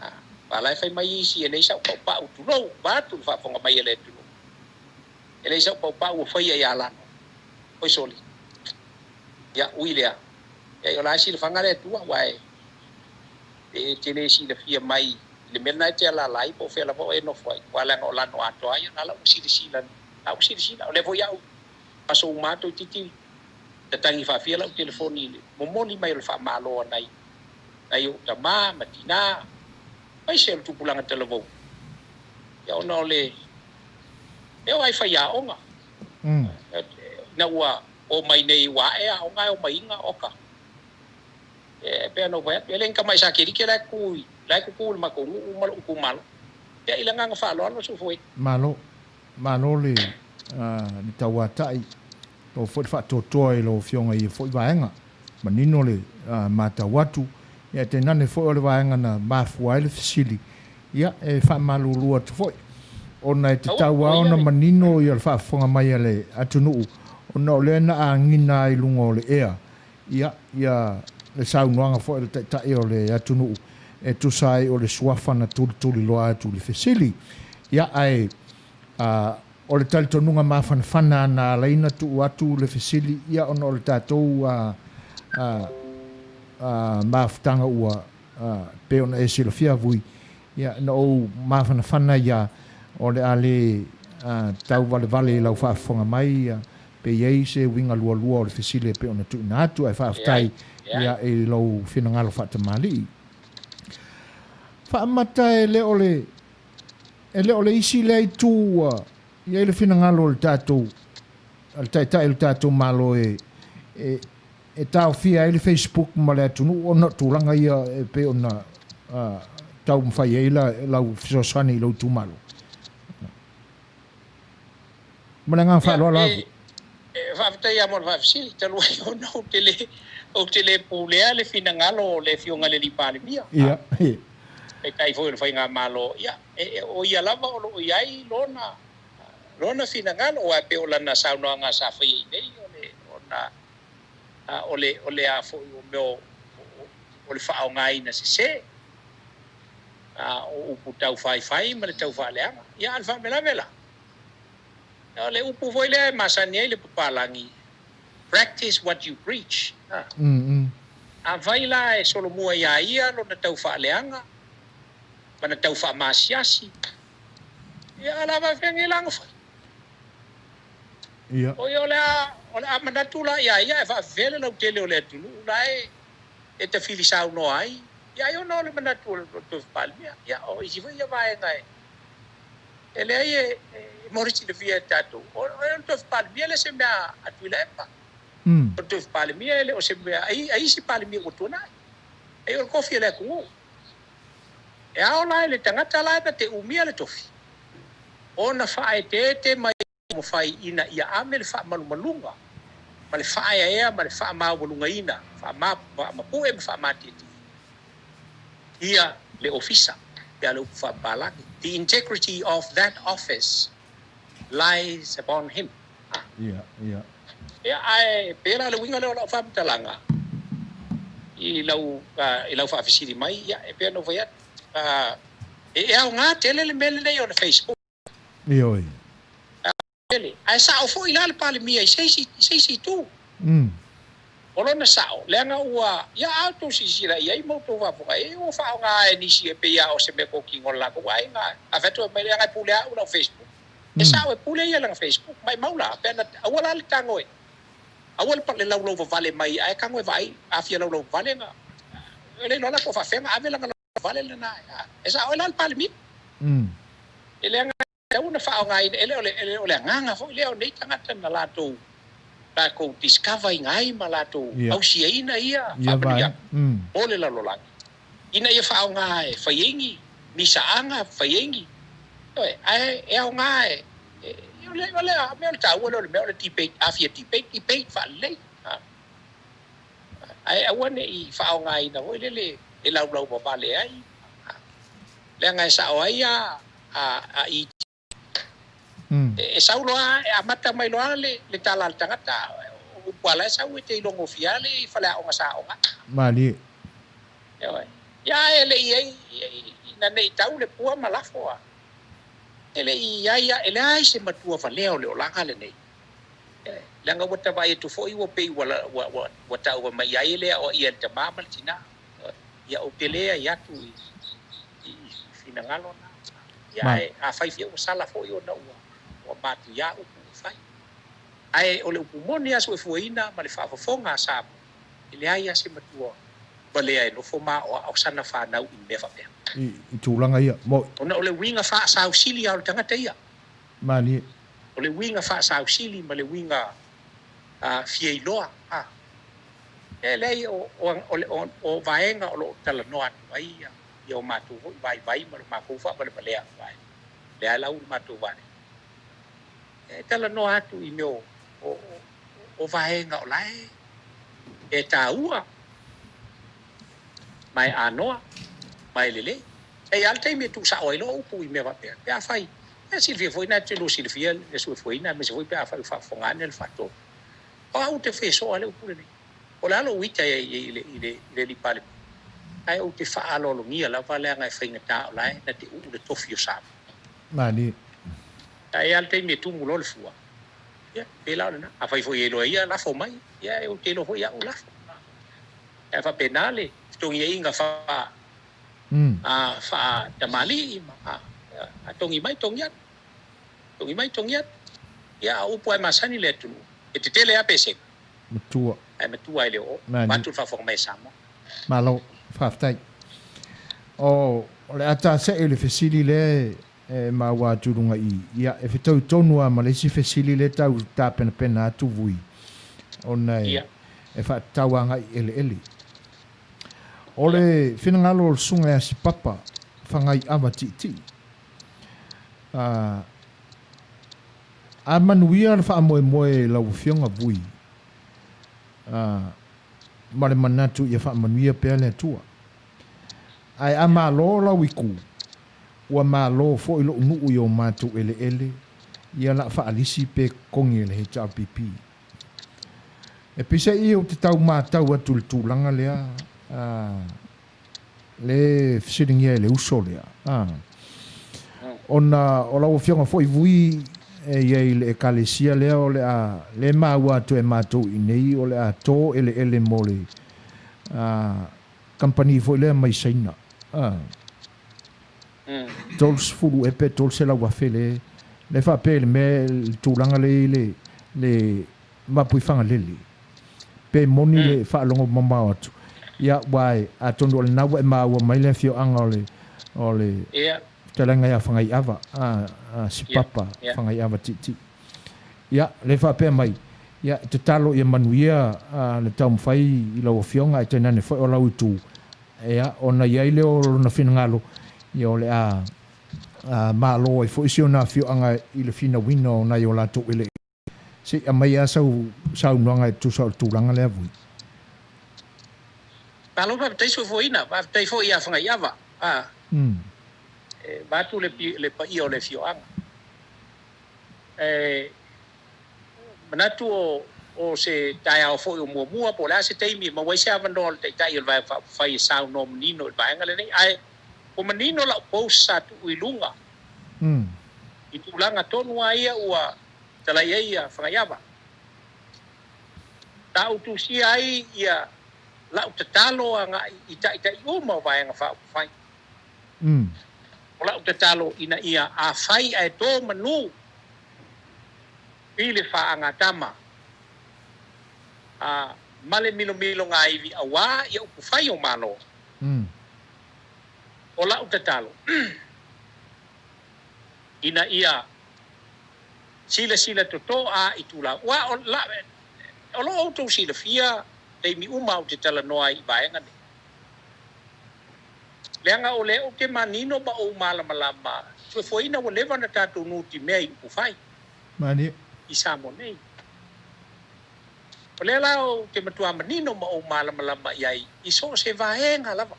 a, a la e fai mai isi e leai sau paupau, tulou, vaeatu le faafofoga mai a le atunuu, e leai sau paupau ua faia ia Lano. Oi soli. Ia, ui lea, Ia, o la e silafaga le Atua, aua e, e te le silafia mai i le mea lena e te alaala ai po o fea lava oe e nofo ai, aua leaga o lano atoa ai, o la la ua silasila, la ua silasila. O lea foi au, aso uma lava toeitiiti tatagi faafia lau telefoni i le momoli mai o le faamalo a nai, nai ou tama ma tina, aemaise o le tupulaga talavou, ia ona o le e oo lava i faiaoga, ina ua omai nei ua ae aoga ae omai iga, oka. E pei ona ou fai atu, e le ni tamai satelite la e tutu i, la e tutu i le matou nuu ma lou itumalo. Ia, i le agaga faaaloalo, Sufuei. Malo. Malo le le tauatai, lou foi le faatoatoa i lau Afioga i ia foi vaega. Manino le matau atu, ia tainane foi o le vaega na mafua ai le fesili, ia e faamalulu atu foi ona e tatau lava ona manino ia le faafofoga mai a le atunuu ona o lea na agiga ai i luga o le ea ia ia le saunoaga foi a le Taitai o le atunuu e tusa ai o le suafa na tulituliloa atu i le fesili. Ia ae O le talitonuga mafanafana na ala ai na tuu atu le fesili ia ona o le tatou mafutaga ua pei ona e silafia Vui, ia na ou mafanafana ia o le a le tauvalevale i lau faafofoga mai ia pe i ai se uiga lualua o le fesili e pei ona tuuina atu ae faafetai ia i lou finagalo faatamalii. Faamata e le o le E le o le isi lea itu ua i ai le finagalo o le tatou, a le Taitai o le tatou Malo e, e, e taofia ai le Facebook ma le atunuu ona o tulaga ia e pei ona taumafai ai la, lau fesoasoani i lou itumalo. Ma le agaga faaaloalo lava. E faafetai lava mo le faafesili, talu ai ona ou te le, ou te le pulea le finagalo o le Afioga i le Alii Palemia, Taitai foi o le Faigamalo, ia, o ia lava o lo o i ai lona, lona finagalo, aua e pei o lana saunoaga sa faia i nei, o le, ona, o le, o le a foi, o mea o, o le faaaogaina sese. O upu tau faifai ma le tau faaleaga. Ia, a o le faalavelave la, o le upu foi lea e masani ai le papalagi, practice what you preach. Afai la e solomua iā ia lona tau faaleaga ma na tau faamaasiasi, ia, a o le a faafefea nei la ona fai? O ia, o le a, o le a manatu la iā ia ae faafefea le lautele o le atunuu la e e tafili saunoa ai, ia ai ona o le manatu o le Tofi Palemia. Ia, o isi foi ia vaega e, e leai e, e mo le silafia e tatou, o, o le Tofi Palemia e le o se mea a Tuilaepa. O le Tofi Palemia e le o se mea a isi Palemia ua tuanai. Ai o le tofi a le atunuu. E ao la i le tagata la na te umia le tofi, ona faaeteete mai taumafai ina ia ave le faamalumaluga ma le faaeaea ma le faamaualugaina, faamapue ma faamatietie ia le ofisa, pe a le upu faapapalagi, the integrity of that office lies upon him. Ia, ae pēlā le uiga lea o lau faamatalaga i lau, i lau faafesili mai, ia, e pei ona ou fai atu, e aoga tele le mea lenei o le Facebook. Ioe. Tele. Ae sao foi la le Palemia i se isi, i se isi itu. O lona sao, leaga ua, ia a outou silasila i ai ma outou faafofoga, e ua faaaoga e nisi e pei lava o se mea tokino a le latou aiga. A fai atu e mai, leaga e pule lava au i lau Facebook. E sao e pule ia i lana Facebook. Maimau la, pe ana, aua la le tago e, aua le, le laulauvavale mai ae tago e vaai, a fia laulauvavale na, e le iloa la po o faafefea ona ave lana vale lena. E sao ai la le Palemia. E leaga e tatau ona faaaogaina, e le o le, e le o le agaga foi lea o nei tagata na latou, latou discover ina ai ma latou ausiaina ia faamanuiaga o le lalolagi, ina ia faaaoga e fai ai ni misaaga, fai ai ni, ioe, ae e aoga e, e, o le, o le mea o le taua lea o le mea o le debate, a fia debate, debate faalelei. Ae aua ne i faaaogaina foi lele e laulauvavale ai, leaga e sao ai a a i e sau loa e amata mai loa le tala a le tagata, o upu a la e sau e te ilogofia le i faleaoga sa aoga ai. Malie. Ioe. Ia ae le i ai ina ne i tau le pua ma lafo a. E le i i ai a, e leai se matua valea o le olaga lenei. Leaga ua ta vaai atu foi ua pei ua ua ua ua taua mai i ai e le aoaia e le tamā ma le tinā. Ia ou te leai atu i i i finagalo na. Ia ae afai foi ua sala foi ona ua ua matuiā upu ua fai. Ae o le upu moni lava soifuaina ma le faafofoga a Samoa, e leai lava se matua valea e nofo ma aoao sana fanau i mea faapea. I tulaga ia. Mo. Ona o le uiga faasausili lava o le tagata ia. Malie. O le uiga faasausili ma le uiga fia iloa. E leai, o vaega o lo o talanoa atu ai ia o matou foi vaivai ma lo matou faavalevalea vaega. Lea la ua le matou vale. E talanoa atu i mea o vaega o la e taua ma e anoa ma e lelei. E i ai lava le taimi e tuusao ai loa upu i mea faapea, pe afai, e silafia foi na te lua silafia le suefueina aemaise foi pe afai ua faafofoga ane le faatolu. O au ou te fesoa le upu lenei. O le a lou ita i le alii Palemia, ae ou te faaaloalogia lava leaga e faigata o la e na te uu le tofi o Samoa. Malie. Ae i ai lava le taimi e tumu loa le fua, ia, pēlā o lena. Afai foi e iloa e ia lafo mai, ia, ou te iloa foi au lafo. Ae faapena le fetogiaiga faa faatamalii ma a togi mai togi atu, togi mai togi atu. Ia a o upu lava e masani le atunuu, e tetele lava pesega. Matua. Ae matua ai le oo. Vaeatu le faafofoga mai a Samoa. Malo, faafetai. O le a tasee i le fesili lea e maua atu i luga i i. Ia, e fetaui tonu lava ma le isi fesili lea tau tapenapena atu Vui, ona e faatatau agai i eleele. O le finagalo o le Susuga ia Sipapa Fagaiava Tiitii, a manuia le faamoemoe i lau Afioga Vui, ma le manatu ia faamanuia pea le Atua. Ae a malo lau itu, ua malo foi lou nuu i o matou eleele, ia la faalisi pe totogi e le HRPP. E peiseai ou te tau matau atu i le tulaga lea, le fesiligia e le uso lea, ona o lau Afioga foi Vui e i ai i le Ekalesia lea o le a le maua atu e matou i inei o le a to eleele mo le kamupani foi lea mai Saina. 30 ea pe 300,000 le le faapea i le mea le tulaga lea i le le Mapuifagalele. Pe moni le faalogo mamao atu. Ia aua e atonu o lena ua e maua mai le afioaga o le o le fetalaiga ia Fagaiava a a Sipapa Fagaiava Tiitii. Ia le faapea mai ia e tatalo ia manuia le taumafai i lau afioga ae tainane foi o lau itu Ia, ona i ai lea o lona finagalo, ia o le a malo ai foi si ona afioaga i le finauina o nai o latou eleele. Se i aumai lava sau saunoaga e tusa o le tulaga lea Vui. Malo faafetai Soifuaina, faafetai foi ia Fagaiava, a vaeatu le paia o le afioaga. E manatu o se taeao foi o muamua po o le a se taimi e maua ai se avanoa o le Taitai o le Vaega Faaupufai e saunoa manino i le vaega lenei. Ae ua manino lau post sa tuu i luga i tulaga tonu lava ia ua talai ai ia Fagaiava. Sa ou tusia ai ia lau tatalo agai i Taitai uma o Vaega Faaupufai. O lau tatalo ina ia afai ae to manu i le faagatama a ma le milomilogaivi auā ia upufai o Malo. O lau tatalo ina ia silasila totoa i tulaga ua o la o lo o outou silafia taimi uma ou te talanoa ai i vaega nei. Leaga o lea ou te manino ma ou malamalama, fuefueina ua leva ona tatou nutimea i upufai Malie. i Samoa nei. O lea la ou te matua manino ma ou malamalama i ai i so o se vaega lava.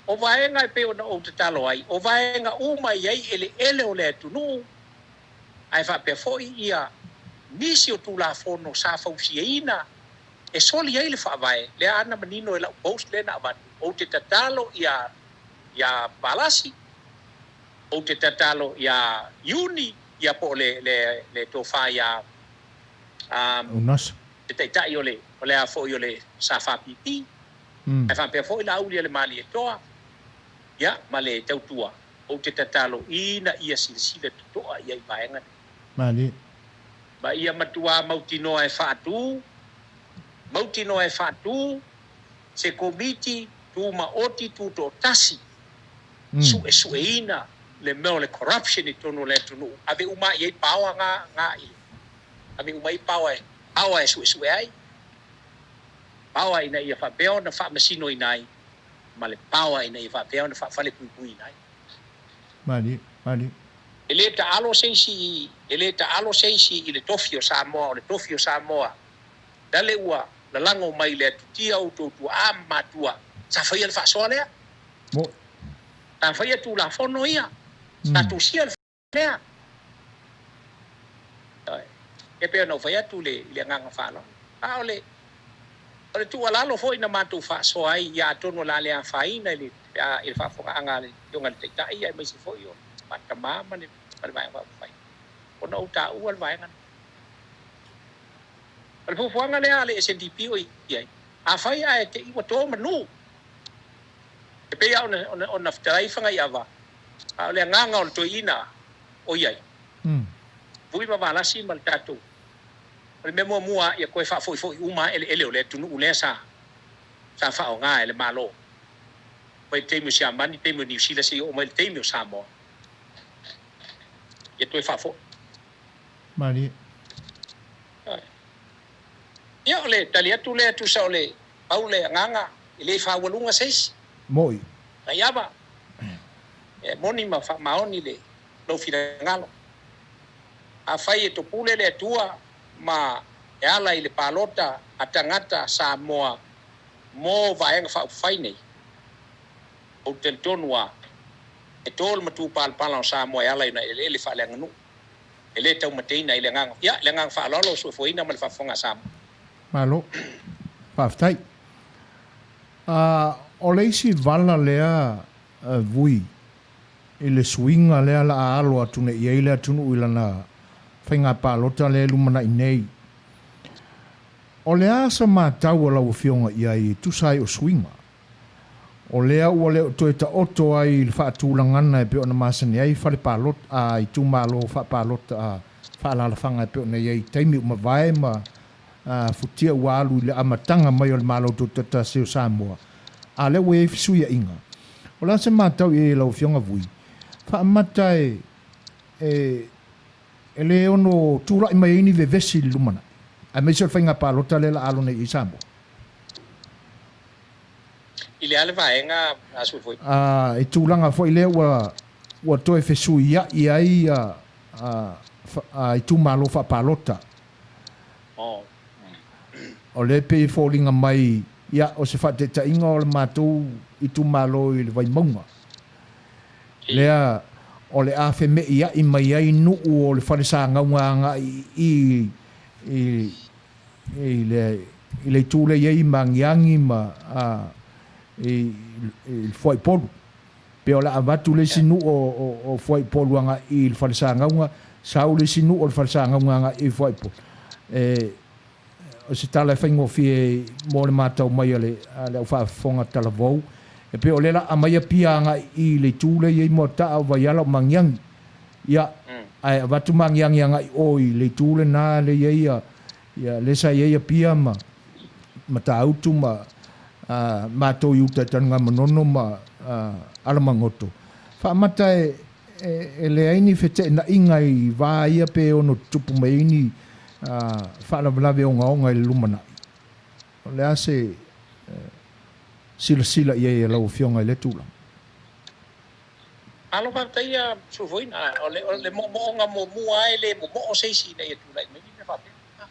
O vaega e pei ona ou tatalo ai, o vaega uma e i ai eleele o le atunuu, ae faapea foi ia nisi o Tulafono sa fausiaina e soli ai le Faavae, lea ana manino e lau post lea na avatu, ou te tatalo ia ia Palasi, ou te tatalo ia Iuni, Ia po o le le le tofa iā um Unasa. Le taitai o le o le a foi o le SFPP, ae faapea foi Laaulialemalietoa, ia, ma le tautua. Ou te tatalo ina ia silasila totoa ia i vaega nei. Malie. Ma ia matuā mautinoa e faatu, mautinoa e faatu se komiti tumaoti tutoatasi suesueina le mea o le corruption i totonu o le atunuu, ave uma i ai paoa nga, nga i le, ave uma i ai paoa e, paoa e suesue ai, paoa ina ia faapea ona faamasinoina ai, ma le paoa ina ia faapea ona faafalepuipuiina ai. Malie, malie. E le taalo se isi i, e le taalo se isi i le tofi o Samoa, o le tofi o Samoa, lale ua lalago mai i le atutia o outou tuaa ma matua, sa faia le faasoa lea. Mo'i. Sa faia Tulafono ia, sa tusia le lea. Ioe. E pei ona ou fai atu i le agaga faaaloalo. A o le, o le tuualalo foi na matou faasoa ai, ia atonu o le a le afaina i le, i le faafofogaaga a le Afioga i le Taitai aemaise foi o Matamā ma le, ma le Vaega Faaupufai, ona ou taua le vaega lea. O le fuafuaga lea a le SNDP o i ai, afai ae te i ua to manu, e pei lava ona, ona fetalai Fagaiava, a o le agaga o le toeaina o i ai, Vui ma Valasi ma le tatou, o le mea muamua ia toe faafoifo'i uma lava eleele o le atunuu lea sa sa faaaoga e le Malo mai le taimi o Siamani, taimi o Niu Sila seia oo mai le taimi o Samoa. Ia toe faafo'i. Malie. Ia o le tali atu lea tusa o le pau le agaga e le faaualuga se isi. Mo'i. Naiava, e moni ma faamaoni le lou finagalo. Afai e topule le Atua ma e ala i le palota a tagata Samoa mo Vaega Faaupufai nei, ou te talitonu lava e to le matupalapala o Samoa e ala i ona eleele faaleaganuu e le taumateina i le agaga, ia, le agaga faaaloalo o Suefuaina ma le faafofoga a Samoa. Malo. Faafetai. O le isi vala lea Vui i le suiga lea la a alo atu nei i ai le atunuu i lana faiga palota lea e lumanai nei. O le a sa matau a lau Afioga i ai e tusa ai o suiga? O lea ua le o toe taoto ai i le faatulagana e pei ona masani ai fale palota, a itumalo faapalota a faaalaalafaga e pei ona i ai i taimi ua mavae ma futia ua alu i le amataga mai o le Malo Tutoatasi o Samoa, a lea ua i ai fesuiaiga. O le a se matau i ai e lau Afioga Vui? Faamata e, e, e le ono tulai mai ai ni vevesi i le lumanai, aemaise o le faiga palota lea la alo nei i ai Samoa. I le a le vaega a sui foi? A, i tulaga foi lea ua, ua toe fesuiai ai a, a, a itumalo faapalota. O lea e pei e foliga mai, ia, o se faataitaiga o le matou itumalo i le Vaimauga, lea o le a feme'ia'i mai ai nu'u o le fale sagauga aga'i i i i le i le itu lea i ai Magiagi ma a i i le Fuaipolu. Pe o le a avatu le isi nu'u o o o Fuaipolu aga'i i le fale sagauga, sau le isi nu'u o le fale sagauga aga'i i Fuaipolu. E O se tala e faigofie mo le matau mai a le a le au faafofoga talavou, e pei o lea la aumai Apia agai i le itu lea i ai Moataa o Vaiala o Magiagi. Ia, ae avatu Magiagi agai o i le itu lena lea i ai ia, ia lea sa i ai Apia ma Matautu ma matou i uta i Tanugamanono ma Alamagoto. Faamata e E leai ni feteenaiga i va ia pe ono tutupu mai ai ni faalavelave ogaoga i le lumanai. O le a se silasila i ai a lau Afioga i lea tulaga? Malo faafetai ia Suefoina. O le moomooga muamua lava e le momoo se isi ina ia tulai mai ni mea faapea.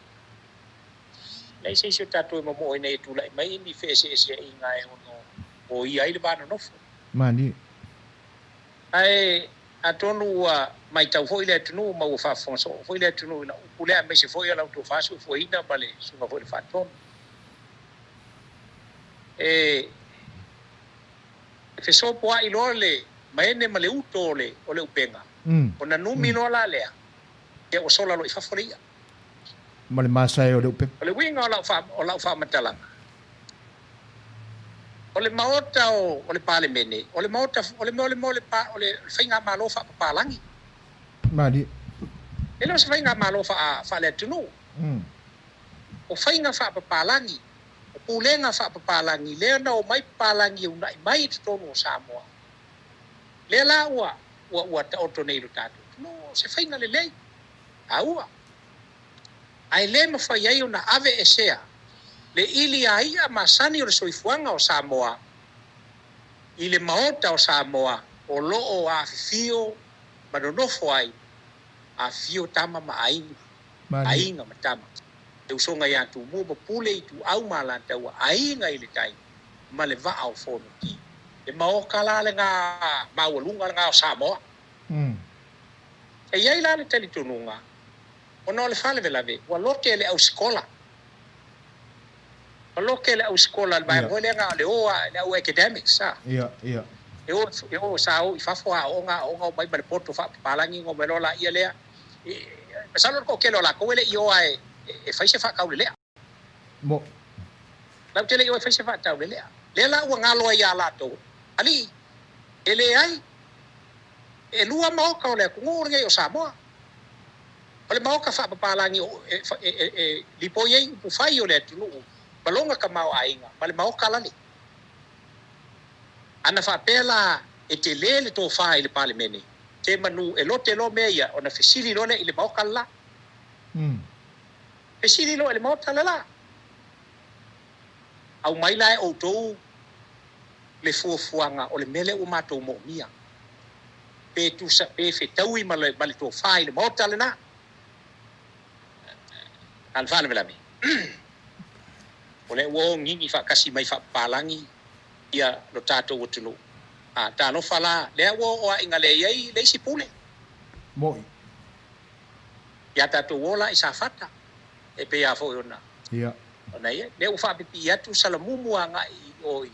Leai se isi o tatou e momoo ina ia tulai mai ni feeseeseaiga e ono oia ai le va nonofo. Malie. Ae atonu ua matau foi le atunuu ma ua faafofoga soo foi le atunuu i lau upu lea aemaise foi o la outou faasuafuaina ma le susuga foi i le Faatonu. E fesopoai loa le maene ma le uto o le o le upega, ona numi loa la lea. Ia ua sola loa i fafo le i'a. Ma le masae o le upepa. O le uiga o lau o lau faamatalaga, o le Maota o o le Palemene, o le Maota o le mea o le mea o le o le Faigamalo faapapalagi. Malie. E le o se Faigamalo faa faale-atunuu. O faiga faapapalagi, o pulega faapapalagi lea na omai papalagi e uunai mai i totonu o Samoa, lea la ua ua ua taoto nei i lo tatou atunuu, o se faiga lelei, taua. Ae le mafai ai ona aveesea le ili a i'a masani o le soifuaga o Samoa i le Maota o Samoa o lo o afifio ma nonofo ai, afifio tama ma aiga, aiga ma tama, le usoga ia Tumua ma Pule, Ituau ma Alataua, aiga i le tai ma le vaa o Fonoti. Le maoka la lena maualuga lena o Samoa. E i ai la le talitonuga, ona o le faalavelave, ua lote le ausikola. Ua lote le ausikola i le vaega foi lea na o le o lava, le au academics a. E o, e o, sa o i fafo aooga, aooga, omai ma le poto faapapalagi ona omai loa laia lea. Masalo le toatele o latou e le i o lava e fai se faataulelea. Mo. Latou te le i o e fai se faataulelea. Lea la ua galo ai ia latou, alii, e leai, e lua maota o le atunuu lenei o Samoa. O le maota faapapalagi e, e, e, e lipoi ai upufai o le atunuu ma lona tamaoaiga ma le maota lale. Ana faapea la e tele le tofa i le Palemene, te manu e lote loa mea ia ona fesili loa lea i le maota le la. Fesili loa i le Maota le la. Aumai la e outou le fuafuaga o le mea lea ua matou moomia, pe tusa, pe fetaui ma le, ma le tofa i le Maota lena. A o le faalavelave, o lea ua ogigi faatasi mai faapapalagi ia lo tatou atunuu. A, talofa la, lea ua oo lava ina leai ai le isi pule. Mo'i. Ia tatou o la i Safata, e pei lava foi ona ona i ai. Lea ua faapipii atu Salamumu agai i o i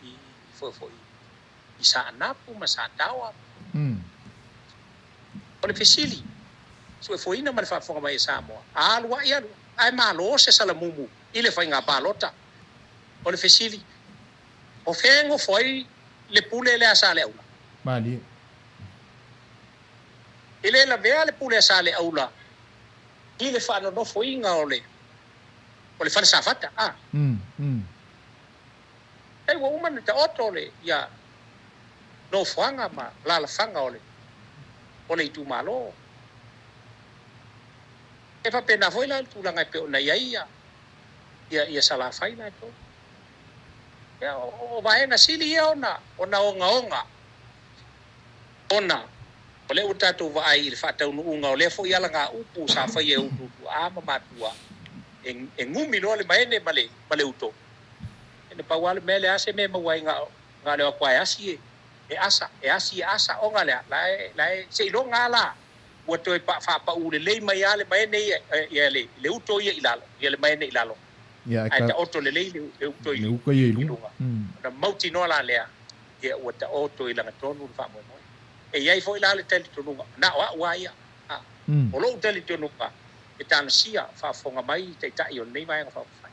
i foi foi i Saanapu ma Sataoa. O le fesili, suefuaina ma le faafofoga mai a Samoa, a alu ai alu, ae malo se Salamumu i le faiga palota. O le fesili, o fea e nofo ai le pule lea a Saleaula? Malie. E le lavea le pule a Saleaula i le faanonofoina o le o le fale Safata, a. Pei ua uma ona taoto le ia nofoaga ma alalafaga o le o le itumalo. E faapena foi la le tulaga e pei ona i ai ia ia ia Salafai latou. Ia o o vaega sili ia ona ona ogaoga Ona, o lea ua tatou vaai i le faataunuuga o lea foi alagaupu sa faia e outou tuaa ma matua, e, e gumi loa le maene ma le, ma le uto. E na pau lava le mea, leai se mea e maua ai na o, na o le o atu lava e asi e, e asa, e asi e asa, ona lea, la e, la e, seiloga lava la ua toe pa, faapaū lelei mai lava le maene ia, ia le, le uto ia i lalo, ia le maene i lalo, Ia, ae taoto lelei le, le uto i, le uka ia i i luga. luga. Ona mautinoa la lea, ia ua taoto i lagatonu le faamoemoe. E i ai foi la le talitonuga, na o a'u a ia, a o lo'u talitonuga e talosia faafofoga mai Taitai o lenei Vaega Faaupufai,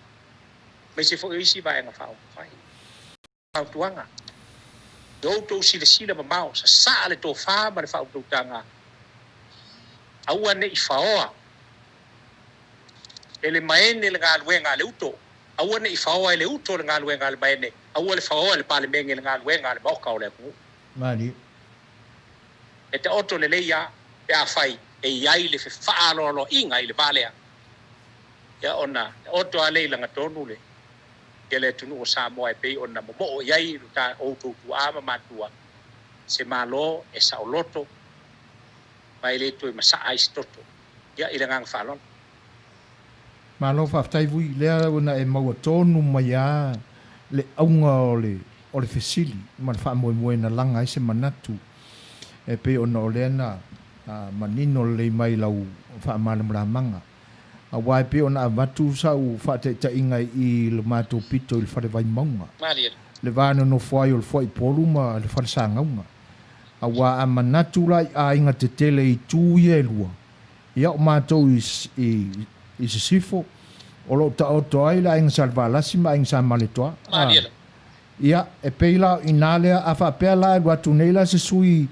aemaise foi o isi Vaega Faaupufai. Fautuaga, Ia outou silasila mamao, sasaa le tofa ma le faautautaga, aua ne i faoa e le maene le galuega a le uto, aua ne i faoa e le uto le galuega a le maene, aua le faoa e le Palemene le galuega a le Maota o le atunuu. Malie. E taoto lelei lava pe afai e i ai le fefaaloaloaiga i le va lea, ia ona taoto lava lea i lagatonu le ia le atunuu o Samoa e pei ona momoo i ai lo ta outou tuaa ma matua, se Malo e saoloto ma e le toe masaa ai se toto. Ia, i le agaga faaaloalo. Malo faafetai Vui, lea na e maua tonu mai a le auga o le o le fesili ma le faamoemoe na laga ai se manatu e pei ona o lea na manino lelei mai lau faamalamalamaga. Aua e pei ona avatu sau faataitaiga i lo matou pito i le fale Vaimauga, le va nonofo ai o le Fuaipolu ma le fale Sagauga. Aua a manatu la i aiga tetele i itu ia e lua, Ia, o matou i, i, i Sisifo, o lo o taoto ai le Aiga Salevalasi ma Aiga Samaletoa. A, ia, e pei la o i ina lea, a faapea la e alu atu nei la se sui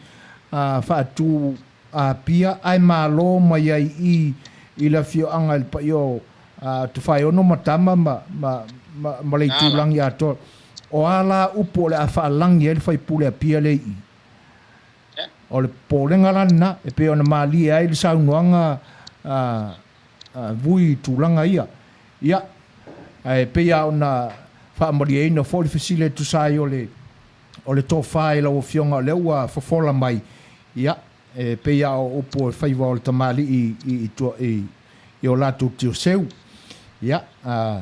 a, faatu Apia ae malo mai ai i i le afioaga i le paia o a, Tofaeono ma Tama ma, ma, ma, ma le itulagi atoa. O a la upu o le a faalagi ai le faipule Apia lea i i? O le popolega la lena, e pei ona malie ai le saunoaga a Vui i tulaga ia. Ia, ae pei lava ona faamalieina foi le fesili e tusa ai o le o le tofa i lau Afioga o lea ua fofola mai, ia, e pei lava o upu o le faiva o le tamalii i i i o latou tioseu. Ia, a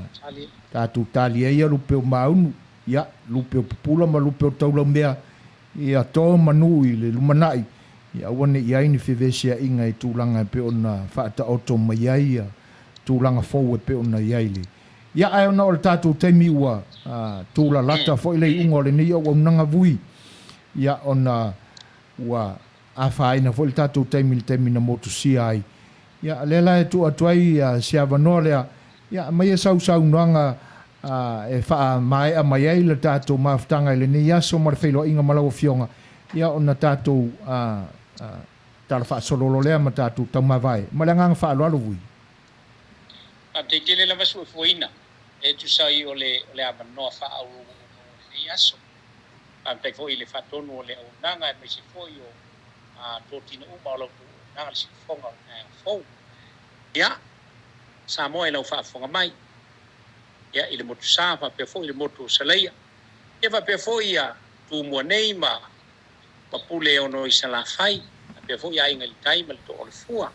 tatou talia ia lupe o Maunu, ia, lupe o Pupula ma lupe o Taulaumea, Ia to manu i le lumanai, ia aua ne i ai ni feveseaiga i tulaga e pei ona faataoto mai ai ia tulaga fou e pei ona i ai le Ia ae ona o le tatou taimi ua tulalata foi le iuga o lenei auaunaga vui, ia ona ua afaina foi le tatou taimi i le taimi na motusia ai. Ia, lea la e tuu atu ai se avanoa lea, ia, aumaia sau saunoaga e faamaea mai ai le tatou mafutaga i lenei aso ma le feiloaiga ma lau Afioga, ia, ona tatou tala faasolo loa lea ma tatou taumavae. Ma le agaga faaaloalo, Vui. Faafetai tele lava Suefuaina e tusa ai o le o le avanoa faaauau o lenei aso. Faafetai foi i le faatonu o le auaunaga aemaise foi o totino uma o la outou auaunaga i le siufofoga o le taeao fou. Ia, Samoa i lau faafofoga mai, ia, i le motu sa faapea foi i le motu o Salaia, ia faapea foi ia Tumua nei ma ma Puleono i Salafai, faapea foi Aiga i le Tai ma le Too o le Fua.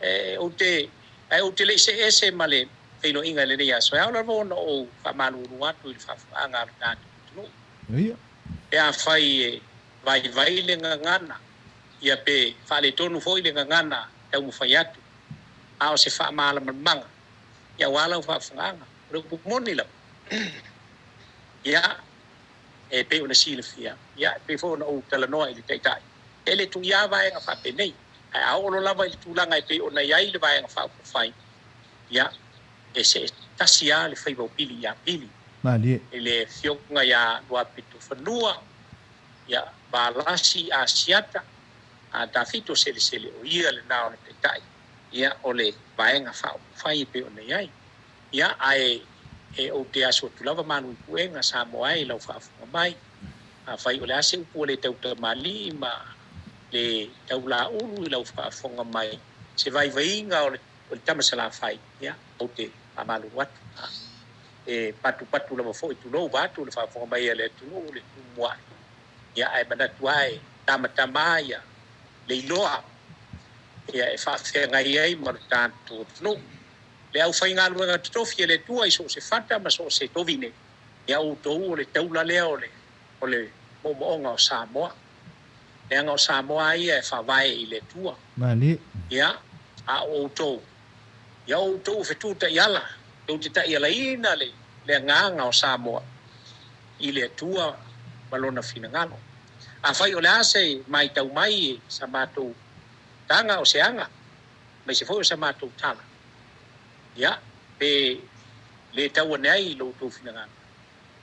E, ou te, ae ou te le i see ese ma le feiloaiga i lenei aso, e ao lava ona ou faamalulu atu i le faafofogaaga a lo tatou atunuu. Ia. Pe afai e vaivai le gagana, ia pe faaletonu foi le gagana taumafai atu, a o se faamalamalamaga, ia aua lau faafofogaaga. O le upu moni lava, ia, e pei ona silafia, ia, e pei foi ona ou talanoa i le Taitai, e le tuia vaega faapenei, ae a oo loa lava i le tulaga e pei ona i ai le Vaega Faaupufai, ia, e see tasi lava le faiva o Pili ia Pili. Malie. I le afioga ia Luapitofanua, ia Valasi Asiata, a Tafito Selesele o ia lena o le Taitai, ia, o le Vaega Faaupufai e pei ona i ai. Ia, ae e ou te asu atu lava malu i puega Samoa e i lau faafofoga mai. Afai o le a se upu ua le tautamalii ma le taulaulu i lau faafofoga mai, se vaivaiga o le o le tama Salafai, ia, ou te faamalulu atu. E patupatu lava foi, tulou vaeatu le faafofoga mai a le atunuu le Tumua'i, ia, ae manatu lava e tamatama ia le iloa, ia, e faafeagai ai ma lo tatou atunuu. Le aufaigaluega totofi a le Atua i so o se fata ma so o se tovine, ia outou o le taula lea o le o le moomooga o Samoa. Leaga o Samoa a ia e faavae i le Atua. Malie. Ia, a o outou, ia o outou o fetu taiala, tou te taialaina le le agaga o Samoa i le Atua ma Lona finagalo. Afai o le a se maitau mai i sa matou taga o se aga, aemaise foi o sa matou tala, ia, pe le tau ane ai i lo outou finagalo,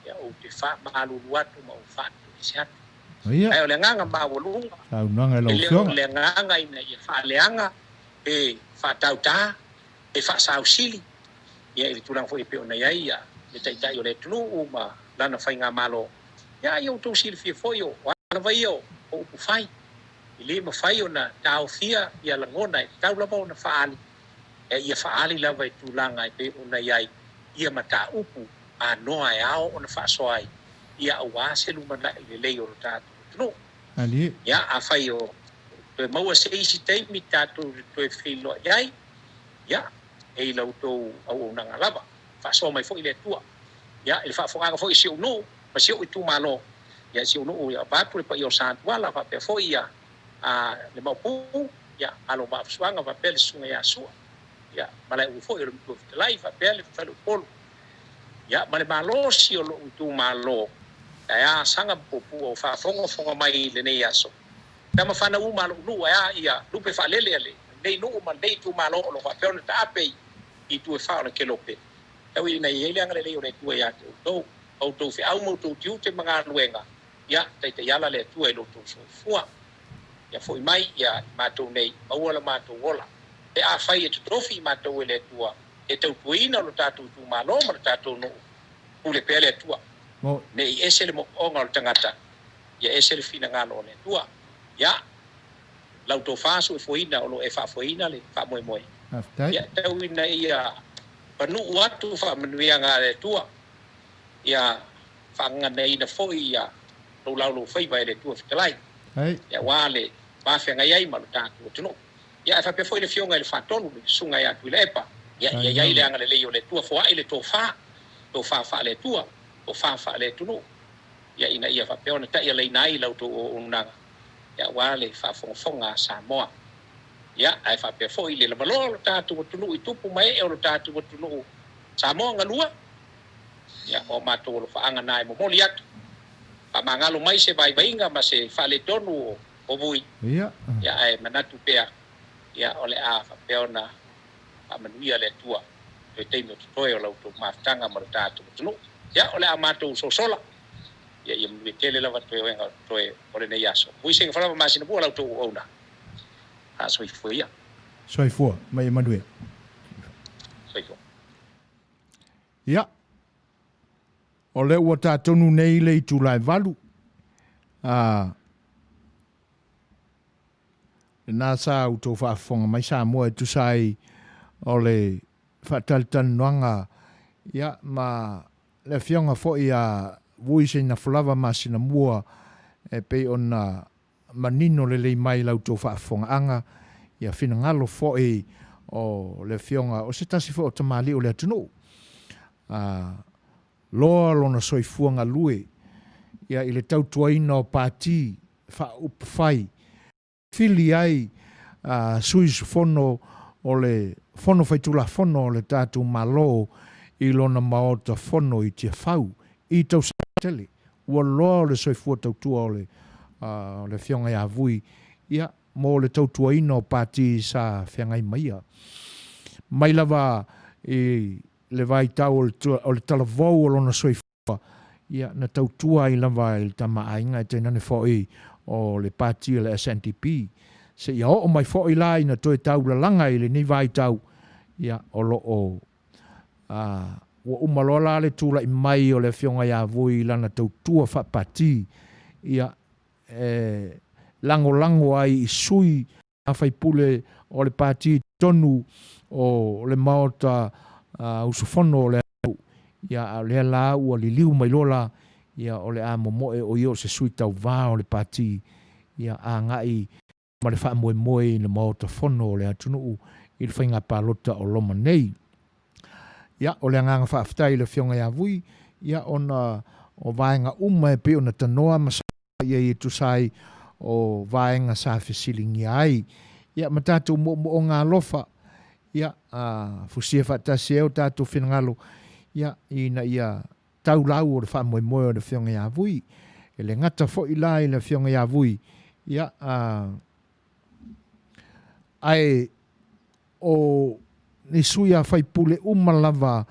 ia ou te faamalulu atu ma ou faatoese atu. Ia. Ae o le agaga maualuga, Saunoaga i lau e le o Afioga. le agaga ina ia faaleaga, pe faatautā, pe faasausili, ia i le tulaga foi e pei ona i ai ia le Taitai o le atunuu ma lana faigamalo. Ia, ia outou silafia foi o a lava ia o upu fai, e le mafai ona taofia ia lagona e tatau lava ona faaali, ia faaali lava i tulaga e pei ona i ai ia mataupu anoa e ao ona faasoa ai, ia aua se lumanai lelei o lo tatou atunuu. Malie. Ia, afai o toe maua se isi taimi tatou te toe feiloai ai, ia, e i la outou auaunaga lava. Faasoa mai foi le Atua. Ia, i le faafofogaaga foi i si ou nuu ma si ou itumalo, ia, si ou nuu, ia, vaeatu le paia o Satuala, faapea foi ia, a, le Maopu, ia, alo Vaafusuaga, faapea le Susuga ia Sua, ia, Malaeulu foi o le Matua Fetalai, faapea le Faleupolu, ia, ma le malosi o lou itumalo, ae a saga ma puapua o faafogafoga mai i lenei aso. Tama fanau uma a lou nuu, ae a ia lupe faalele a le. lenei nuu ma lenei itumalo o lo o faapea ona taape i itu e fa o le kelope, tau ina i ai le agalelei o le Atua ia te outou, outou feau ma outou tiute ma galuega, ia taitaiala le Atua i lo outou soifua. Ia foi mai ia i matou nei, maua lo matou ola, pe afai e totofi i matou e le Atua e tautuaina lo tatou itumalo ma lo tatou nuu, pule pea le Atua. Ne i ese le moomooga o le tagata, ia ese le finagalo o le Atua. Ia, lau tofa soifuaina o lo o e faafoeina le faamoemoe. Faafetai. Ia, tau ina ia panuu atu faamanuiaga a le Atua, ia faagaganaina foi ia lou laulaufaiva e le Atua Fetalai, ia aua le va feagai ai ma lo tatou atunuu. Ia, ae faapea foi le Afioga i le Faatonu, le Susuga ia Tuilaepa, ia, ia i ai le agalelei o le Atua, foai le tofa, tofa faale-Atua, tofa faale-atunuu, ia, ina ia faapea ona taialaina ai la outou auaunaga, ia, aua le faafogafoga a Samoa. Ia, ae faapea foi le lavaloa o lo tatou atunuu i tupu ma ee o lo tatou atunuu Samoa galua, ia, o a matou alofaaga na e momoli atu, faamagalo mai se vaivaiga ma se faaletonu o Vui, Ia. Ia, ae manatu pea, ia, o le a faapea ona faamanuia le Atua i toe taimi o totoe o la outou mafutaga ma lo tatou atunuu. Ia, o le a matou sosola, ia, ia manuia tele lava toe oega o totoe o lenei aso. Vui sega falava masina pua la outou auauna. Soifua ia. Soifua ma ia manuia. Soifua. Ia, o lea ua tatonu nei le itula e 8, a, lena sa outou faafofoga mai Samoa e tusa ai o le faatalitalinoaga, ia, ma le afioga foi a Vui Seinafulava Masinamua e pei ona manino lelei mai la outou faafofogaaga, ia finagalo foi o le afioga o se tasi foi o tamalii o le atunuu, a loa lona soifua galue ia i le tautuaina o pati faaupufai, fili ai sui usufono o le Fono Faitulafono o le tatou Malo i lona Maota Fono i Tiafau i tausaga tele. Ua loa o le soifua tautua o le o le Afioga ia Vui, ia, mo le tautuaina o pati sa feagai ma ia. Mai lava i le vaitau o le o le talavou o lona soifua, ia, na tautua ai lava i le Tama a Aiga, e tainane foi o le pati o le SNDP. Seia oo mai foi la ina toe taulalaga i lenei vaitau, ia, o lo o Ā, ua uma loa la le tulai mai o le Afioga ia Vui i lana tautua faapati, ia, e lagolago ai i sui a faipule o le pati i totonu o le Maota usufono o le atunuu, ia, a o lea la ua liliu mai loa la, ia, o le a momoe o ia o se sui tauva o le pati, ia, agai ma le faamoemoe i le Maota Fono o le atunuu i le faiga palota o loma nei. Ia, o le agaga faafetai i le Afioga ia Vui, ia, ona o vaega uma e pei ona tanoa ma saunoa i ai e tusa ai o vaega sa fesiligia ai. Ia, ma tatou moomooga alofa, ia, a fusia faatasi ai o tatou finagalo, ia, ina ia tau lau o le faamoemoe o le Afioga ia Vui. E le gata foi la i le Afioga ia Vui, ia, a, ae o ni sui a faipule uma lava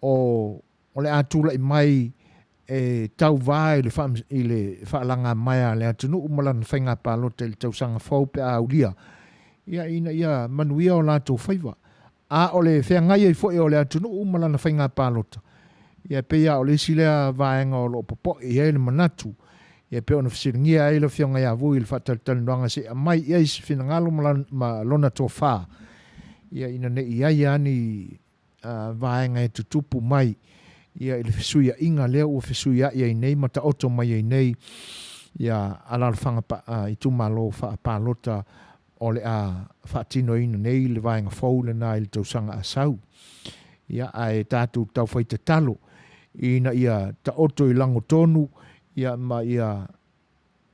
o, o le a tulai mai e tauvā i le, faa, i le faalagamaea a le atunuu ma lana faiga palota i le tausaga fou pe a aulia, ia, ina ia manuia o latou faiva. A o le feagai ai foi o le atunuu ma lana faiga palota, ia e pei lava o le isi lea vaega o lo o popoe i ai le manatu, ia e pei ona fesiligia ai le Afioga ia Vui i le faatalitalinoaga se i aumai i ai se finagalo ma lona tofa, ia ina ne i i ai lava ni vaega e tutupu mai ia i le fesuiaiga lea ua fesuiai ai nei ma taoto mai ai nei ia alaalafaga itumalo faapalota o le a faatinoina nei le vaega fou lena i le tausaga a sau. Ia, ae tatou taufai tatalo ina ia taoto i lagotonu, ia, ma ia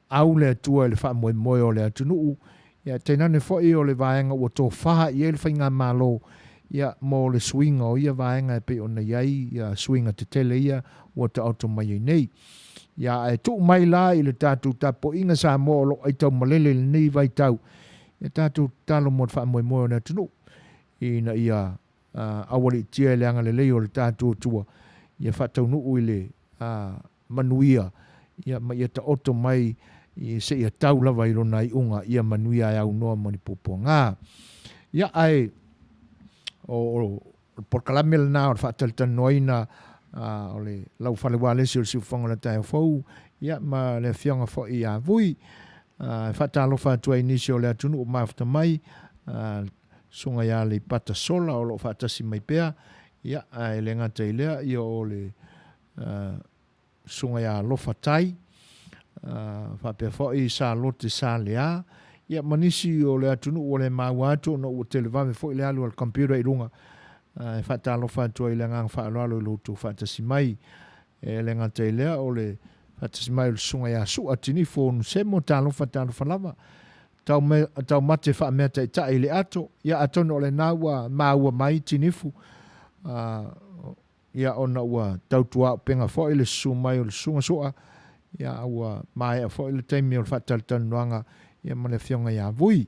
au le Atua i le faamoemoe o le atunuu, ia, tainane foi o le vaega ua tofa i ai le Faigamalo, ia, mo le suiga o ia vaega e pei ona i ai ia suiga tetele ia ua taoto mai ai nei. Ia, ae tuu mai la i le tatou tapuaiga Samoa o lo o aitaumalele i lenei vaitau. Ia tatou tatalo mo le faamoemoe o le atunuu ina ia aualiitia i le agalelei o le tatou Atua, ia faataunuu i le manuia, ia ma ia taoto mai seia tau lava i lona iuga, ia manuia e aunoa ma ni puapuaga. Ia ae o le polokalame lena o le faatalatalanoaina o le laufale ualesi o le siufofoga o le taeao fou, ia ma le afioga foi ia Vui. E faatalofa atu ai i nisi o le atunuu mafuta mai, Susuga ia Aleipata Sola o lo o faatasi mai pea, ia, ae le gata i lea, ia o le Susuga ia Alofa Tai, faapea foi Salote Salea, ia ma nisi o le atunuu ua le maua atu ona ua televave foi le alu a le computer i luga. E faatalofa atu ai i le agaga faaaloalo i lo outou faatasi mai. E le gata i lea, o le faatasi mai o le Susuga ia Sua Tinifo Onusemo, talofa talofa lava. Taumate faameataitai i le ato, ia atonu o lena ua maua mai Tinifu, ia ona ua tautuaupega foi le susu mai o le Susuga Sua, ia a ua maea foi le taimi o le faatalatalanoaga ia ma le Afioga ia Vui.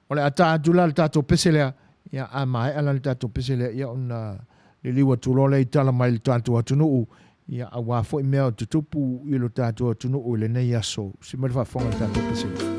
O le a ta atu la le tatou pese lea, ia a maea la le tatou pese lea, ia ona liliu atu loa lea i tala mai le tatou atunuu, ia aua foi mea o tutupu i lo tatou atunuu i lenei aso. Si mai le faafofoga i le tatou pese lea.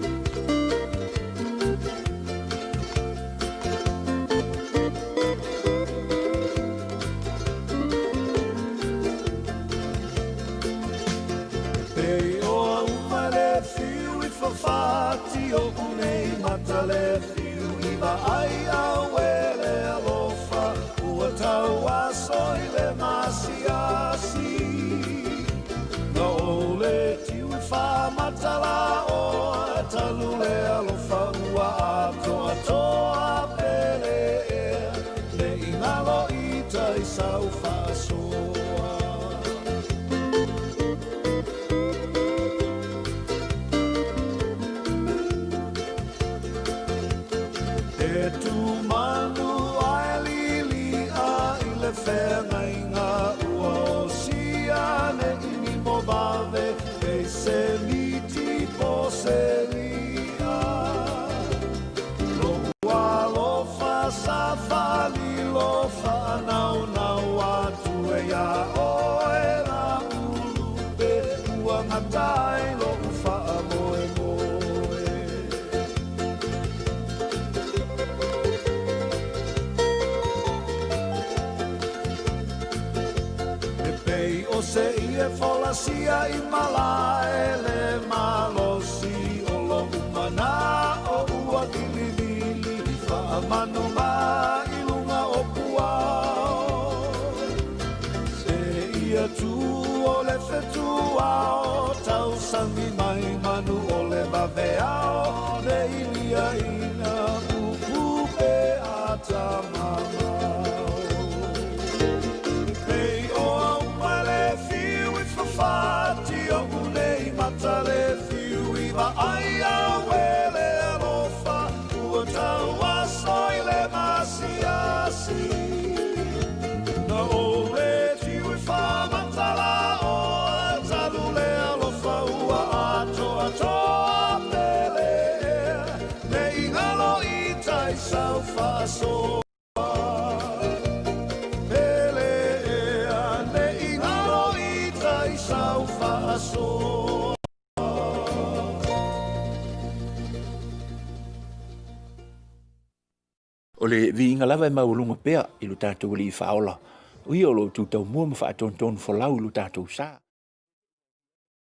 O le viiga lava e maualuga pea i lo tatou Alii Faaola, o ia o lo o tu taumua ma faatonutonufolau folau i lo tatou sa.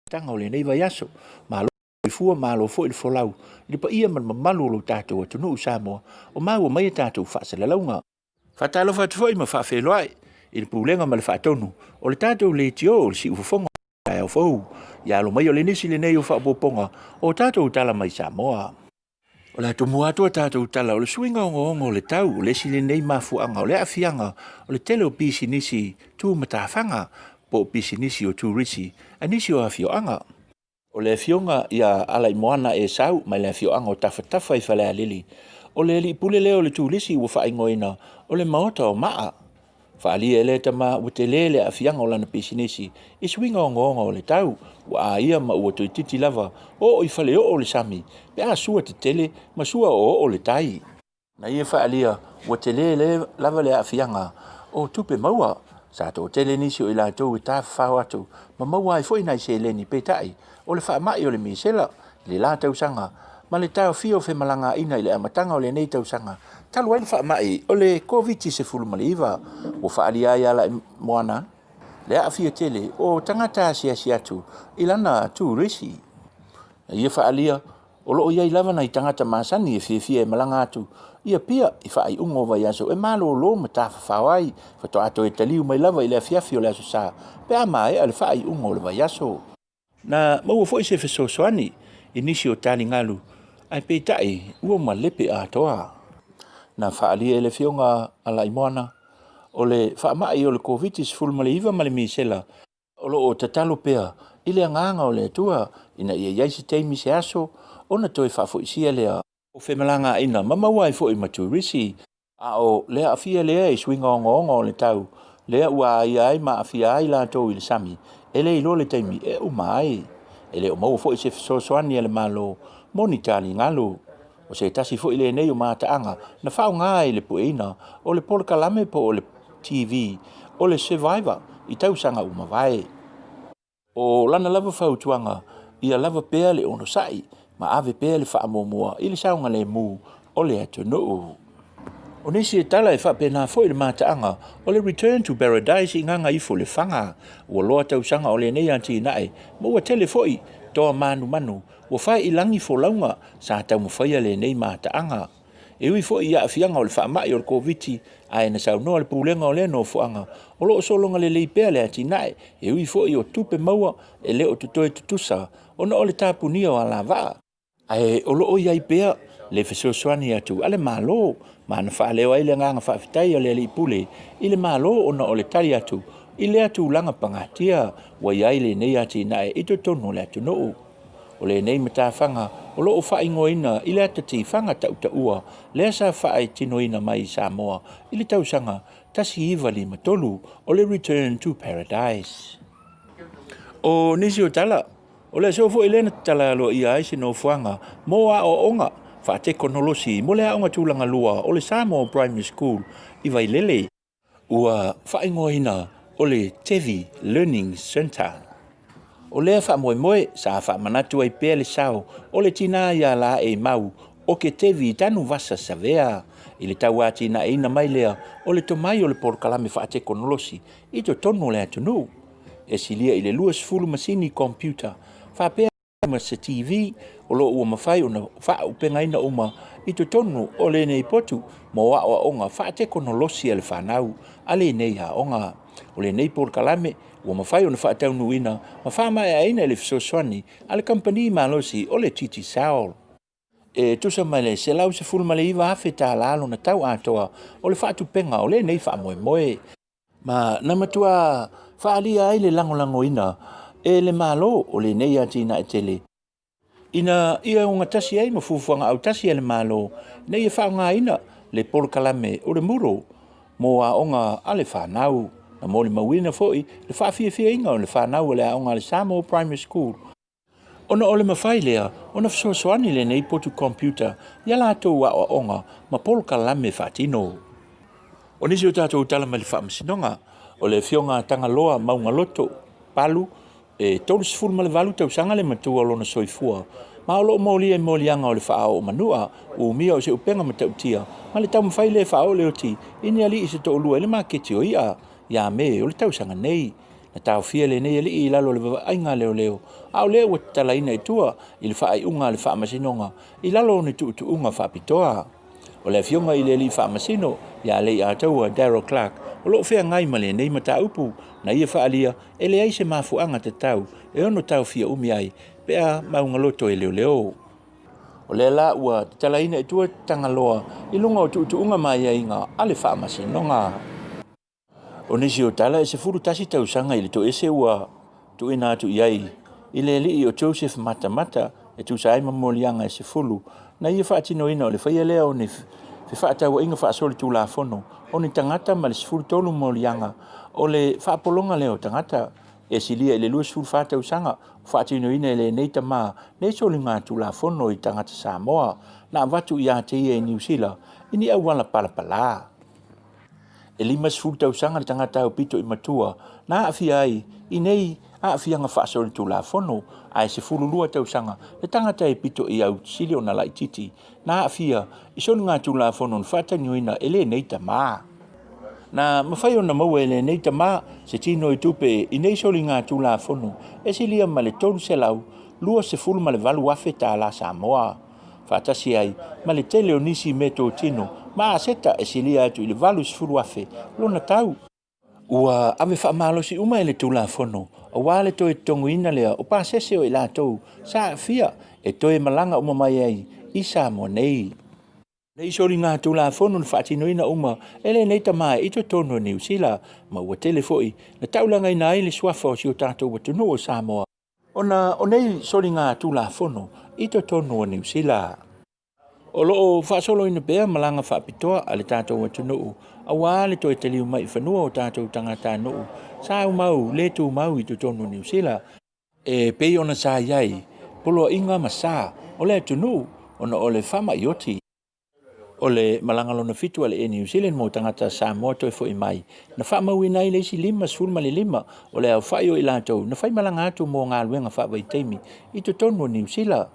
Tanga o lenei vaiaso, malo fua, malo foi le folau i le paia ma le mamalu o lo tatou atunuu Samoa, o maua mai a tatou faasalalauga. Faatalofa atu foi ma faafeiloai i le pulega ma le faatonu o le tatou leitio o le siufofoga o taeao fou, ia alo mai o le nisi lenei o faaopoopoga o tatou tala mai Samoa. O le a tomua atu a tatou tala o le suiga ogaoga o le tau, o le isi lenei mafuaaga o le aafiaga o le tele o pisinisi tumatafaga po o pisinisi o turisi a nisi o afioaga. O le afioga ia Alaimoana Esau mai le afioaga o Tafatafa i Falealili, o le alii pule lea o le turisi ua faaigoaina o le Maota o Maa. Faaalia e lea tama ua tele le aafiaga o lana pisinisi i suiga ogaoga o le tau, ua aia ma ua toeitiiti lava oo i faleoo le sami pe a sua tetele ma sua oooo le tai. Na ia faaalia ua tele lava le aafiaga o tupe maua. Sa toatele nisi o i latou e tafafao atu ma maua ai foi nai seleni peitai o le faamai o le misela i le la tausaga ma le taofia o femalagaaiga i le amataga o lenei tausaga talu ai le faamai o le Koviti-19 ua faaalia ai Alaimoana le aafia tele o tagata asiasi atu i lana turisi. Na ia faaalia o lo o i ai lava nai tagata masani e fiafia e malaga atu i Apia i faaiuga o vaiaso e malolo ma tafafao ai, faatoa toe taliu mai lava i le afiafi o le Aso Sa pe a maea le faaiuga o le vaiaso. Na maua foi se fesoasoani i nisi o taligalu, ae peitai ua malepe atoa. Na faaalia e le Afioga a Laimoana, o le faamai o le Koviti-19 ma le misela, o lo o tatalo pea i le agaga o le Atua ina ia i ai se taimi se aso ona toe faafoisia lea o femalagaaiga ma maua ai foi ma turisi. A o le aafia lea i suiga ogaoga o le tau, lea ua aia ai ma aafia ai latou i le sami, e le iloa le taimi e uma ai. E le o maua foi se fesoasoani a le Malo mo ni taligalu. O se tasi foi lenei o mataaga na faaaoga i le pueina o le polokalame po o le TV o le Survivor i tausaga ua mavae. O lana lava fautuaga, ia lava pea le onosai ma ave pea le faamuamua i le saogalemu o le atunuu. O nisi e tala e faapena foi le mataaga o le Return to Paradise i Gagaifo Lefaga. Ua loa tausaga o lenei atinae ma ua tele foi toa manumanu ua fai i lagi folauga sa taumafaia lenei mataaga. E ui foi i aafiaga o le faamai o le Koviti, ae na saunoa le Pulega o lea nofoaga, o lo o sologa lelei pea le atinae, e ui foi o tupe maua e le o totoe tutusa ona o le tapunia o alavaa. Ae o lo o i ai pea le fesoasoani atu a le Malo, ma na faaleo ai le agaga faafetai a le Alii Pule i le Malo ona o le tali atu i lea tulaga pagatia ua i ai lenei atinae i totonu o le atunuu. O lenei matafaga o lo o faaigoaina i le ata tifaga tautaua lea sa faaitinoina mai i Samoa i le tausaga 1953, o le Return to Paradise. O nisi o tala, o le aso foi lea na tatala aloaia ai se nofoaga mo aoaoga faatekonolosi mo le aoga tulaga lua o le Samoa Primary School i Vailele. Ua faaigoaina o le Tevi Learning Centre. O lea faamoemoe sa faamanatu ai pea le sao o le tinā iā Laeimau o ke Tevi Tanuvasa Savea i le tauatinaeina mai lea o le tomai o le polokalame faatekonolosi i totonu o le atunuu. E silia i le 20 masini computer faapea ma se TV o lo o ua mafai ona faaaupegaina uma i totonu o lenei potu mo aoaoga faatekonolosi a le fanau a lenei aoga. O lenei polokalame ua mafai ona faataunuuina ma faamaeaina i le fesoasoani a le kamupani malosi o le Digicel. E tusa ma le $119,000 lona tau atoa o le faatupega o lenei faamoemoe. Ma na matua faaalia ai le lagolagoina e le Malo o lenei atinae tele ina ia ogatasi ai ma fuafuaga autasi a le Malo ina ia faaaogaina le polokalame o le Moodle mo aoga a le fanau. Na molimauina foi le faafiafiaina o le fanau a le aoga a le Samoa Primary School Ona o le mafai lea ona fesoasoani lenei potu computer i a latou aoaoga ma polokalame faatino. O nisi o tatou tala mai le Faamasinoga, o le Afioga a Tagaloa Maugaloto Palu, e 38 tausaga le matua o lona soifua, ma o lo o molia i moliaga o le faaoo manua, umia o se upega matautia, ma le taumafai lea e faaoo le oti i ni alii se toalua i le maketi o i'a ia Me o le tausaga nei. Na taofia lenei alii i lalo o le vaavaaiga a leoleo, a o lea ua tatalaina i tua i le faaiuga a le Faamasinoga i lalo o ni tuutuuga faapitoa. O le afioga i le alii faamasino ia Leiataua Darryl Clark o lo o feagai ma lenei mataupu na ia faaalia e leai se mafuaaga tatau e ono taofia umi ai pe a maugaloto e leoleo. O lea la ua tatalaina i tua Tagaloa i luga o tuutuuga ma aiaiga a le Faamasinoga. O nisi o tala e 11 tausaga i le toese ua tuuina atu i ai i le alii o Joseph Matamata e tusa ai ma moliaga e 10 na ia faatinoina o le faia lea o ni fefaatauaiga faasolitulafono o ni tagata ma le 13 moliaga o le faapologa lea o tagata e silia i le 24 tausaga o faatinoina e lenei tama nei soligatulafono i tagata Samoa na avatu ia te ia i Niu Sila i ni auala palapala. E 50 tausaga le tagata aupito i matua na aafia ai i nei aafiaga faasolitulafono, ae 12 tausaga le tagata e pito i au sili ona laitiiti na aafia i soligatulafono na faatagioina e lenei tama. Na mafai ona maua e lenei tama se tino i tupe i nei soligatulafono e silia ma le $328,000 tala Samoa, faatasi ai ma le tele o nisi meatotino ma aseta e silia atu i le $80,000 lona tau. Ua ave faamalosi uma e le Tulafono aua le toe totogiina lea o pasese o i latou sa aafia e toe malaga uma mai ai i Samoa nei. Nei soligatulafono na faatinoina uma e lenei tama i totonu o Niu Sila, ma ua tele foi na taulagaina ai le suafa o si o tatou atunuu o Samoa ona o nei soligatulafono i totonu o Niu Sila. O lo o faasoloina pea malaga faapitoa a le tatou atunuu aua le toe taliu mai i fanua o tatou tagatanuu sa aumau le tumau i totonu o Niu Sila, e pei ona sa i ai poloaiga ma sa o le atunuu ona o le faamai oti. O le malaga lona fitu a le Air New Zealand mo tagata Samoa toe foi mai, na faamauina ai le isi 55 o le aofai o i latou na faimalaga atu mo galuega faavaitaimi i totonu o Niu Sila.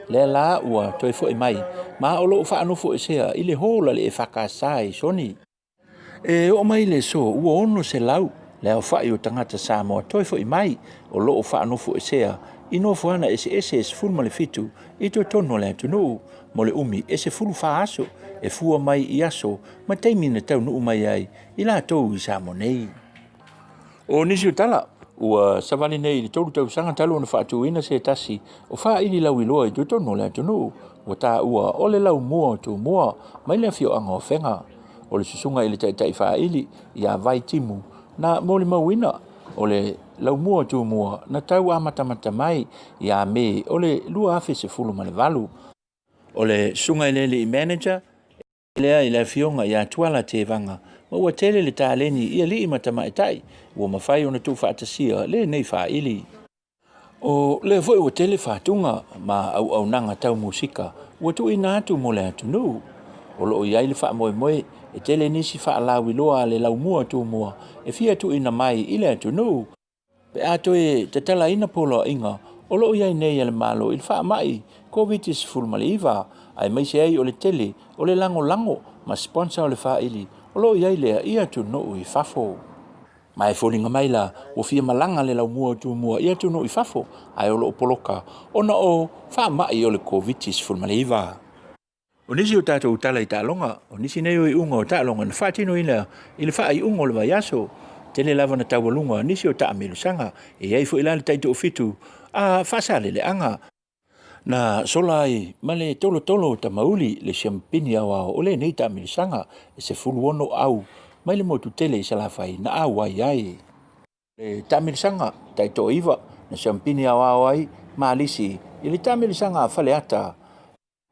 Lea la ua toe foi mai ma o lo o faanofoesea i le hall a le EFKS i Soni. E oo mai le aso ua 600 le aofai o tagata Samoa toe foi mai o lo o faanofoesea i nofoaga eseese e 17 i totonu o le atunuu mo le umi e 14 aso e fua mai i aso ma taimi na taunuu mai ai i latou i Samoa nei. O nisi o tala, ua savali nei i le 3 tausaga talu ona faatuina se tasi o faaili lauiloa i totonu o le atunuu, ua taua o le laumua o Tumua mai le afioaga o Afega. O le susuga i le taitai faaili ia Vai Timu na molimauina o le laumua o Tumua na tau amatamata mai ia Me o le 2018. O le susuga i le alii manager lea i le afioga ia Tuala Tevaga, ma ua tele le taleni i alii ma tamaitai ua mafai ona tuufaatasia lenei faaili. O lea foi ua tele faatuga ma auaunaga tau musika ua tuuina atu mo le atunuu. O lo o i ai le faamoemoe e tele nisi faalauiloa a le laumua Tumua e fia tuuina mai i le atunuu Pe a toe tatalaina poloaiga o lo o i ai nei a le Malo i le faamai Koviti-19, aemaise ai o le tele o le lagolago ma sponsor o le faaili o lo o i ai lea i atunuu i fafo. Ma e foliga mai la ua fia malaga le laumua o Tumua i atunuu i fafo, ae o lo o poloka ona o faamai o le Koviti-19. O nisi o tatou tala i taaloga, o nisi nei o iuga o taaloga na faatinoina i le faaiuga o le vaiaso. Tele lava na taualuga nisi o taamilosaga, e i ai foi la le taitoafitu a Faasaleleaga. Na sola ai ma le tolotolo o Tamauli le siamupini aoao o lenei taamilosaga e 16 au mai le motu tele i Salafai na auai ai. Le taamilosaga taitoaiva na siamupini aoao ai Malisi i le taamilosaga a Faleata.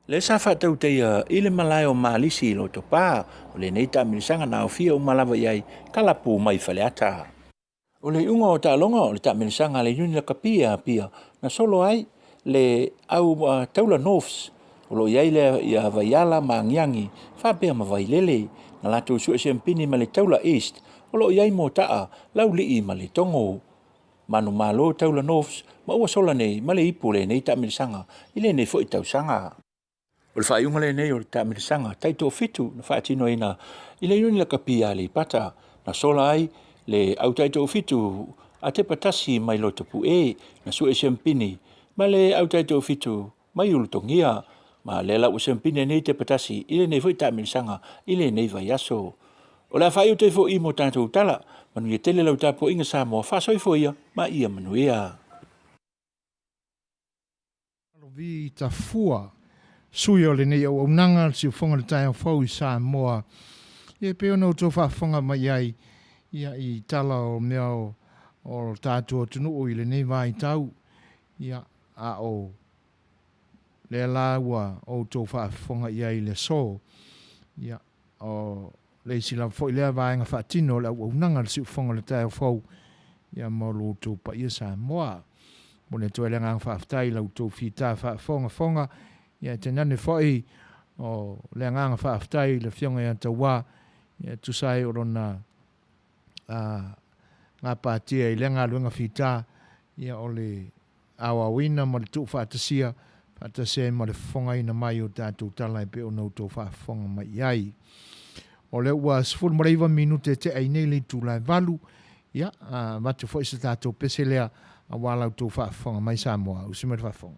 Lea sa faatautaia i le malae o Malisi i Lotopa, o lenei taamilosaga na aofia uma lava i ai kalapu mai Faleata. O le iuga o taaloga o le taamilosaga a le Iuni Lakapi a Apia na solo ai le au taula Norths o lo o i ai lea ia Vaiala ma Agiagi faapea ma Vailele na latou sue siampini ma le taula East o lo o i ai Motaa, Laulii ma Letogo. Manumalo Taula Norths ma ua sola nei ma le ipu o lenei taamilosaga i lenei foi tausaga. O le faaiuga lenei o le taamilosaga taitoafitu na faatinoina i le Iuni Lakapi a Aleipata, na sola ai le au taitoafitu a Tepatasi mai Lotopue, na sue siampini ma le au taitoafitu mai Ulutogia, ma lea la ua siampini nei Tepatasi i lenei foi taamilosaga i lenei vaiaso. O le a faaiu te fo'i mo tatou tala. Manuia tele lau tapuaiga Samoa, faasoifua ia ma ia manuia. Alovi Tafua, sui o lenei auaunaga le siufofoga i le taeao fou i Samoa. Ia e pei ona outou faafofoga mai ai ia i tala o mea o o le tatou atunuu i lenei vaitau, ia a o lea la ua outou faafofoga i ai i le aso. Ia, o le isi lava foi lea vaega faatino o le auaunaga a le Siufofoga o le Taeao Fou, ia mo lo outou paia Samoa. Momoli atu ai le agaga faafetai i la outou fita faafogafoga, ia e tainane foi o le agaga faafetai i le Afioga ia Tauā, ia e tusa ai o lona gapatia i lea galuega fita, ia o le aoaoina ma le tuufaatasia, faatasi ai ma le fofogaina mai o tatou tala e pei ona outou faafofoga mai i ai. O lea ua 19 minute e tea ai nei le itula e 8, ia, avatu foi se tatou pese lea aua la outou faafofoga mai Samoa. Usi mai le faafofoga.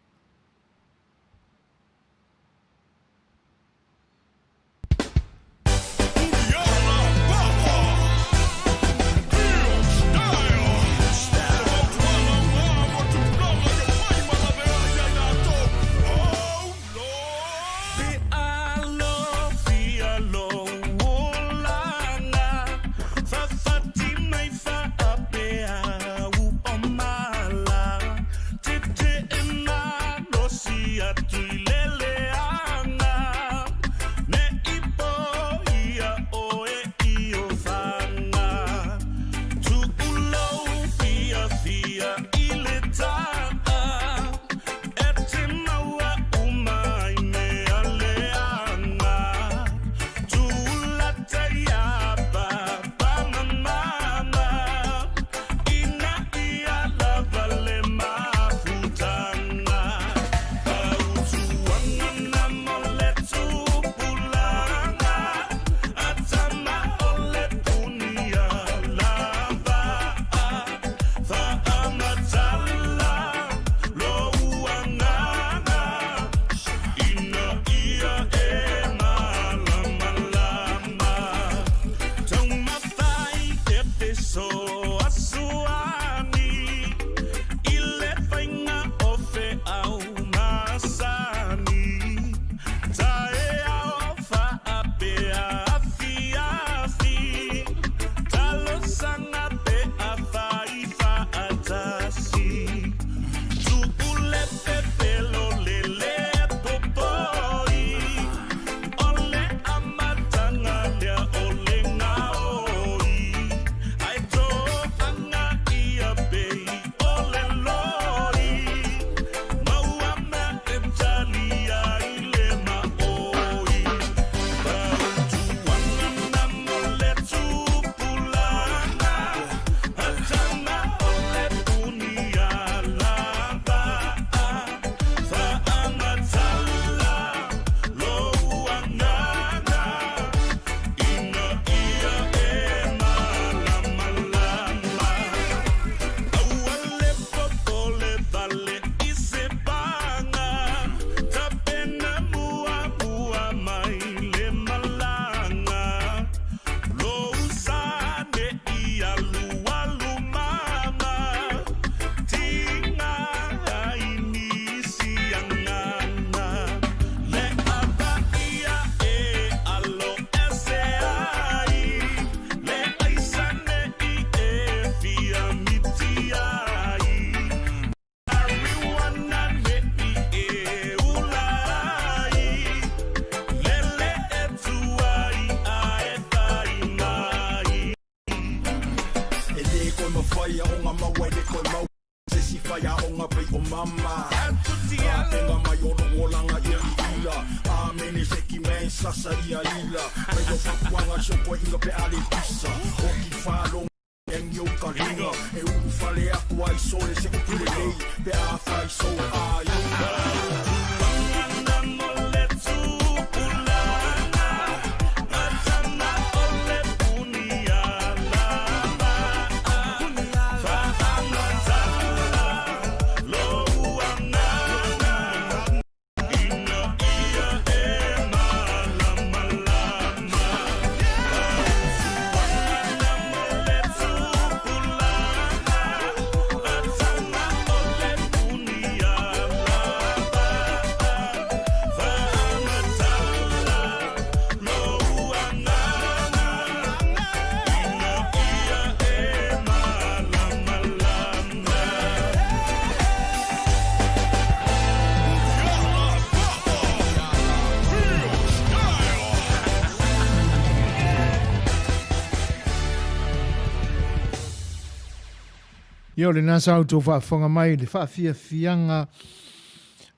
Ia, o lena sa outou faafofoga mai i le faafiafiaga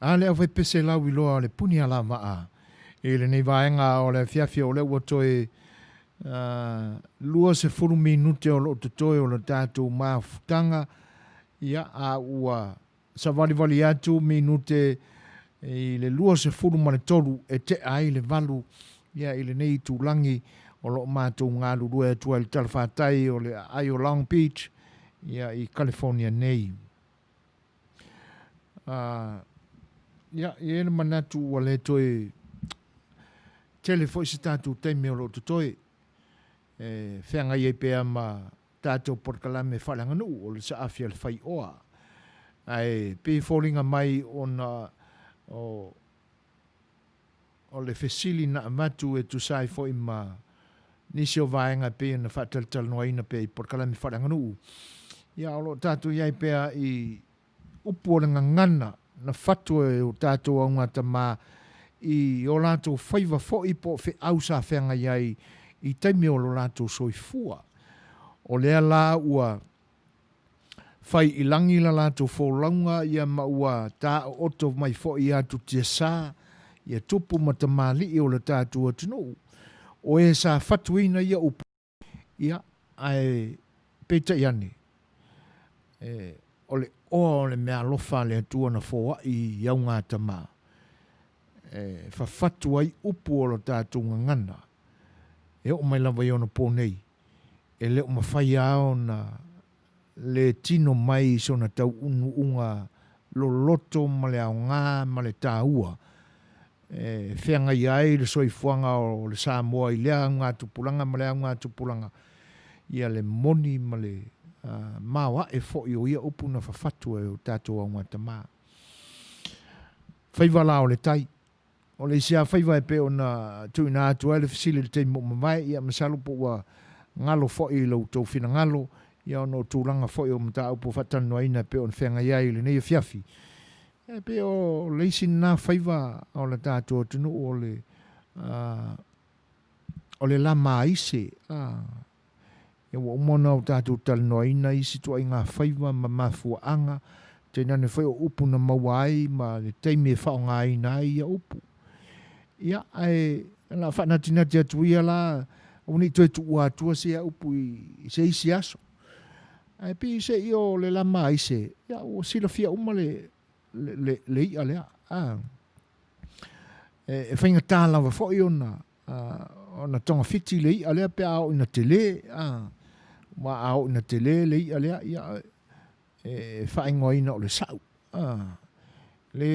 a le aufaipese lauiloa o le puni alavaa i lenei vaega o le afiafi o lea ua toe 20 minute o lo o totoe o le tatou mafutaga, ia, a ua savalivali atu minute i le 23 e tea ai le valu, ia, i lenei itulagi o lo o matou galulue atu ai i le talafatai o le aai o Long Beach, ia, i California nei. Ia, e i ai le manatu ua le toe tele foi se tatou taimi o lo o totoe e feagai ai pea ma tatou polokalame faaleaganuu o le saafi a le faioa. Ae pei e foliga mai ona o o le fesili na avatu e tusa ai foi ma nisi o vaega e pei ona faatalatalanoaina pea i polokalame faaleaganuu, ia o lo o tatou i ai pea i upu o le gagana na fatu e o tatou augatama i o latou faiva foi po o feau sa feagai ai i taimi o lo latou soifua. O lea la ua fai i lagi la latou folauga ia ma ua taooto mai foi i atu tiasa ia tupu ma tamalii o le tatou atunuu, o e sa fatuina ia upu, ia, ae peitai ane, e, o le oa o le meaalofa a le Atua na foai i augatama, e fafatu ai upu o lo tatou gagana, e oo mai lava i ona po nei, e le o mafai lava ona le tino mai i sona tauunuuga loloto ma le aoga ma le taua e feagaia ai le soifuaga o le Samoa i lea augatupulaga ma lea augatupulaga, ia le moni ma le maoae foi o ia upu na fafatu e o tatou augatama. Faiva la o le tai. O le isi lava faiva e pei ona tuuina atu ai le fesili i le taimi ua mavae, ia masalo po ua galo foi i lo outou finagalo, ia ona o tulaga foi o mataupu faatalanoaina e pei ona feagai ai i lenei afiafi. E pei o le isi lena faiva o le tatou atunuu o le, o le lamaise, Ia ua uma ona o tatou talanoaina isi ituaiga faiva ma mafuaaga, tainane foi o upu na maua ai ma le taimi e faaaogaina ai ia upu. Ia, ae o le a faanatinati atu ia la, aua ne i toe tuua atua sia upu i se isi aso. Ae pei se i o le lama aise, ia ua silafia uma le, le, le, le i'a lea. A, e, e faigata lava foi ona ona togafiti le i'a lea pe a oo ina tele, a, aua a oo ina tele le i'a lea, ia, e faaigoaina o le sa'u, a, le,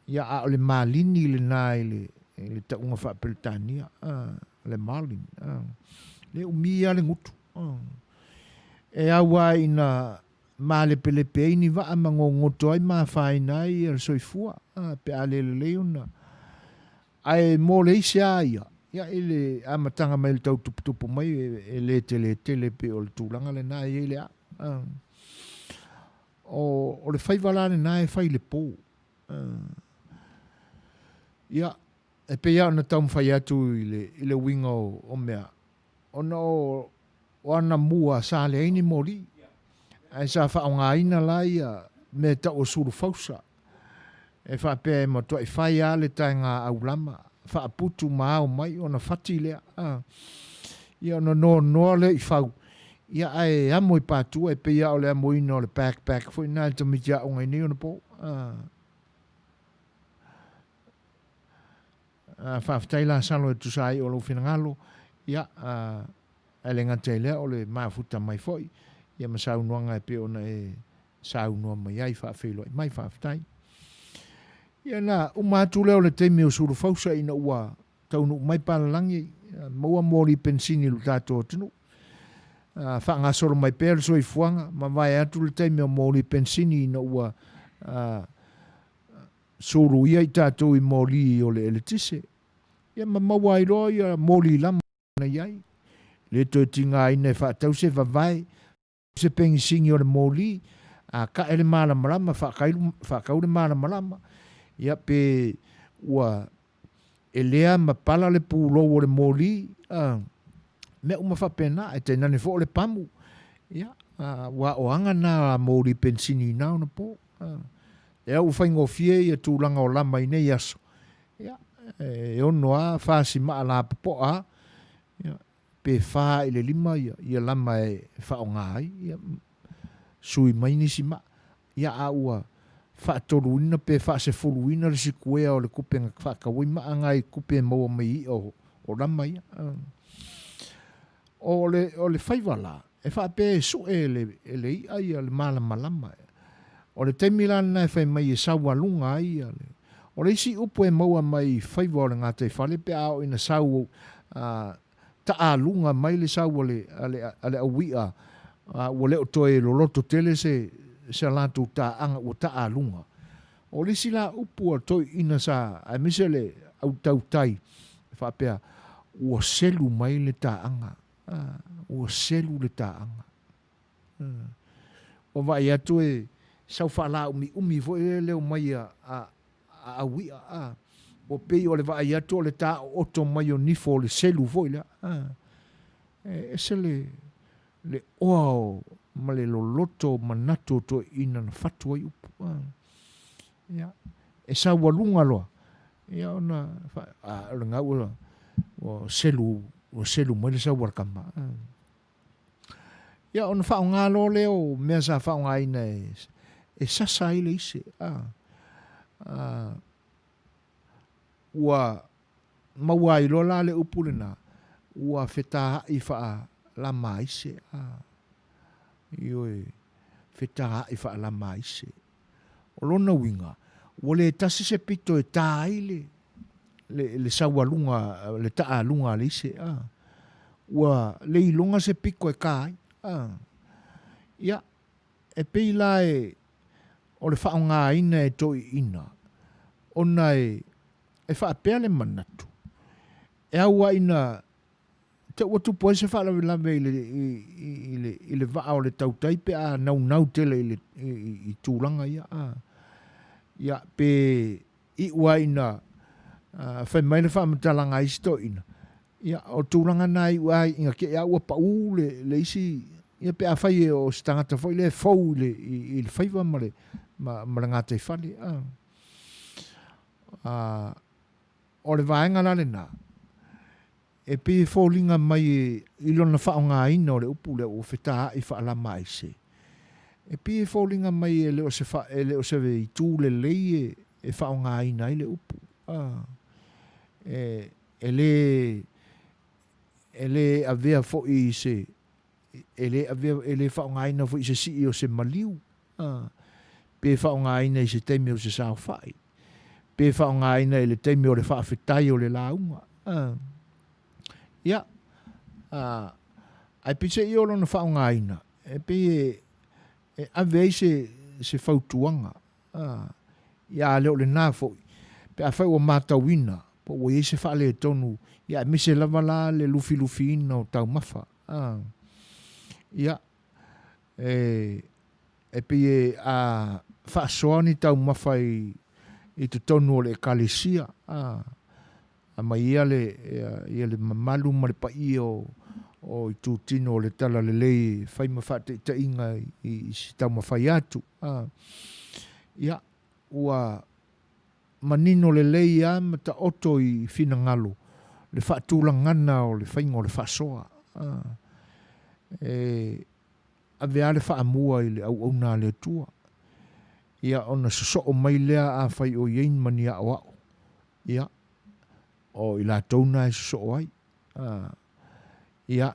ia, a o le malini lena i le, i le tauga faa-Peretania, a, le marlin, a, le umi lava le gutu, a. E au lava ina malepelepe ai ni vaa ma gogoto ai ma afaina ai le soifua, a, pe a le lelei ona Ae mo le isi a ia, ia i le amataga mai le tau tuputupu mai e le tele tele pei o le tulaga lena e i ai le a. O, o le faiva la lena e fai i le po. Ia, e pei lava ona taumafai atu i le, i le uiga o, o mea, ona o, o anamua sa leai ni moli, ae sa faaaogaina la ia mea e tau o sulu fausa, e faapea e matuai fai lava le taega aulama, faaputu ma ao mai ona fati lea, a. Ia ona noanoa lea i fau, ia ae amo i patua e pei lava o le amoina o le backpack foi lena e le tamaiti aoga i nei ona po, a. Faafetai Lasalo e tusa ai o lou finagalo, ia, ae le gata i lea o le mafuta mai foi, ia ma saunoaga e pei ona e saunoa mai ai, faafeiloai mai, faafetai. Ia na uma atu lea o le taimi o Sulufausa ina ua taunuu mai palalagi, maua moli penisini i lo tatou atunuu. Faagasolo mai pea le soifuaga, mavae atu le taimi o moli penisini ina ua suluia i tatou i moli o le eletise, ia ma maua ai loa ia moli lama na i ai. Le toe tigaina e faatau se vavae, se pegisini o le moli, a tae le malamalama, faatau le malamalama, ia pe ua elea ma pala le pulou o le moli, a, mea uma faapena, ae tainane foi o le pamu, ia, Aua o aga na a moli penisini i na ona po. Lea ua faigofie ia tulaga o lama i nei aso, ia, e ono a fasimaa lapopoa a, ia, pe fa i le lima ia, ia lama e faaaoga ai, ia, sui mai nisi maa. Ia, a ua faatoluina pe faasefuluina le sikuea o le kupe na faatau ai maa na i kupe e maua mai i i'a o, o lama ia. O le, o le faiva la, e faapea e sue e le, e le i'a ia le malamalama. O le taimi la lena e fai mai e saualuga ai ia le. O le isi upu e maua mai i faiva o le gataifale pe a oo ina sau a, taaluga mai le sau a le, a le, a le au i'a, a, ua le o toe loloto tele se, se latou taaga ua taaluga. O le isi la upu a toeaiina sa, aemaise le au tautai, e faapea, ua selu mai le taaga, a, ua selu le taaga. A, ua vaai atu e sau faalaumiumi foi le leo mai a, a, a au i'a, a, ua pei o le vaai atu o le taooto mai o nifo o le selu foi lea, a, e ese le, le oa o, ma le loloto o manatu o toeaiina na fatu ai upu. A, ia, e saualuga loa, ia ona, fa, a, o le gau ua, ua selu, ua selu mai le sau a le kama. A. Ia, ona faaaoga loa lea o mea sa faaaogaina e, e sasa ai le ise. A, a, ua maua ai loa la le upu lena, ua fetaai faalamaise. A, ioe, fetaai faalamaise. O lona uiga, ua le tasi se pito e tā ai le, le, le saualuga, le taaluga a le ise, a. Ua le iloga se piko e kā ai, a. Ia, e pei la e, o le faaaogaina e toeaiina, ona e, e faapea le manatu, e au lava ina Te ua tupu ai se faalavelave i le, i, i, le, i le vaa o le tautai pe a naunau tele i, le, i, i tulaga ia. A. Ia, pe iu lava ina a, fai mai le faamatalaga a isi toeaiina, ia, o tulaga na e iu lava ina te i lava ua pau le, le isi, ia pe afai e o se tagata foi lea e fou i le, i, i le faiva ma le, ma, ma le gataifale. A. A, o le vaega la lena, E pei e foliga mai i lona faaaogaina o le upu lea ua fetaai faalamaise, e pei e foliga mai e le o se fa, e le o se itu lelei e, e faaaogaina ai le upu. A, e, e le, e le avea foi i se, e le avea, e le faaaogaina foi i se sii o se maliu, a, pe faaaogaina i se taimi o se saofai, pe faaaogaina i le taimi o le faafetai o le lauga. A, ia, a, ae peiseai o lona faaaogaina, e pei e, e ave ai se, se fautuaga, a, ia a le o lena foi, pe afai ua matauina, po ua i ai se faaletonu, ia aemaise lava la le lufilufiina o taumafa, a, ia, E, e pei e a faasoa ni taumafa i, i totonu o le Ekalesia, a, aumai ia le, ia, ia le mamalu ma le paia o, o itutino o le Talalelei e fai ma faataitaiga i, i se taumafai atu, a. Ia, ua manino lelei lava ma taoto i finagalo le faatulagana o le faiga o le faasoa. E ave lava le faamua i le auauna a le Atua, ia ona sosoo mai lea afai o i ai ma ni aoao, ia, o i latou na e sosoo ai. Ia,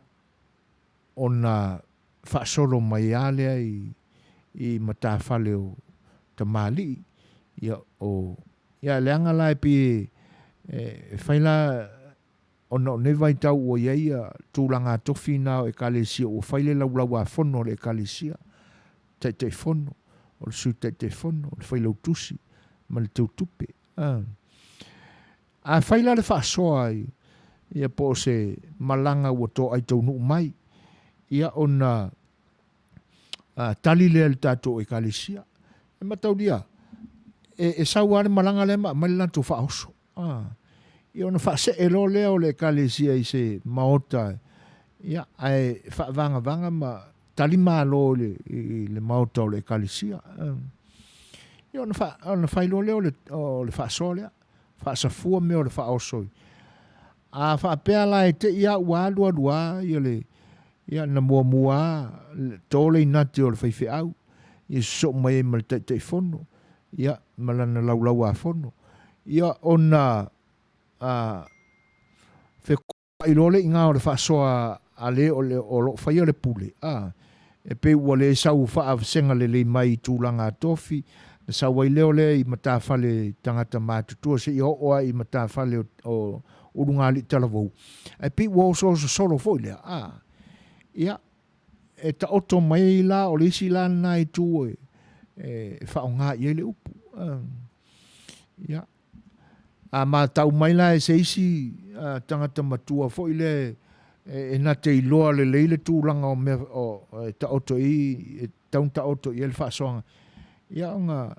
ona faasolo mai lava lea i, i matafale o tamalii, ia, o, ia leaga la e pei e, e fai la, ona o nei vaitau ua i ai ia tulaga tofi na o Ekalesia ua fai le laulauafono a le Ekalesia, Taitaifono, o le Sui Taitaifono, o le Failautusi ma le Teutupe. A. A fai la le faasoa i, ia po o se malaga ua toai taunuu mai, ia ona a, tali lea i le tatou Ekalesia. E mataulia, e, e sau lava le malaga lea ma aumai le latou faaoso. A, ia ona faasee loa lea o le Ekalesia i se maota, ia, ae faavagavaga ma tali malo i le, i le maota o le ekalesia. Ia ona, fa, ona failoa lea o le, o le faasoa lea, faasafua mea o le faaoso i. A faapea la e te i a ua alu alu a ia le, ia na muamua a to le inati o le faifeau, ia sosoo mai ai ma le Taitaifono, ia ma lana laulauafono. Ia ona a fekuai loa le iga o le faasoa a le o le o lo o faia le pule, a e pei ua le sau faavasega lelei mai i tulaga tofi, na sau ai lea o lea i matafale tagata matutua seia oo lava i matafale o, o ulugalii talavou, ae pei ua osooso solo foi lea, a ia e taoto mai ai la o le isi la lena itu e, e faaaoga i ai le upu. Ia, a matau mai la e se isi tagata matua foi lea e, e na te iloa lelei le tulaga o mea o, e taoto i, e tatau ona taoto i ai le faasoaga. Ia ona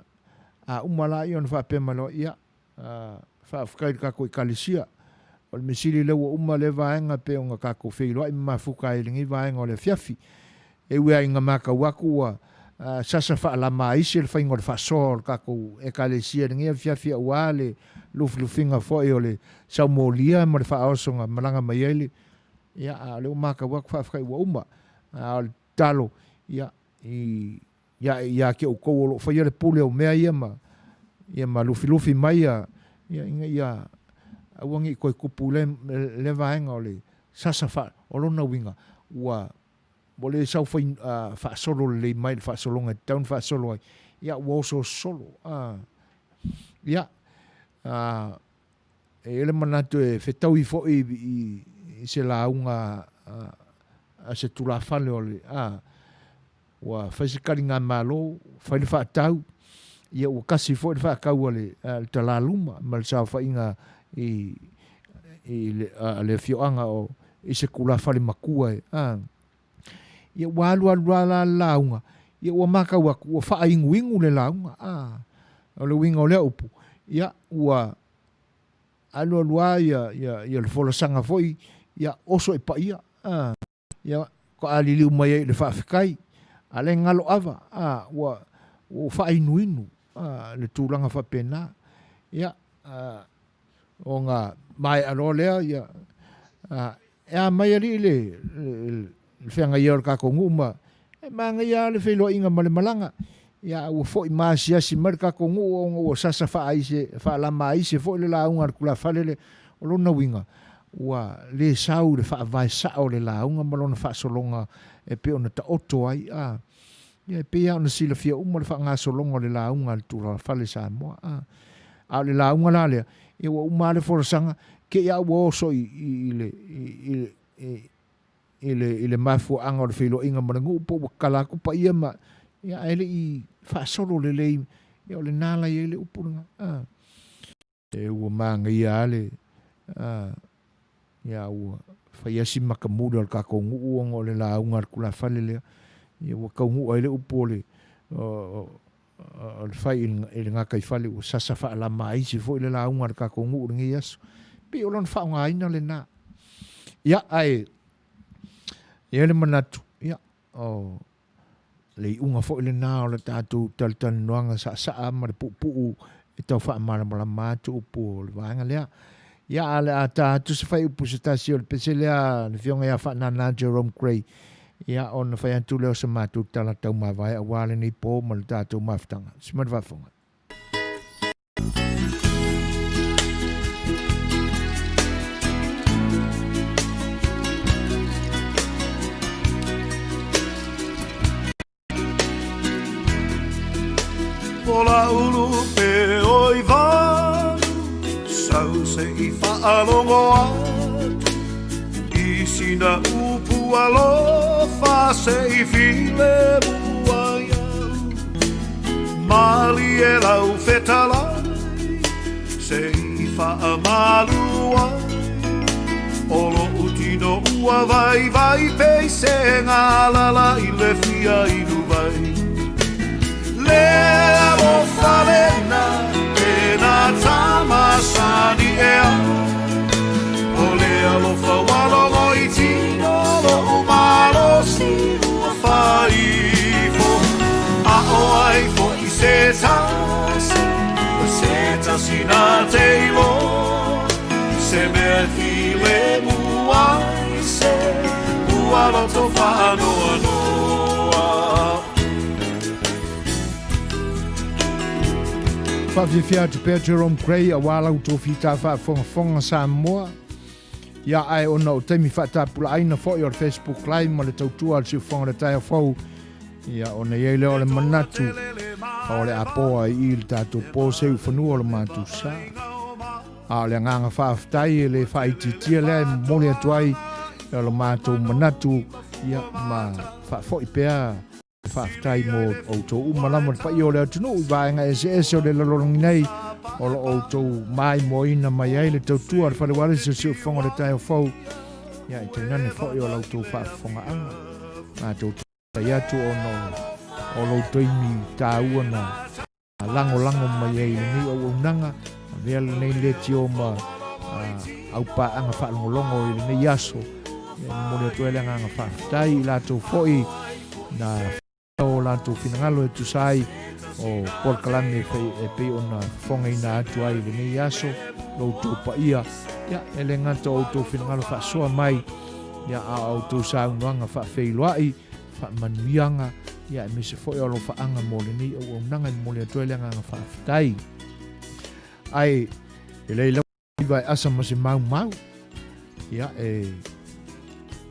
a uma la ia ona faapea mai loa, ia, Faafetai i le tatou Ekalesia. O le mea sili lea ua uma lea vaega pei ona tatou feiloai ma mafuta ai i lenei vaega o le afiafi. E ui lava ina matau atu ua sasa faalamaise le faiga o le faasoa o le tatou Ekalesia i lenei afiafi aua le lufilufiga foi o le saumolia ma le faaosoga malaga mai ai le ia a o lea ua matau atu faafetai ua uma. A o le tatalo ia i Ia, ia te outou o lo o faia le pule o mea ia ma, ia ma lufilufi mai ia, ia ina ia aua ne i toe tupu i le, lea vaega o le sasa faa, o lona uiga, ua, ua le sau fai, uh, faasolo lelei mai le faasologa e tatau ona faasolo ai, ia ua osooso solo. Uh, ia, uh, e i ai le manatu e fetaui foi i, i, i se lauga a, a se tulafale o le, a, Ua fai se taligamalo, fai le faatau, ia ua kasi foi le faatau a le, a le talaluma ma le saofaiga i, i le, a le afioaga o i se tulafale matua e, a. Ia ua alualu la la le lauga, ia ua matau atu ua faainuinu le lauga, a. O le uiga o lea upu, ia ua alualu lava ia, ia, ia le folasaga foi, ia oso i paia, a. Ia, faatoa liliu mai ai i le faafetai, a le galo ava, a, ua, ua faainuinu, a, le tulaga faapena. Ia, a, ona maea loa lea, ia, a, e a mai alii le, le, le feagaia o le tatou nuu ma, e manaia lava le feiloaiga ma le malaga. Ia, a ua foi maasiasi mai le tatou nuu ona ua sasa faaaise, faalama aise foi le lauga a le tulafale lea. O lona uiga, ua le sau i le faavae sao o le lauga ma lona faasologa e pei ona taoto ai, a. Ia, e pei lava ona silafia uma le faagasologa o le lauga a le tulafale Samoa, a. A o le lauga la lea, ia ua uma lava le folasaga, te i lava ua oso i, i, i le, i, i, i, i le, i le mafuaaga o le feiloaiga ma le nuu po ua tatala atu paia ma, ia, ae le i faasolo lelei, ia o lena la i ai le upu lena, a. E ua manaia lava le, a, ia ua fai lava si matamuli o le tatou nuu ona o le lauga a le tulafale lea, ia ua taunuu ai le upu o le, o, o le fai i le gataifale ua sasa faalamaisi foi le lauga a le tatou nuu i lenei aso. E pei o lona faaaogaina lena. Ia, ae i ai le manatu, ia, o le iuga foi lena o le tatou talatalanoaga saasaa ma le puupuu e tau faamalamalama atu upu o le vaega lea. Ia, a o le a ta atu se faiupu se tasi o le pese lea a le Afioga ia Faanana Jerome Gray, ia, ona fai atu lea o se matou tala taumavae aua lenei po ma le tatou mafutaga. Tusi mai le faafofoga. O la ulu pe oi valu Sau se i faalogo atu I sina upu alofa se i filemu ai au Malie lau fetalai Se i faamalu ai O loʻu tino ua vaivai Pei se galala i le fia inu vai Le alofa lena e nā tama sani ea O le alofa ua logo i tino Loʻu malosi ua fā. tasi, se tasi na te iloa, se mea e filemu ai se ua loto faanoanoa. Faafiafia atu pea Jerome Grey aua lau outou fita faafogafoga Samoa. Ia ae ona o taimi faatapulaaina foi o le Facebook Live ma le tautua a le siufofoga o le taeao fou, ia ona i ai lea o le manatu o le a poa i i le tatou po seu i fanua o le matou sa. A o le agaga faafetai e le faaitiitia lea e momoli atu ai o le matou manatu ia ma faafoi pea Faafetai mo outou uma lava le paia o le atunuu i vaega eseese o le lalolagi nei o lo o outou maimoaina mai ai le tautua a le Fale Ualesi o Siufofoga o le Taeao Fou, ia e tainane foi o la outou faafofogaaga. Matou te faafetai atu ona o lou taimi taua na lagolago mai ai i lenei auaunaga, avea lenei leitio ma aupaaga faalogologo i lenei aso. E momoli atu ai le agaga faafetai i latou foi na o latou finagalo e tusa ai o polokalame e pei ona fofogaina atu ai i lenei aso lo outou paia. Ia, e le gata o outou finagalo faasoa mai, ia, a o outou saunoaga faafeiloai, faamanuiaga, ia aemaise foi o alofaaga mo lenei auaunaga e momoli atu ai le agaga faafetai. Ae e leai lava e asa ma se maumau, ia e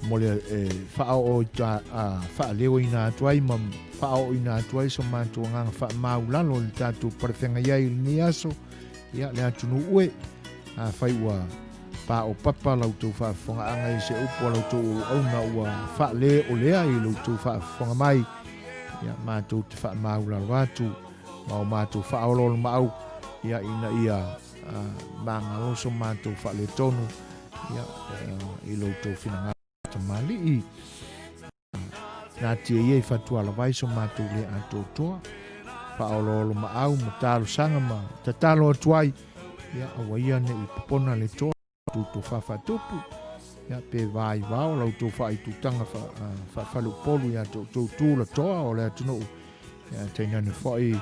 momoli e faaoo i ta, a, faaleoina atu ai ma faaooina atu ai so matou agaga faamaulalo i le tatou palefeagai ai i lenei aso, ia le atunuu e, afai ua Paopapa la outou faafofogaaga i se upu a la outou auauna ua faaleolea i lo outou faafofoga mai. Ia, matou te faamaulalo atu ma o matou faaoloolomaau, ia, ina ia magalo so matou faaletonu, ia, i lo outou finagalo tamalii. Natia ia i Fatualavai so matou le atoatoa, faaoloolomaau ma talosaga ma tatalo atu ai, ia aua ia ne i popona le toa tou tofa faatupu, ia pe vaivao la outou faaitutaga faafaleupolu ia te outou tulatoa o le atunuu, ia tainane foi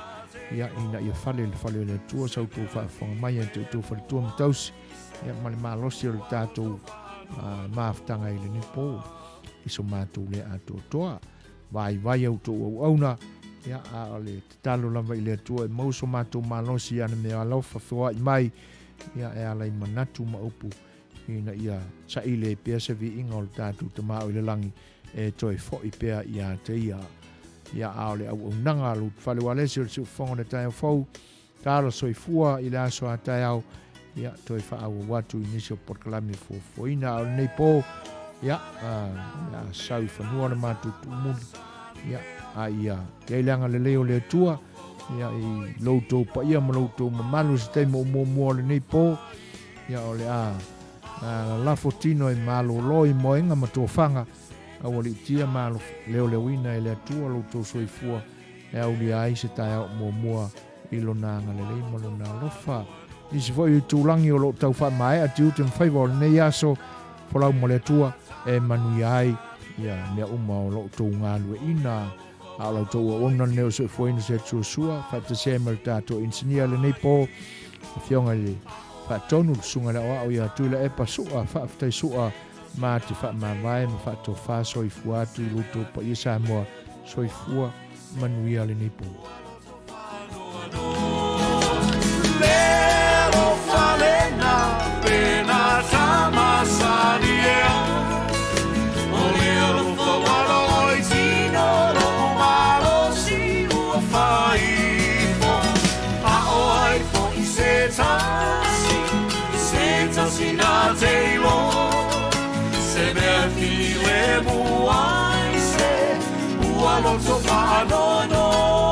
ia ina ia fale le fale o le Atua sa outou faafofoga mai ia te outou faletua ma tausi, ia ma le malosi o le tatou mafutaga i lenei po. I so matou le atoatoa. Vaivai a outou auauna, ia, a o le tatalo lava i le Atua e maua so matou malosi i ana mea alofa feoai mai, ia, e ala i manatu ma upu, ina ia saili ai pea se viiga o le tatou Tama o i le lagi e toe foi pea ia te ia. Ia, a o le auaunaga a lou fale ualesi o le siufofoga o le taeao fou, Tala soifua i le aso a taeao, ia, toe faaauau atu i nisi o polokalame fuafuaina. A o lenei po, ia, o le a sau i fanua le matou tuumuli, ia, a ia i ai le agalelei o le Atua, ia, i lo outou paia ma lo outou mamalu i se taimi o muamua o lenei po, ia, o le a lalafo tino e malolo i moega ma tofaga, aualiitia ma leoleoina e le Atua lo outou soifua, e aulia ai se taeao muamua i Lona agalelei ma Lona alofa. Nisi foi o itulagi o lo o tau faamaea tiute ma faiva o lenei aso, folau ma le Atua e manuia ai ia mea uma o lo outou galueina. A o la outou auauna lenei o soifuaina se atuasua, faatasi ai ma le tatou inisinia i lenei po, Afioga i le Faatonu, le Susuga i le Aoao ia Tuilaepa Sua, faafetai Sua ma te faamavae ma faatofa soifua atu i lo outou paia Samoa. Soifua manuia lenei po. Ua loto faanoanoa.